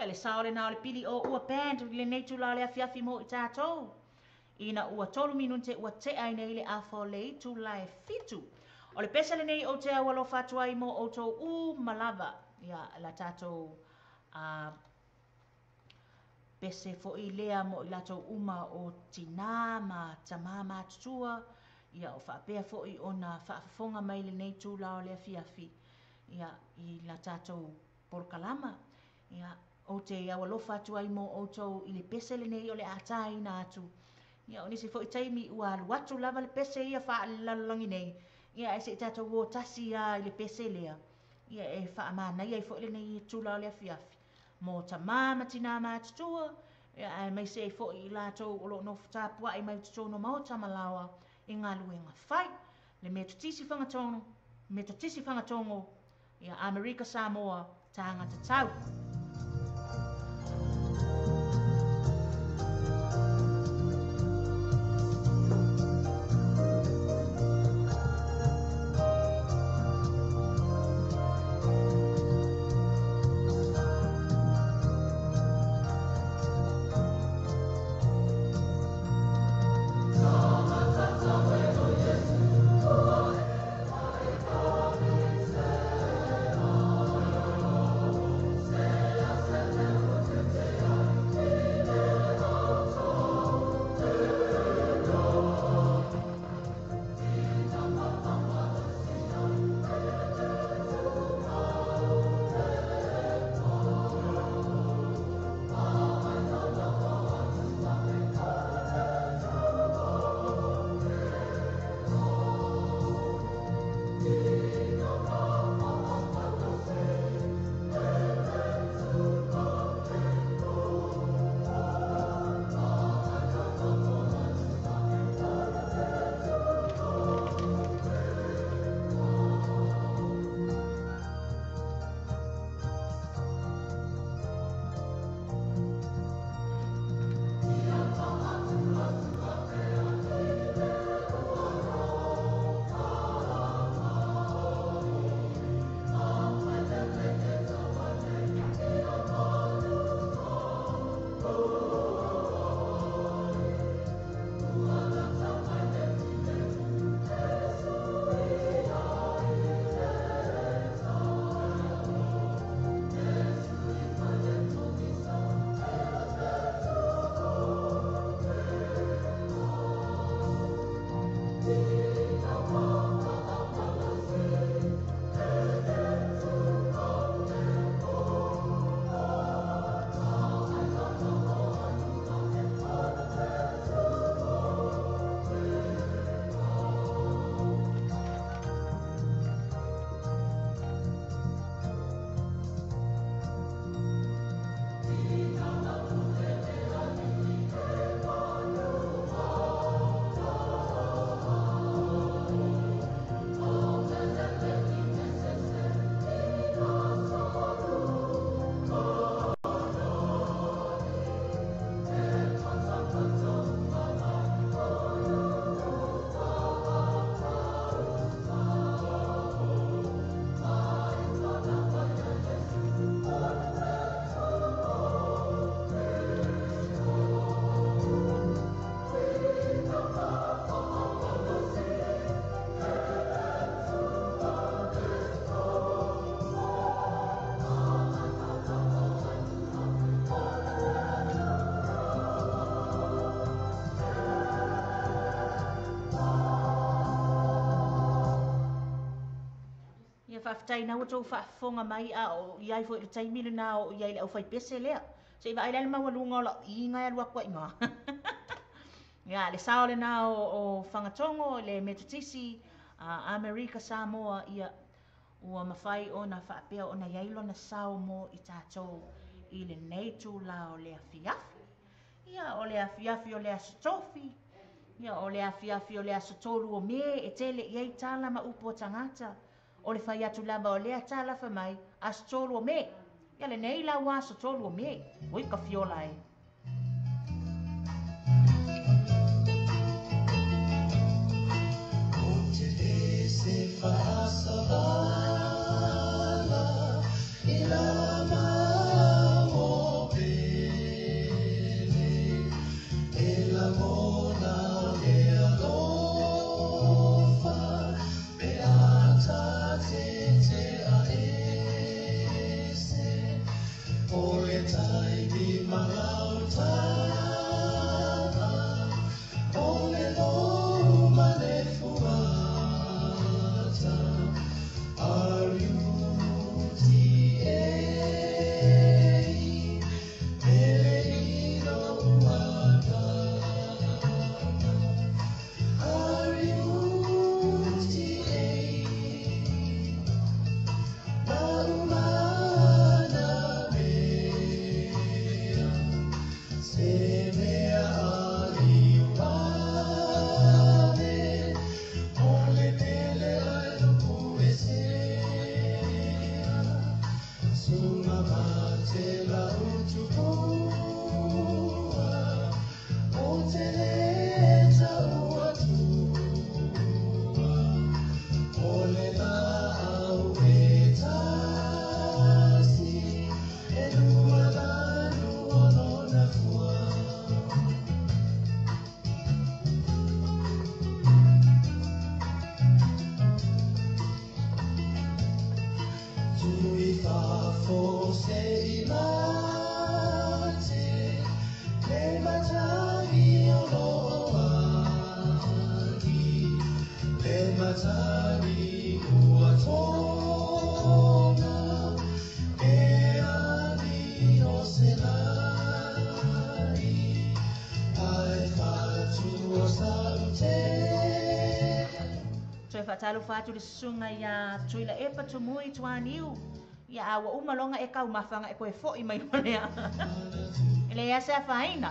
[SPEAKER 1] Ia le sao lena o le pili o ua band i lenei itulā o le afiafi mo i tatou. Ina ua 3 minute ua tea ai nei le afa o le itulā e 7. O le pese lenei ou te aualofa atu ai mo outou uma lava. Ia la tatou pese fo'i lea mo i latou uma o tinā ma tamā matutua. Ia o faapea fo'i ona faafofoga mai lenei itulā o le afiafi. Ia i la tatou polokalama. Ia, ou te aualofa atu ai mo outou i le pese lenei o le a tāina atu. Ia, o nisi foi taimi ua alu atu lava le pese ia faalelalolagi nei, ia ae se i tatou o tasi lava i le pese lea, ia e faamanaia ai foi lenei itula o le afiafi mo tamā ma tinā matutua, ia aemaise ai foi i latou o lo o nofo tapuai mai i totonu o maota ma laoa i galuega fai. Le Metotisi Fagatogo, Metotisi Fagatogo, ia Amerika Samoa, tagata tau. Faafetai na ua tou faafofoga mai a o i ai foi i le taimi lena o i ai le aufaipese lea. Se i vaai la i le maualuga o lau iga e alu atu ai i ina. Ia, le sao lena o Fagatogo, le Metotisi, Amerika Samoa, ia, ua mafai ona faapea ona i ai lona sao mo i tatou i lenei itula o le afiafi. Ia, o le afiafi o le Aso Tofi, ia, o le afiafi o le aso 3 o Me, e tele i ai tala ma upu a tagata. O le fai atu lava o lea tala fai mai, aso 3 o Me. Ia lenei la ua aso 3 o Me. Oi ka fiola e. Faatalofa atu le susuga ia Tuilaepa Tumui Tuaniu. Ia a ua uma loga e taumafaga e toe fo'i mai loa lea. E leai se afaina.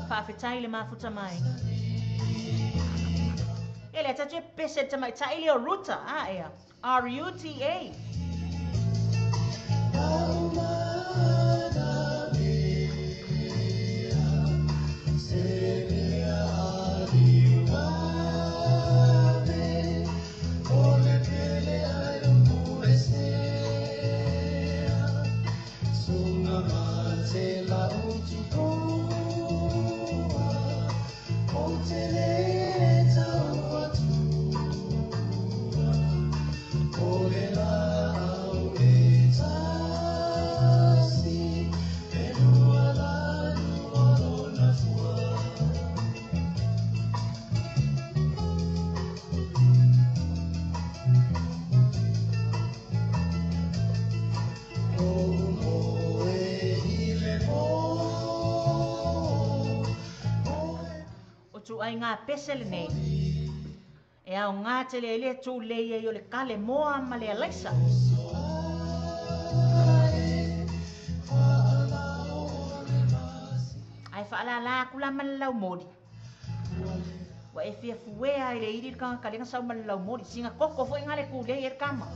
[SPEAKER 1] Faafetai le mafuta mai. Ia lea tatou e pese le tamaitai lea o Ruta, a ea, R-U-T-A. Ngā pese lenei. E ao ngā tele le tū lei ai o le kale moa ma le alaisa. Ai whaalala aku la ma le lau mori. Wa e fia fuea i le iri ka kalenga sau ma le lau mori. Singa koko foi ngā le kū lei e kama.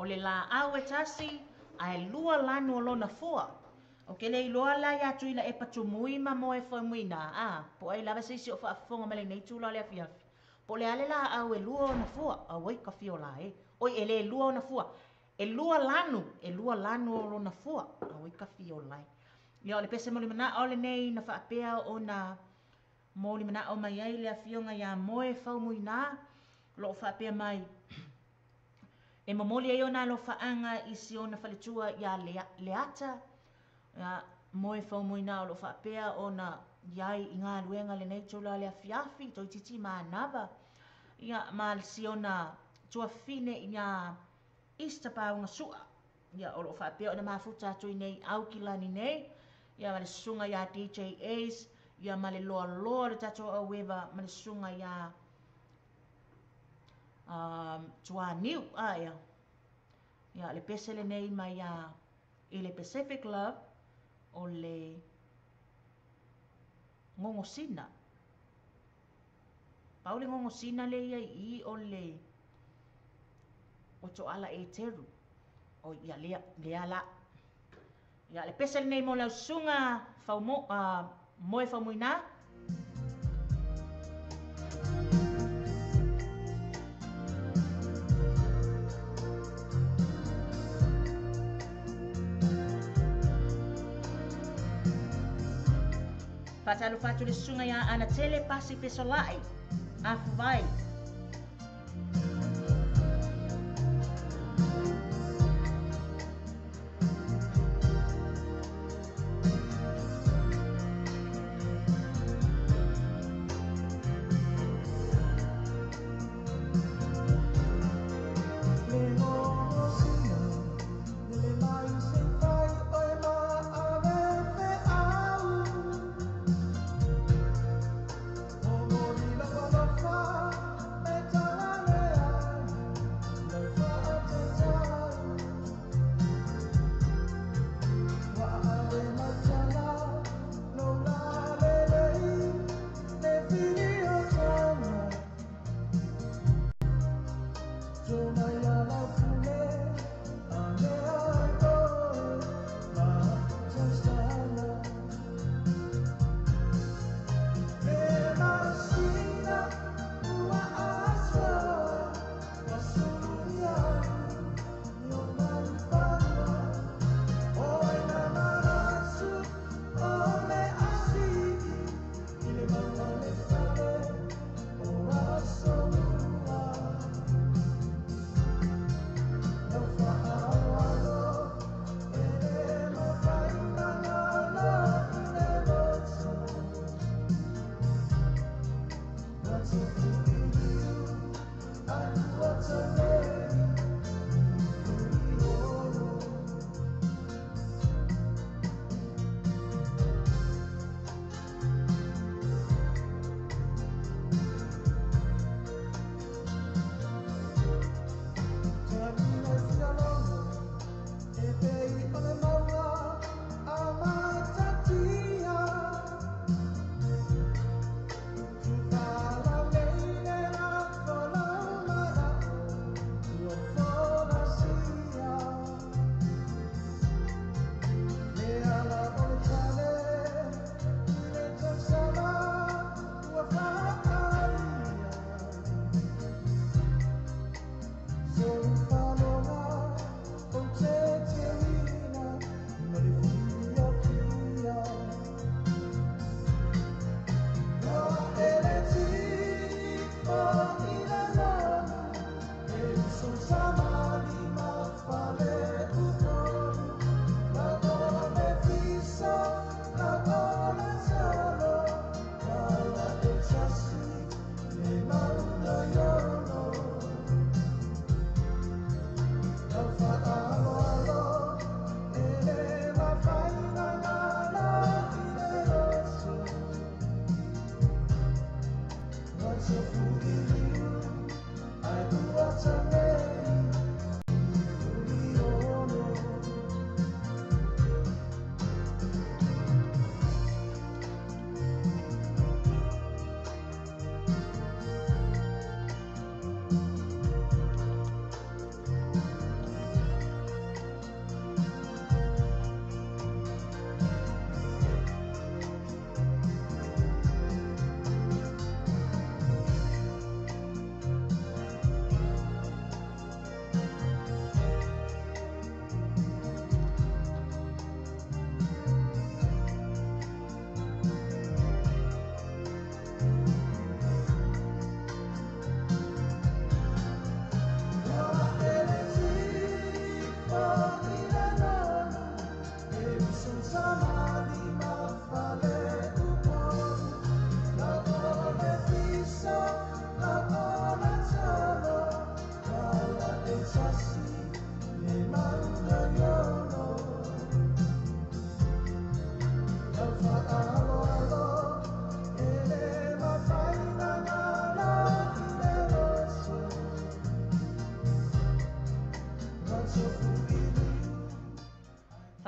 [SPEAKER 1] le laau e tasi, ae lua lanu o lona fua. O ke le iloa la iā Tuilaepa Tumui ma Moefaumuina, a, po o ai lava se isi o faafofoga mai lenei itula o le afiafi, po o le a le laau e lua ona fua, auai ka fio la e. Oi, e le lua ona fua, e lua lanu, e lua lanu o lona fua, auai ka fio la e. Ia, o le pese molimanao lenei na faapea ona molimanao mai ai le afioga iā Moefaumuina, o lo o faapea mai, e momoli ai ona alofaaga i si ona faletua iā Leata, ia, Moefaumuina o lo o faapea ona i ai i galuega lenei itula o le afiafi, toeitiiti manava, ia, ma si ona tuafafine iā Easter Pauga Sua, ia, o lo o faapea ona mafuta atu i nei Aukilani nei, ia, ma le susuga iā DJ Ace, ia, ma le loaloa o le tatou aueva, ma le susuga iā Tuaniu, a ea, ia, le pese lenei mai iā i le Pacific Love o le gogosina. Pau le gogosina le ia i i o le o Toala Eteru. O ia lea, lea la. Ia le pese lenei mo lau susuga Faumo, Moefaumuina. Faatalofa atu le susuga iā Anatele Pasi Fesolai, Afuvai.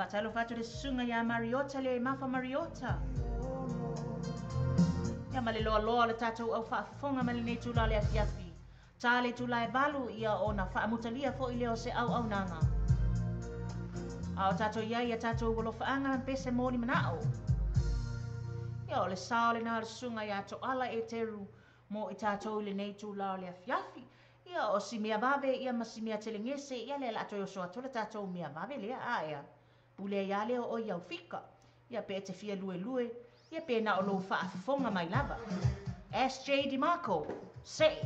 [SPEAKER 1] Faatalofa atu le susuga ia Mariota le Mafa Mariota. Ia ma le loaloa o le tatou au faafofoga mai lenei itula o le afiafi. Ta le itula e 8 ia ona faamutalia foi lea o se auaunaga. A o tatou i ai ia tatou alofaaga ma pese moni manao. Ia o le sao lena o le susuga ia Toala Eteru mo i tatou i lenei itula o le afiafi. Ia o si mea vave ia ma si mea telegese ia lea o le a toe oso atu le tatou mea vave lea a ea. Pule ai lava lea o oe i au fika. Ia pe e te fia luelue, ia pe na o lou faafofoga mai lava. SJ DeMarco, se i.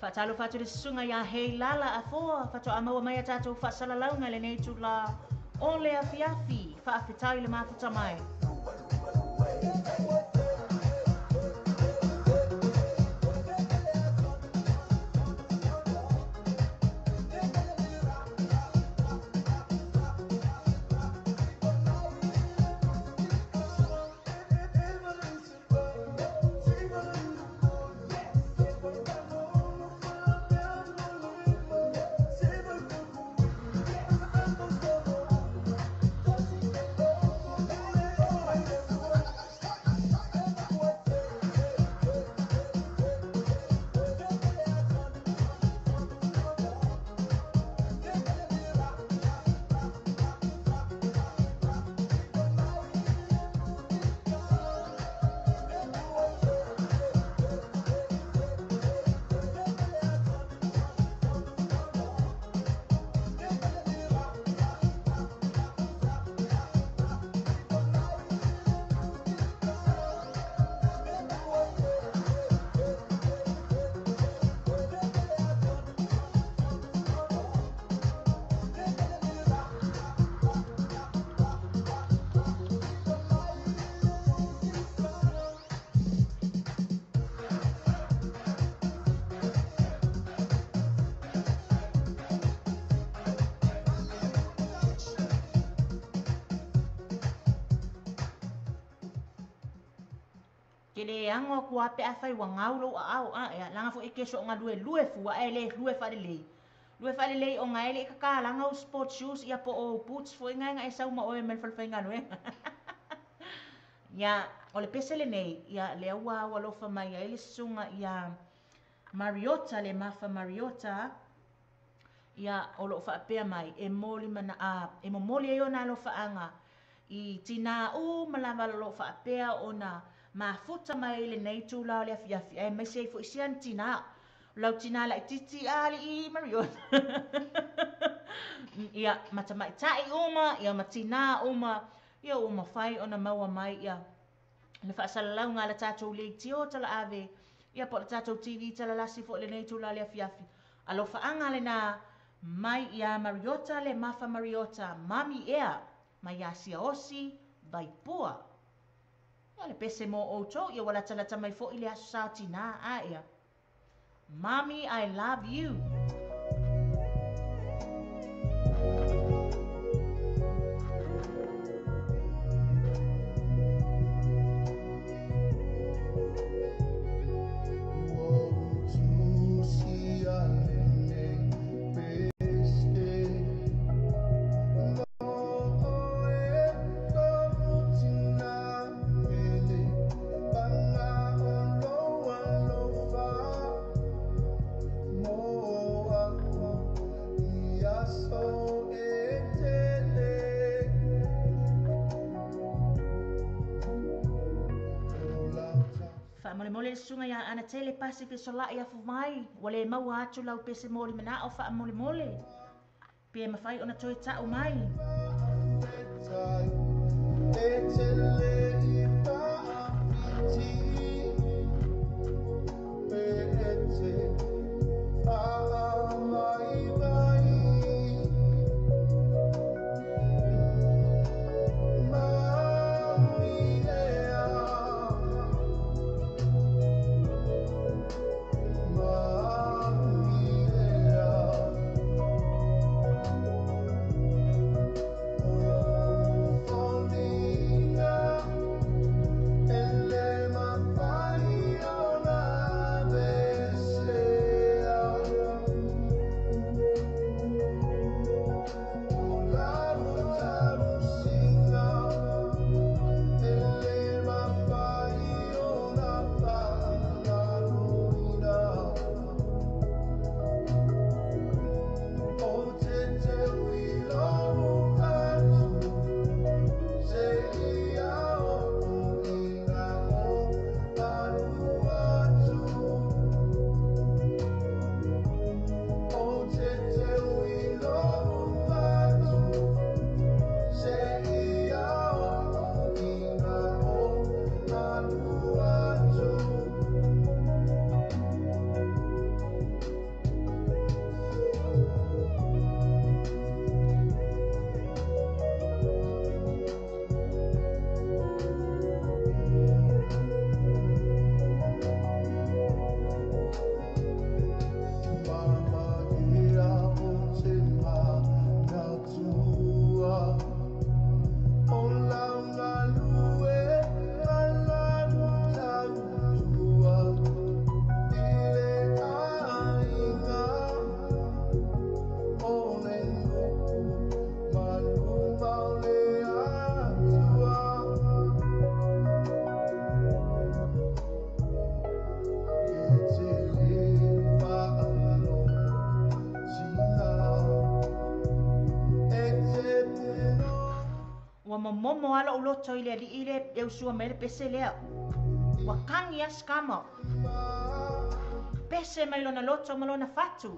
[SPEAKER 1] Faatalofa atu le susuga ia Heilala Afoa, faatoa maua mai a tatou faasalalauga i lenei itula o le afiafi. Faafetai le mafuta mai. Ke le ago aku lava pe afai ua gau lou aao a ea, leaga foi e ke soonga luelue fua ae le lue faalelei. Lue faalelei ona e le i kakalaga ou sport shoes ia po o ou boots foi na e na e sau ma oe mai le falefaigaluega. Ia, o le pese lenei, ia, lea ua au alofa mai ai le susuga ia Mariota, le Mafa Mariota, ia, o lo o faapea mai, e moli mana, a, e momoli ai ona alofaaga i tinā uma lava o lo o faapea ona mafuta mai i lenei itula o le afiafi, aemaise ai foi siani tinā Lau tinā laitiiti a alii Mariota. Ia, ma tamaitai uma, ia ma tinā uma, ia ua mafai ona maua mai ia le faasalalauga a le tatou leitio talaave, ia po o le tatou TV talalasi foi i lenei itula i le afiafi. Alofaaga lenā mai iā Mariota le Mafa Mariota, mami ea, mai iā Siaosi, Vaipua. Ia le pese mo outou, ia ua latalata mai foi le Aso Sa o Tinā, a ea. Mommy, I love you. Faamolemole le susuga iā Anatele Pasi Fesolai Afumai, ua le maua atu lau pese mo le manao faamolemole, pe mafai ona toe tau mai. Ua momomo lava lou loto i le alii le e usua mai le pese lea. Ua kagi lava Skama. Pese mai lona loto ma lona fatu.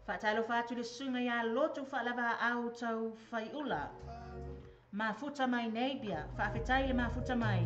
[SPEAKER 1] Faatalofa atu le susuga iā Lotu Faalavaau Tau Faiula. Mafuta mai nei pia. Faafetai le mafuta mai.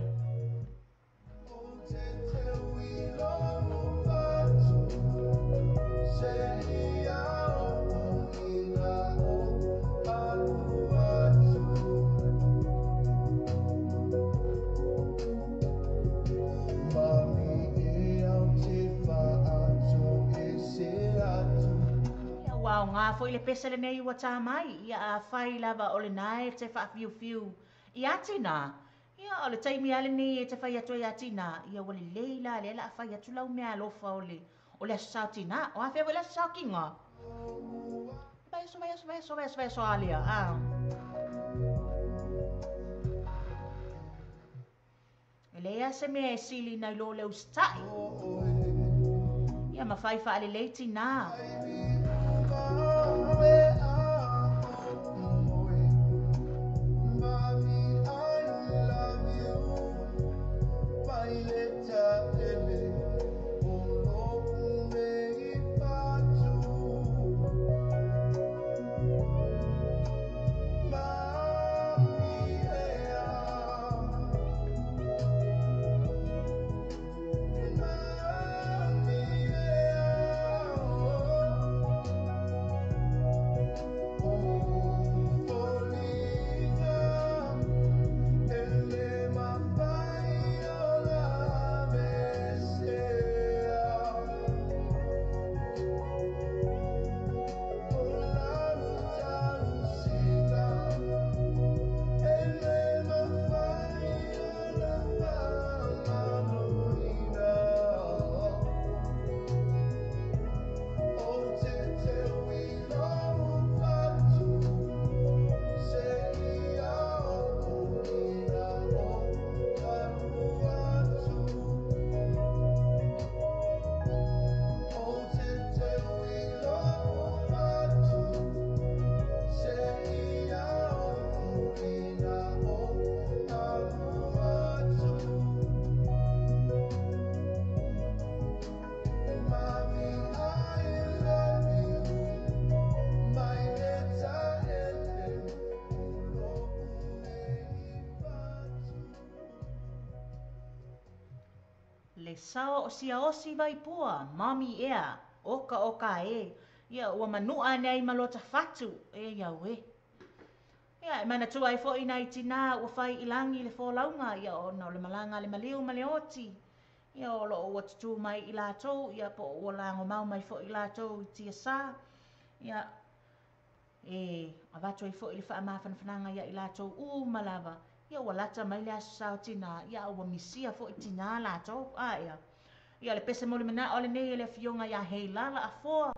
[SPEAKER 1] foi le pese lenei ua tā mai, ia afai lava o lena e te faafiufiu iā tinā, ia o le taimi lava lenei e te fai atu ai iā tinā, ia ua lelei la lea o le a fai atu lau meaalofa o le o le aso Sa o tinā. O afea foi le aso Sa o kiga? Vaiaso, vaiaso, vaiaso, vaiaso, vaiaso a lea, a. E leai lava se mea e sili nai lo le usitai. Ia ma fai faalelei tinā. Le sao o Siaosi Vaipua, Mommy ea, oka oka e, ia ua manu'a ane ai ma lota fatu, e au e. Ia, e manatua ai foi nai tinā ua fai i lagi le folauga, ia ona o le malaga a le maliu ma le oti, ia o lo o ua tutū mai i latou, ia po o ua lagomau mai foi i latou i tiasa, ia e avatu ai foi le faamafanafanaga ia i latou uma lava, ia ua lata mai le Aso Sa o Tinā, ia a ua misia foi tinā latou, a ea. Ia o le pese mo le manao lenei e le Afioga ia Heilala Afoa,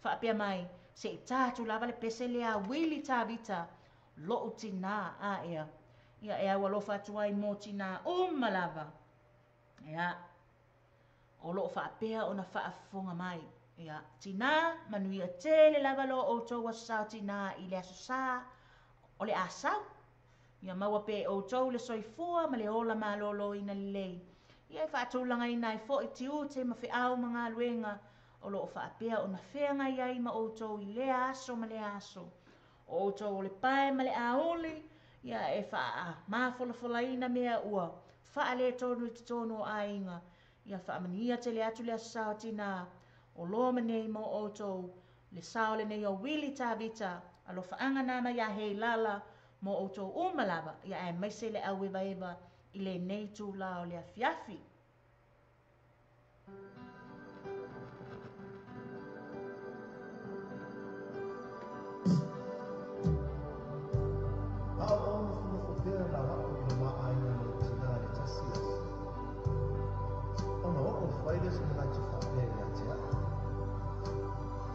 [SPEAKER 1] faapea mai, se i ta atu lava le pese lea a Wili Tavita, Lo'u Tinā, a ea. Ia e au alofa atu ai mo tinā uma lava. Ia, o lo o faapea ona faafofoga mai. Ia, tinā, manuia tele lava lo outou Aso Sa o Tinā i le Aso Sa o le a sau. Ia maua pea e outou le soifua ma le ola malōlōina lelei. Ia e faatulagaina ai foi tiute ma feau ma galuega o lo o faapea ona feagai ai ma outou i lea aso ma lea aso. O outou o le pae ma le auli, ia e faamafolafolaina mea ua faaletonu i totonu o aiga. Ia faamanuia tele atu le Aso Sa o Tinā o loa ma nei mo outou, le sao lenei o Wili Tavita, alofaaga nā mai ia Heilala mo outou uma lava, ia aemaise le auevaeva i lenei itulā o le afiafi.
[SPEAKER 7] A o ou nofonofo pea la a'u i le ma aiga ma lou tinā i le tasi aso, ona oo fai lea o se manatu faapea ia te a'u,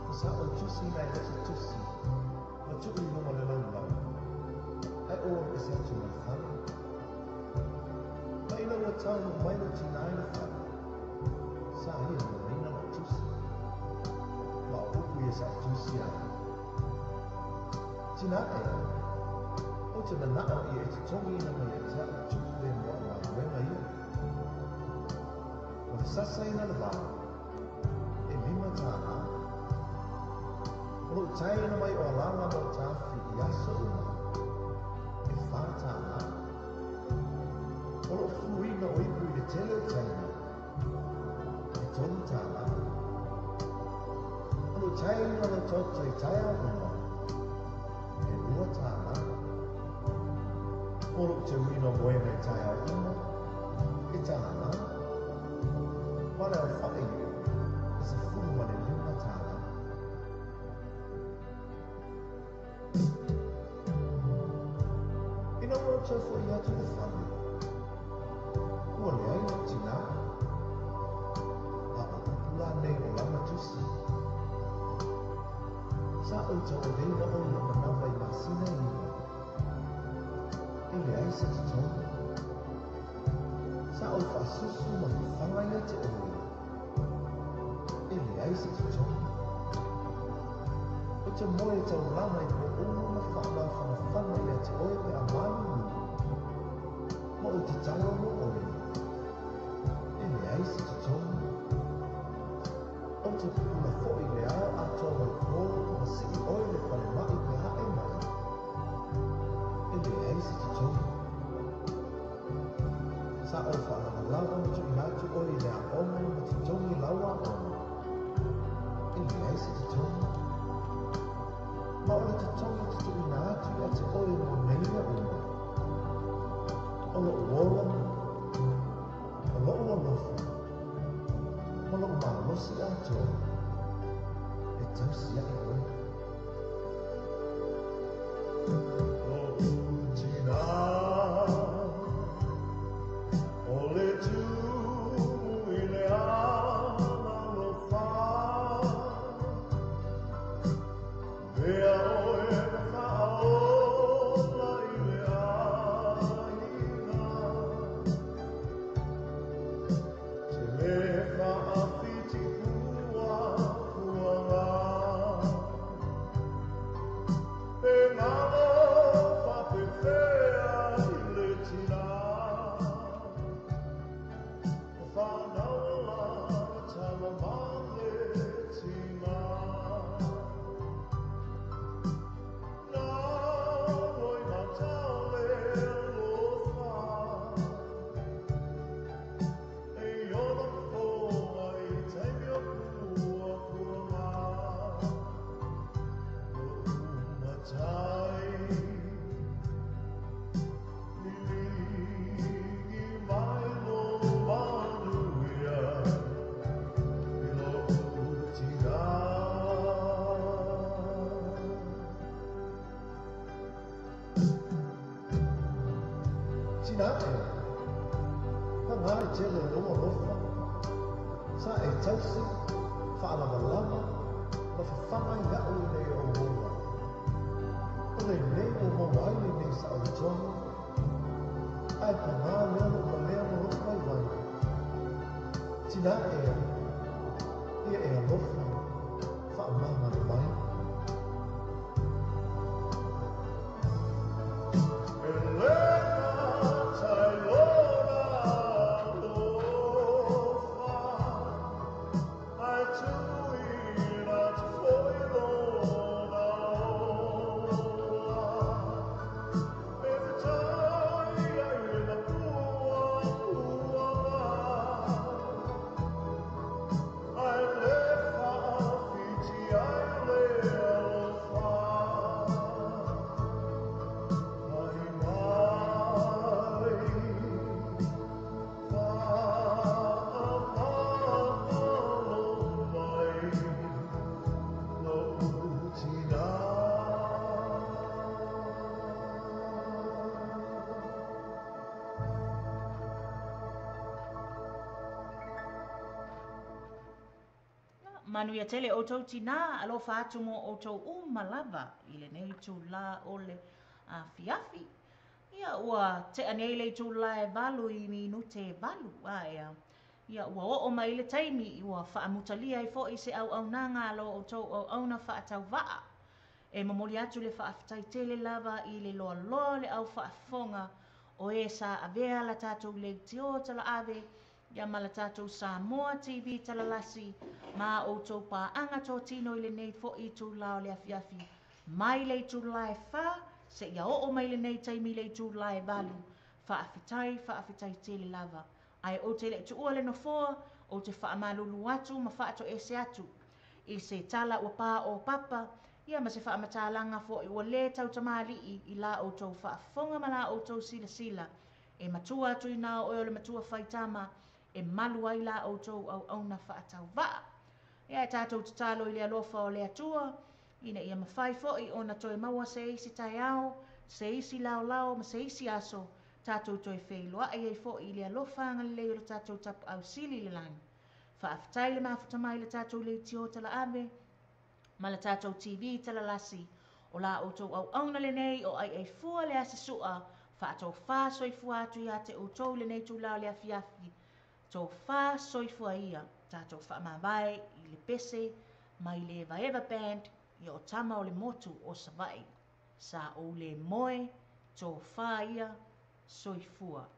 [SPEAKER 7] O sa ou tusi nai lota tusi ma tuu i luga o le laulau, ae ou alu ese atu ma le fale. Ma ina ua taunuu mai lou tinā i le fale, sa ia luaina la'u tusi. Ma o upu ia sa ou tusia ai, Tinā ē, ou te mana'o ia e totogiina mai ia te a'u tupe mo a'u galuega ia. O le sasaina le vao, e $5. O lou taina mai o Alala ma Otafi i aso uma, e $4. O lou fuluina o ipu i le tele o taimi, e $3. O lou taina o lau toto i taeao uma, e $2. O lou teuina o moena i taeao uma, e $1. Ma le aofa'i, e $15. Toe fo'i atu i le fale, ua leai lou tinā. A o upu la nei o lana tusi. Sa ou tauaveina oe i lou manava i masina e 9. E leai se totogi. Sa ou fa'asusu ma fafaga ia te oe. E leai se totogi. Ou te moe taulaga i po'u ma fa'amafanafana ia te oe pe a malulu. Ma ou tatalo mo oe. E leai se totogi. Ou te pupula fo'i le ao atoa mai pō ma si'i oe le falema'i pe a e ma'i. E leai se totogi. Sa ou fa'alavalava ma tu'uina atu oe i le a'oga ma totogi lau a'oga. E leai se totogi. Ma o le totogi te tu'uina atu ia te oe mo nei mea uma. O lo'u ola, o lo'u alofa, ma lo'u malosi atoa, e tausi a'i oe. Lo'u tinā, o le tumu i le agalofa. Vea oe ma fa'aola i le aiga. Te le fa'afiti pua puaga. E ngalo fa'apefea i le tinā. O whanau la tama ma le tima. Nā loi matau le alofa. E ona fofoga i taimi o pua puaga. Lo'u matai, liligi mai lo manuia i lo'u tinā. Tinā e, pagā le tele o lou alofa. Sa e tausi, fa'alavalava, ma fafaga ia'u ina ia ou ola. O lenei ua maua ai lenei sa'olotoga. Ae pagā lea lo'u valea ma lo'u vaivai. Tinā ea, ia e alofa, fa'amagalo mai. E le matai lona alofa, ae tu'uina atu fo'i lona ola. E fetai ai le mapua puaga. Ae le fa'afiti ai le alofa. Ai mai, fa'amagalo mai, lo'u tinā.
[SPEAKER 1] Manuia tele outou tinā, alofa atu mo outou uma lava i lenei itulā o le afiafi. Ia ua te'a nei le itulā e 8:08 aea. Ia ua o'o mai le taimi ua fa'amutalia ai fo'i se auaunaga a lo outou auauna fa'atauva'a. E momoli atu le fa'afetai tele lava i le loaloa o le au fa'afofoga o e sa avea la tatou leitio tala'ave ia ma la tatou Samoa TV talalasi ma outou pa'aga totino i lenei fo'i itulā o le afiafi. Mai le itulā e 4 seia o'o mai lenei taimi le itulā e 8. Fa'afetai, fa'afetai tele lava. Ae ou te le'i tu'ua le nofoa, ou te fa'amalulu atu ma fa'ato'ese atu. I se tala ua pā o papa, ia ma se fa'amatalaga fo'i ua lē tautamāli'i i la outou fa'afofoga ma la outou silasila. E matua atu inā o oe o le matua faitama, e malu ai la outou auauna fa'atauva'a. Ia e tatou tatalo i le alofa o le Atua, ina ia mafai fo'i ona toe maua se isi taeao, Se isi laolao ma se isi aso, tatou toe feiloai ai foi i le alofa agalelei o le tatou Tapaau Sili i le lagi. Faafetai le mafuta mai i le tatou leitio talaave ma le tatou TV talalasi. O la outou auauna lenei o Aiaifua le Asi Sua, faatofa soifua atu ia te outou i lenei itula o le afiafi. Tofa soifua ia, tatou faamavae i le pese mai le Evaeva Band ia o tama o le motu o Savaii. Sa ou le moe, tofa ia, soifua.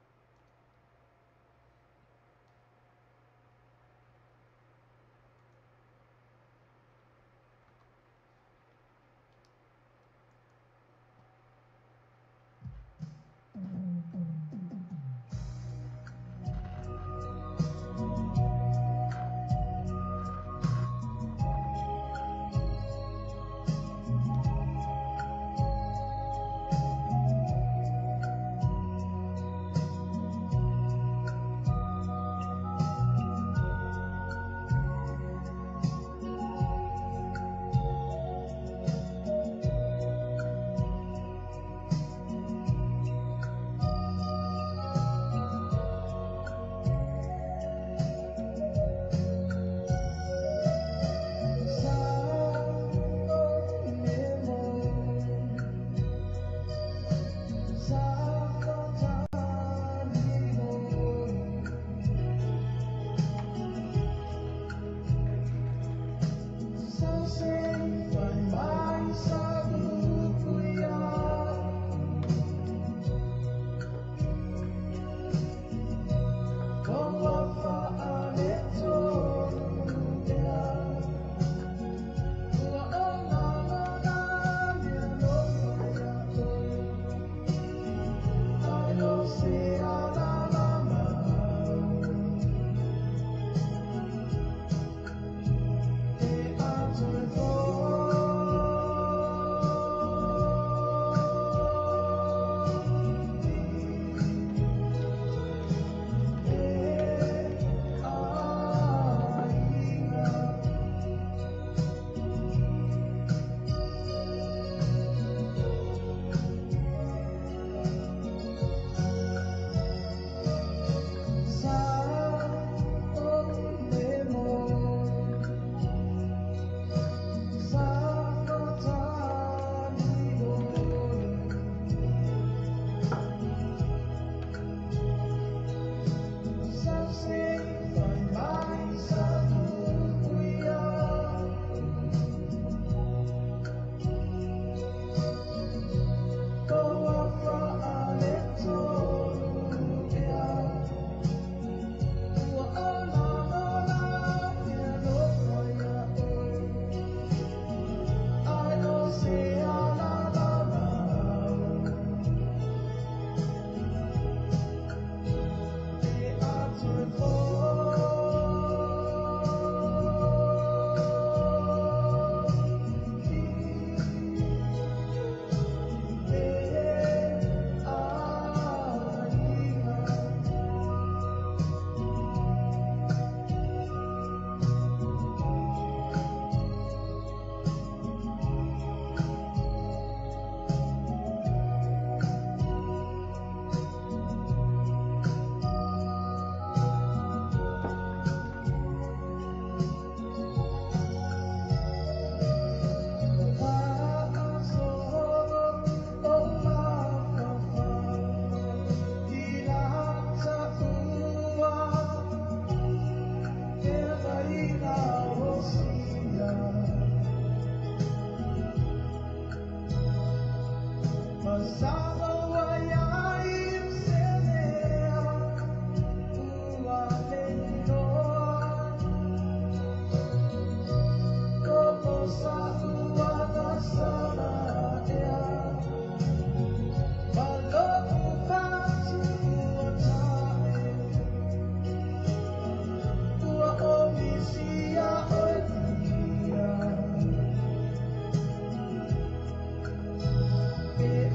[SPEAKER 2] E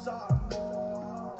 [SPEAKER 2] Samoa,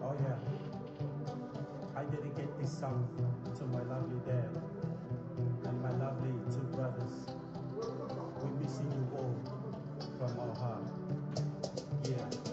[SPEAKER 8] Oh yeah, I dedicate this song to my lovely dad and my lovely two brothers. We're missing you all from our heart. Yeah.